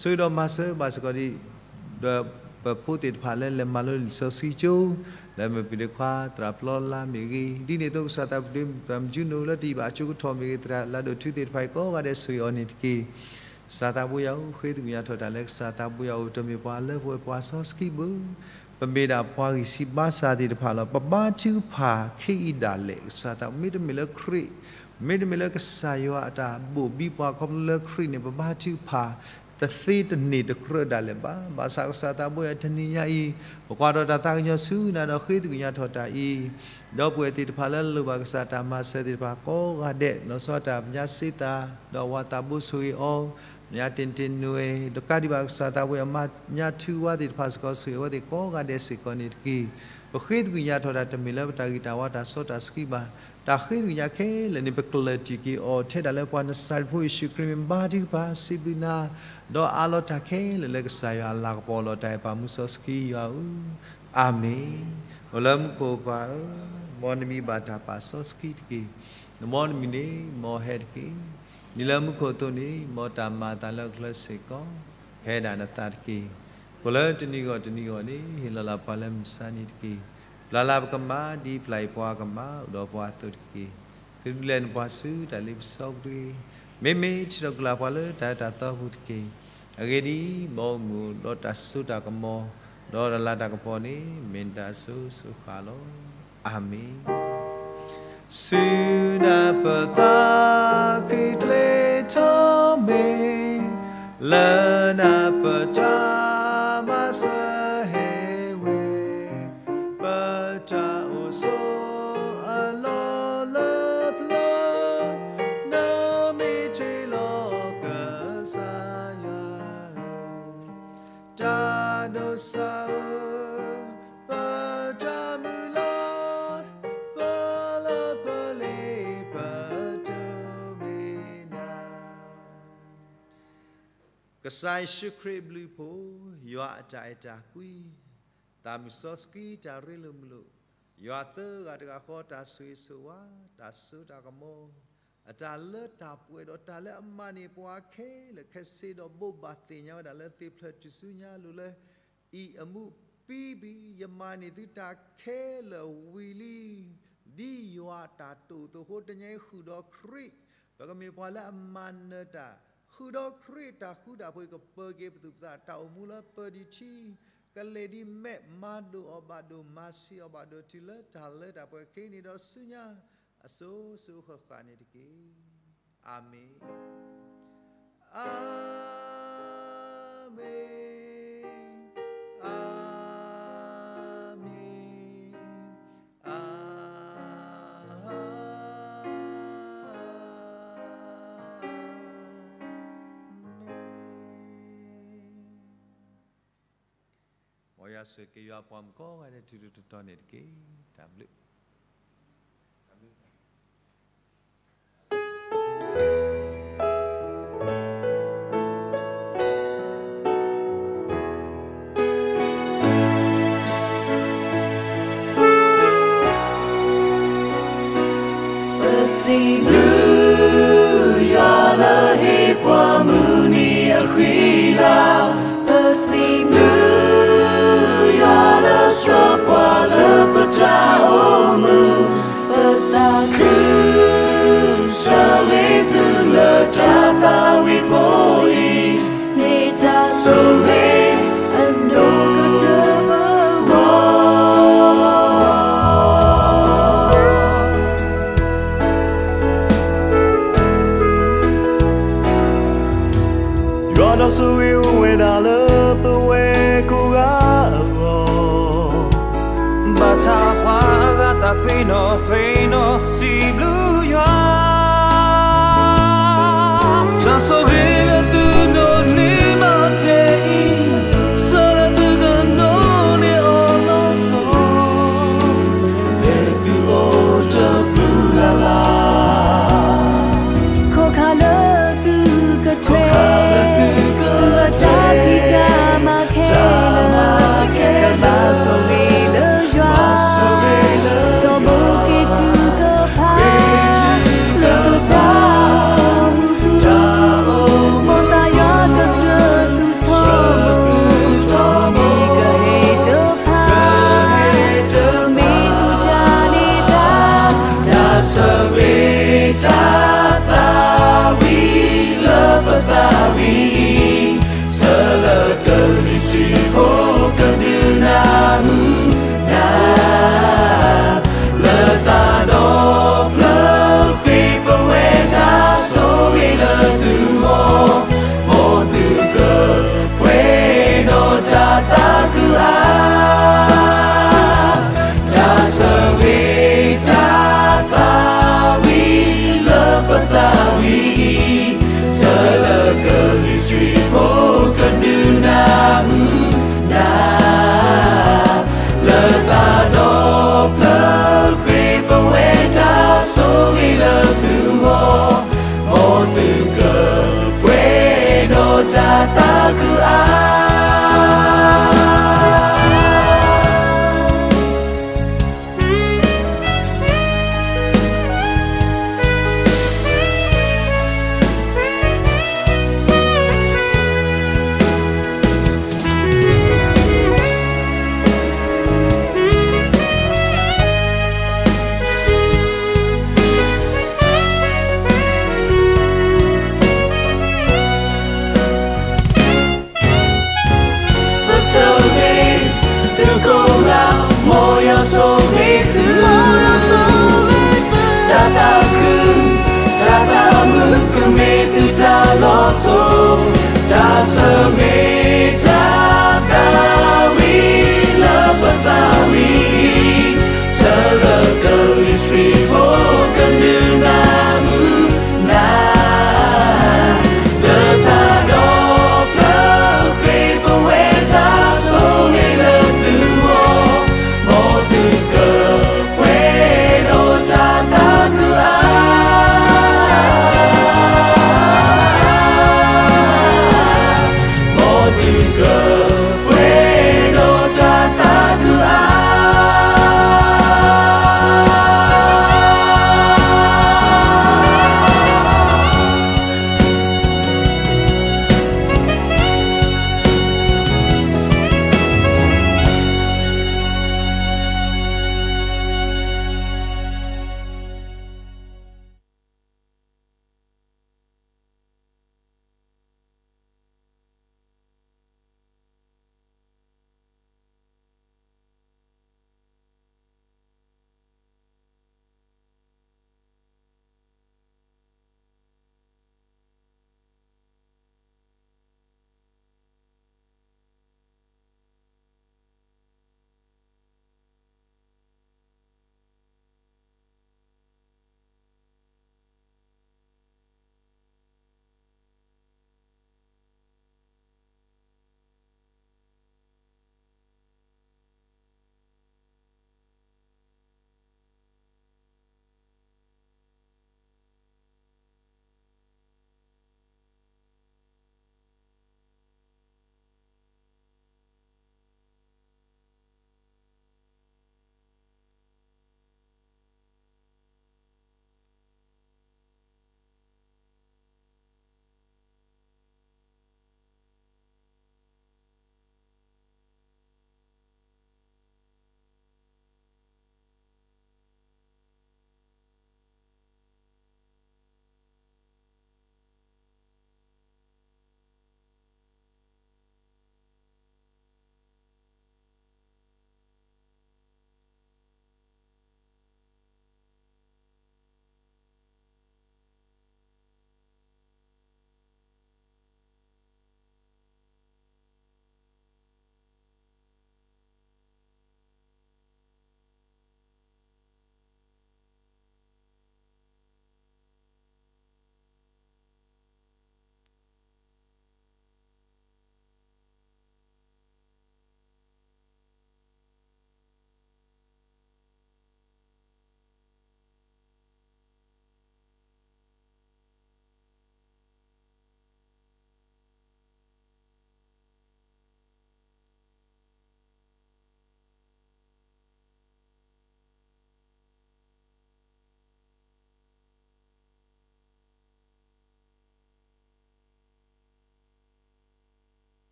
ဆိၣ်ဂ့ၤဒီးမၤစၢၤဘၣ်စ့ၢ်ကီးဒ် ဒီးပဖိသ့ၣ်တဖၣ်လၢလဲၤမၤလိလံာ်စီဆှံကၠိ လၢမုၢ်ပှၤခွါသရၣ်ပျီလါမ့ၢ်ဂ့ၤ ဒ်န့ၣ်အသိးကစၢ်သးပတုၤ သရၣ်မုၣ်ကၠူနိလၢတယံာ်ဘၣ်အကၠိကထီၣ်မ့ၢ်ဂ့ၤ သရၣ်လၢဒိၣ်ထူသ့ၣ်တဖၣ်အံၤကိးဂၤဒဲးဆိၣ်ဂ့ၤအီၤန့ၣ်တက့ၢ်. ကစၢ်သးဘိယွၤဧၢ ဃ့သကွံာ်ညါထီၣ်တၢ်လၢကစၢ်သးဘိယွၤအိၣ် တမ့ၢ်ပှၤလၢပဝဲပှၤစီဆှံဘၣ် ပမ့ၢ်ဒၣ်ပှၤဂံၢ်ဆံးဘါစၢ်သ့ၣ်တဖၣ်လီၤ. ပဘါထုကဖၣ်ခဲအံၤဒၣ်လဲာ် ကစၢ်သး မ့တမ့ၢ်လၢခရံာ် မ့တမ့ၢ်လၢကစၢ်ယွၤအတၢ်ဘိၣ်ဘံပှၤခီဖျိလၢခရံာ်န့ၣ် ပဘါထုကဖၣ် တသ့တန့ၢ်တကြၢးဒၣ်လဲာ်ဘၣ်. ဘၣ်ဆၣ်ကစၢ်သးဘိယွၤတနံၤညါအံၤ ပကွၢ်ထီၣ်တၢ်သးကညီၤဆူနၤဒီးဃ့သကွံာ်ညါထီၣ်တၢ်အံၤ ဒီပုၢ်ဝဲၢ်သ့ၣ်တဖၣ်လၢလိၣ်ဘၣ်ကစၢ်တၢ်မၤစၢၤသ့ၣ်တဖၣ်ကိးဂၤဒဲး လီၤဆီဒၣ်တၢ်ပညါစ့သး ဒီးဝၤသးဘိဆိၣ်ဂ့ၤအီၤ မညါတ့ၢ်တ့ၢ်နွဲၣ် တကးဒံးဘၣ်ကစၢ်သးဘိယွၤ မၤညါထုဝါသ့ၣ်တဖၣ်စ့ၢ်ကီး ဆိၣ်ဂ့ၤအဝဲသ့ၣ်ကိးဂၤဒဲးစ့ၢ်ကီးန့ၣ်တက့ၢ်. ပ ပဃ့သကွံာ်ညါထီၣ်တၢ်တမ့ၢ်လၢပတၢ်ဂံၢ်တၢ်ဝါတၢ်စီတၢ်ဆှံဘၣ်. တၢ်ဃ့သကွံာ်ညါခဲလၢာ်န့ၣ် ပကျၢၢ်တံၢ်က့ၤအီၤထဲဒၣ်လၢပှၤနစၤရ့းဖိယ့ၣ်ၡူးခရံာ်မ့ၢ်ဘါထုကဖၣ် စံးဘျုးနၤ, ဒီးအးလီၤတၢ်ခဲလၢာ်လၢကစၢ်ယွၤအလၤကပီၤလီၤတၢ်အဲၣ်ပာ်မူစီဆှံယွၤဧၢ, အၤမ့ၣ်. အိၣ်လၢမူခိၣ်ပၢ်ဧၢ, မ်နမံၤဘၣ်တၢ်ပာ်စီဆှံတက့ၢ်. မ်နမံၤန့ၣ် မ်ဟဲတက့ၢ်. ဒ်လၢမူခိၣ်အသိးန့ၣ် မ်တၢ်မၤအသးလၢကျဲစ့ၢ်ကီး ဟဲဒၣ်နသးတက့ၢ်. ဃိလၢတနံၤဂီၢ်တနံၤဂီၢ်န့ၣ် ဟ့ၣ်လီၤလၢပှၤလၢမုၢ်ဆါနံၤတက့ၢ်. ပျၢ်လၢပကမၤ ဒ်ပျၢ်အံၤပှၤကမၤအိၣ်ဒီးပှၤအသိးတက့ၢ်. သုဒုးလဲၤနပှၤဆူတၢ်လ့ပစီပူၤတဂ့ၤ. မ့မ့ၢ်ထံၣ်လိာ်ကလာ်ပှၤလၢတၢ်အၢတၢ်သီပူၤတက့ၢ်. အဂ့ၢ်ဒ်အံၤ, မ်အိၣ်မူဒီးတၢ်စိတၢ်ကမီၤ, ဒီးတၢ်လၤတၢ်ကပီၤန့ၣ် မ့ၢ်နတၢ်အစိၤစိၤဃၣ်လီၤ. အၤမ့ၣ်. ဆူနၢ်ပၢၢ်သးခုချ့ထီၣ်မ့ၢ်, လၢနၢ်ပၢၢ်တၢ်မၤစၢၤဟဲဝဲ, ပတၢ်အိၣ်ဆိးအလီၢ်လၢပျၢၤ, နမ့ၢ်တ့လီၤကစၢ်ယွၤ, တၢ်ဒိးစၢ်ဧၢ, ပတၢ်မုၢ်လၢ်, ပလၢပလ့ပတိၢ်မ့ၢ်နၤ. ကစၢ်ယ့ၣ်ၡူးခရံာ်အဘျုးအဖှိၣ်, ယွၤအတၢ်အဲၣ်တၢ်ကွံ, သးမုၢ်စီဆှံတၢ်ရ့လိာ်မုာ်လိာ်, ယွၤသၢဂၤတဂၤဃီတၢ်ဆိၣ်ဂ့ၤဆိၣ်ဝါ, တၢ်စိတၢ်ကမီၤ, အတၢ်လၢတၢ်ပှဲၤဒီးတၢ်လၢအမၤန့ၢ်ပှၤခဲလၢာ်ခဲဆ့ဒီး ဘိးဘၣ်သ့ၣ်ညါဝဲဒၣ်လၢသ့ၣ်ဖျၢၣ်ထူၣ်စုညါအလိၤလၢ အံၤအမူးပံပံၤ, ယမၤန့ၢ်သုတၢ်ခဲလၢာ်ဝံၤလံ. ဒ်ယွၤအတၢ်တိာ်အသိးအဃိ တနံၤအံၤဃုာ်ဒီးခရံာ်, ပကမ့ၢ်ပှၤလၢအမၤနၢၤတၢ်, ဃုာ်ဒီးခရံာ်အတၢ်ဃူတၢ်ဖိး ကပၢၤက့ၤပသူၣ်ပသး တၢ်အိၣ်မူလၢပၢၤဒံးထံ, ကလဲၤဒ်မဲးမၤဒိၣ်အီၤဘၣ်ဒိၣ် မၤဆံးအီၤဘၣ်ဒိၣ် တုၤလၢတၢ်လၢတၢ်ပှဲၤ က့ၤန့ၣ်ဒီးဆူညါ အစိၤစိၤဃၣ်ဃၣ်န့ၣ်တက့ၢ်. အၤမ့ၣ်, အၤမ့ၣ်, အၤမ့ၣ်, အၤမ့ၣ်. မ်ယွၤဆိၣ်ဂ့ၤက့ၤယွၤပှၤမုၣ်ကိးဂၤဒဲး တုၤတတီၤန့ၣ်တက့ၢ်. တၢ်ဘျုး ပစံးဘျုးယွၤလၢဟ့ၣ်ပှၤမုၢ်နံၤအဃံလၤ, ပစံးဘျုးယွၤလၢဆှၢပှၤလၢပတၢ်အိၣ်မူ, ပသးခု ဆိၣ်ဂ့ၤသုလၢတၢ်သးဝံၣ်ဖိအံၤ, မ့ၢ်တၢ်ဆိၣ်ဂ့ၤအဒိၣ်ကတၢၢ်ပဂီၢ်. ယွၤဒီးဆိၣ်ဂ့ၤအိၣ်ဝဲဒၣ်လၢပဝဲကိးဂၤအဂီၢ်, ဘၣ်ဆၣ်ပှၤအဂၤသးပ့ၤနီၣ်သ့ၣ်နီၣ် စံးဘျုးယွၤ, တၢ်ဆိၣ်ဂ့ၤလၢသုနိးန့ၢ်ဘၣ်ခဲအံၤ, ဆၢလၢသုကနိးန့ၢ်အီၤလီၤဆီ ဖဲသုအိၣ်တပူၤလၢ်လၢ်, ခီၣ်ခါလၢသုကထွဲ, ဆူအတၢ်ဖံးတၢ်မၤခဲလၢာ်, ကဘၣ်ဆိၣ်ဂ့ၤလၢယွၤ, ဒီးဘိးက့ၤထုကဖၣ်, လၢသုတၢ်အိၣ်မူပူၤ, မ်ကစၢ်ယွၤကဆှၢသုထီၣ်, မ့ၢ်ကဟဲတဖၣ်, ကမ့ၢ်သုတၢ်န့ၢ်သါ, တၢ်ဆိၣ်ဂ့ၤတၢ်သးဝံၣ်လၢပသးဝံၣ်အံၤ, ဆၢလၢကလံၤဆှံဖိကဒုးနၢ်ဟူနၤ, လၢသးဒီဖျၢၣ်ဃ့ပဝဲတၢ်ဆိၣ်ဂ့ၤလၢသုဂီၢ်, မ်သုကပှဲၤဒီးတၢ်သးခုအါ, တၢ်ဆိၣ်ဂ့ၤတၢ်သးဝံၣ်လၢပသးဝံၣ်အံၤ, ဆၢလၢကလံၤဆှံဖိကဒုးနၢ်ဟူနၤ, လၢသးဒီ သုကပှဲၤဒီးတၢ်သးခုအါ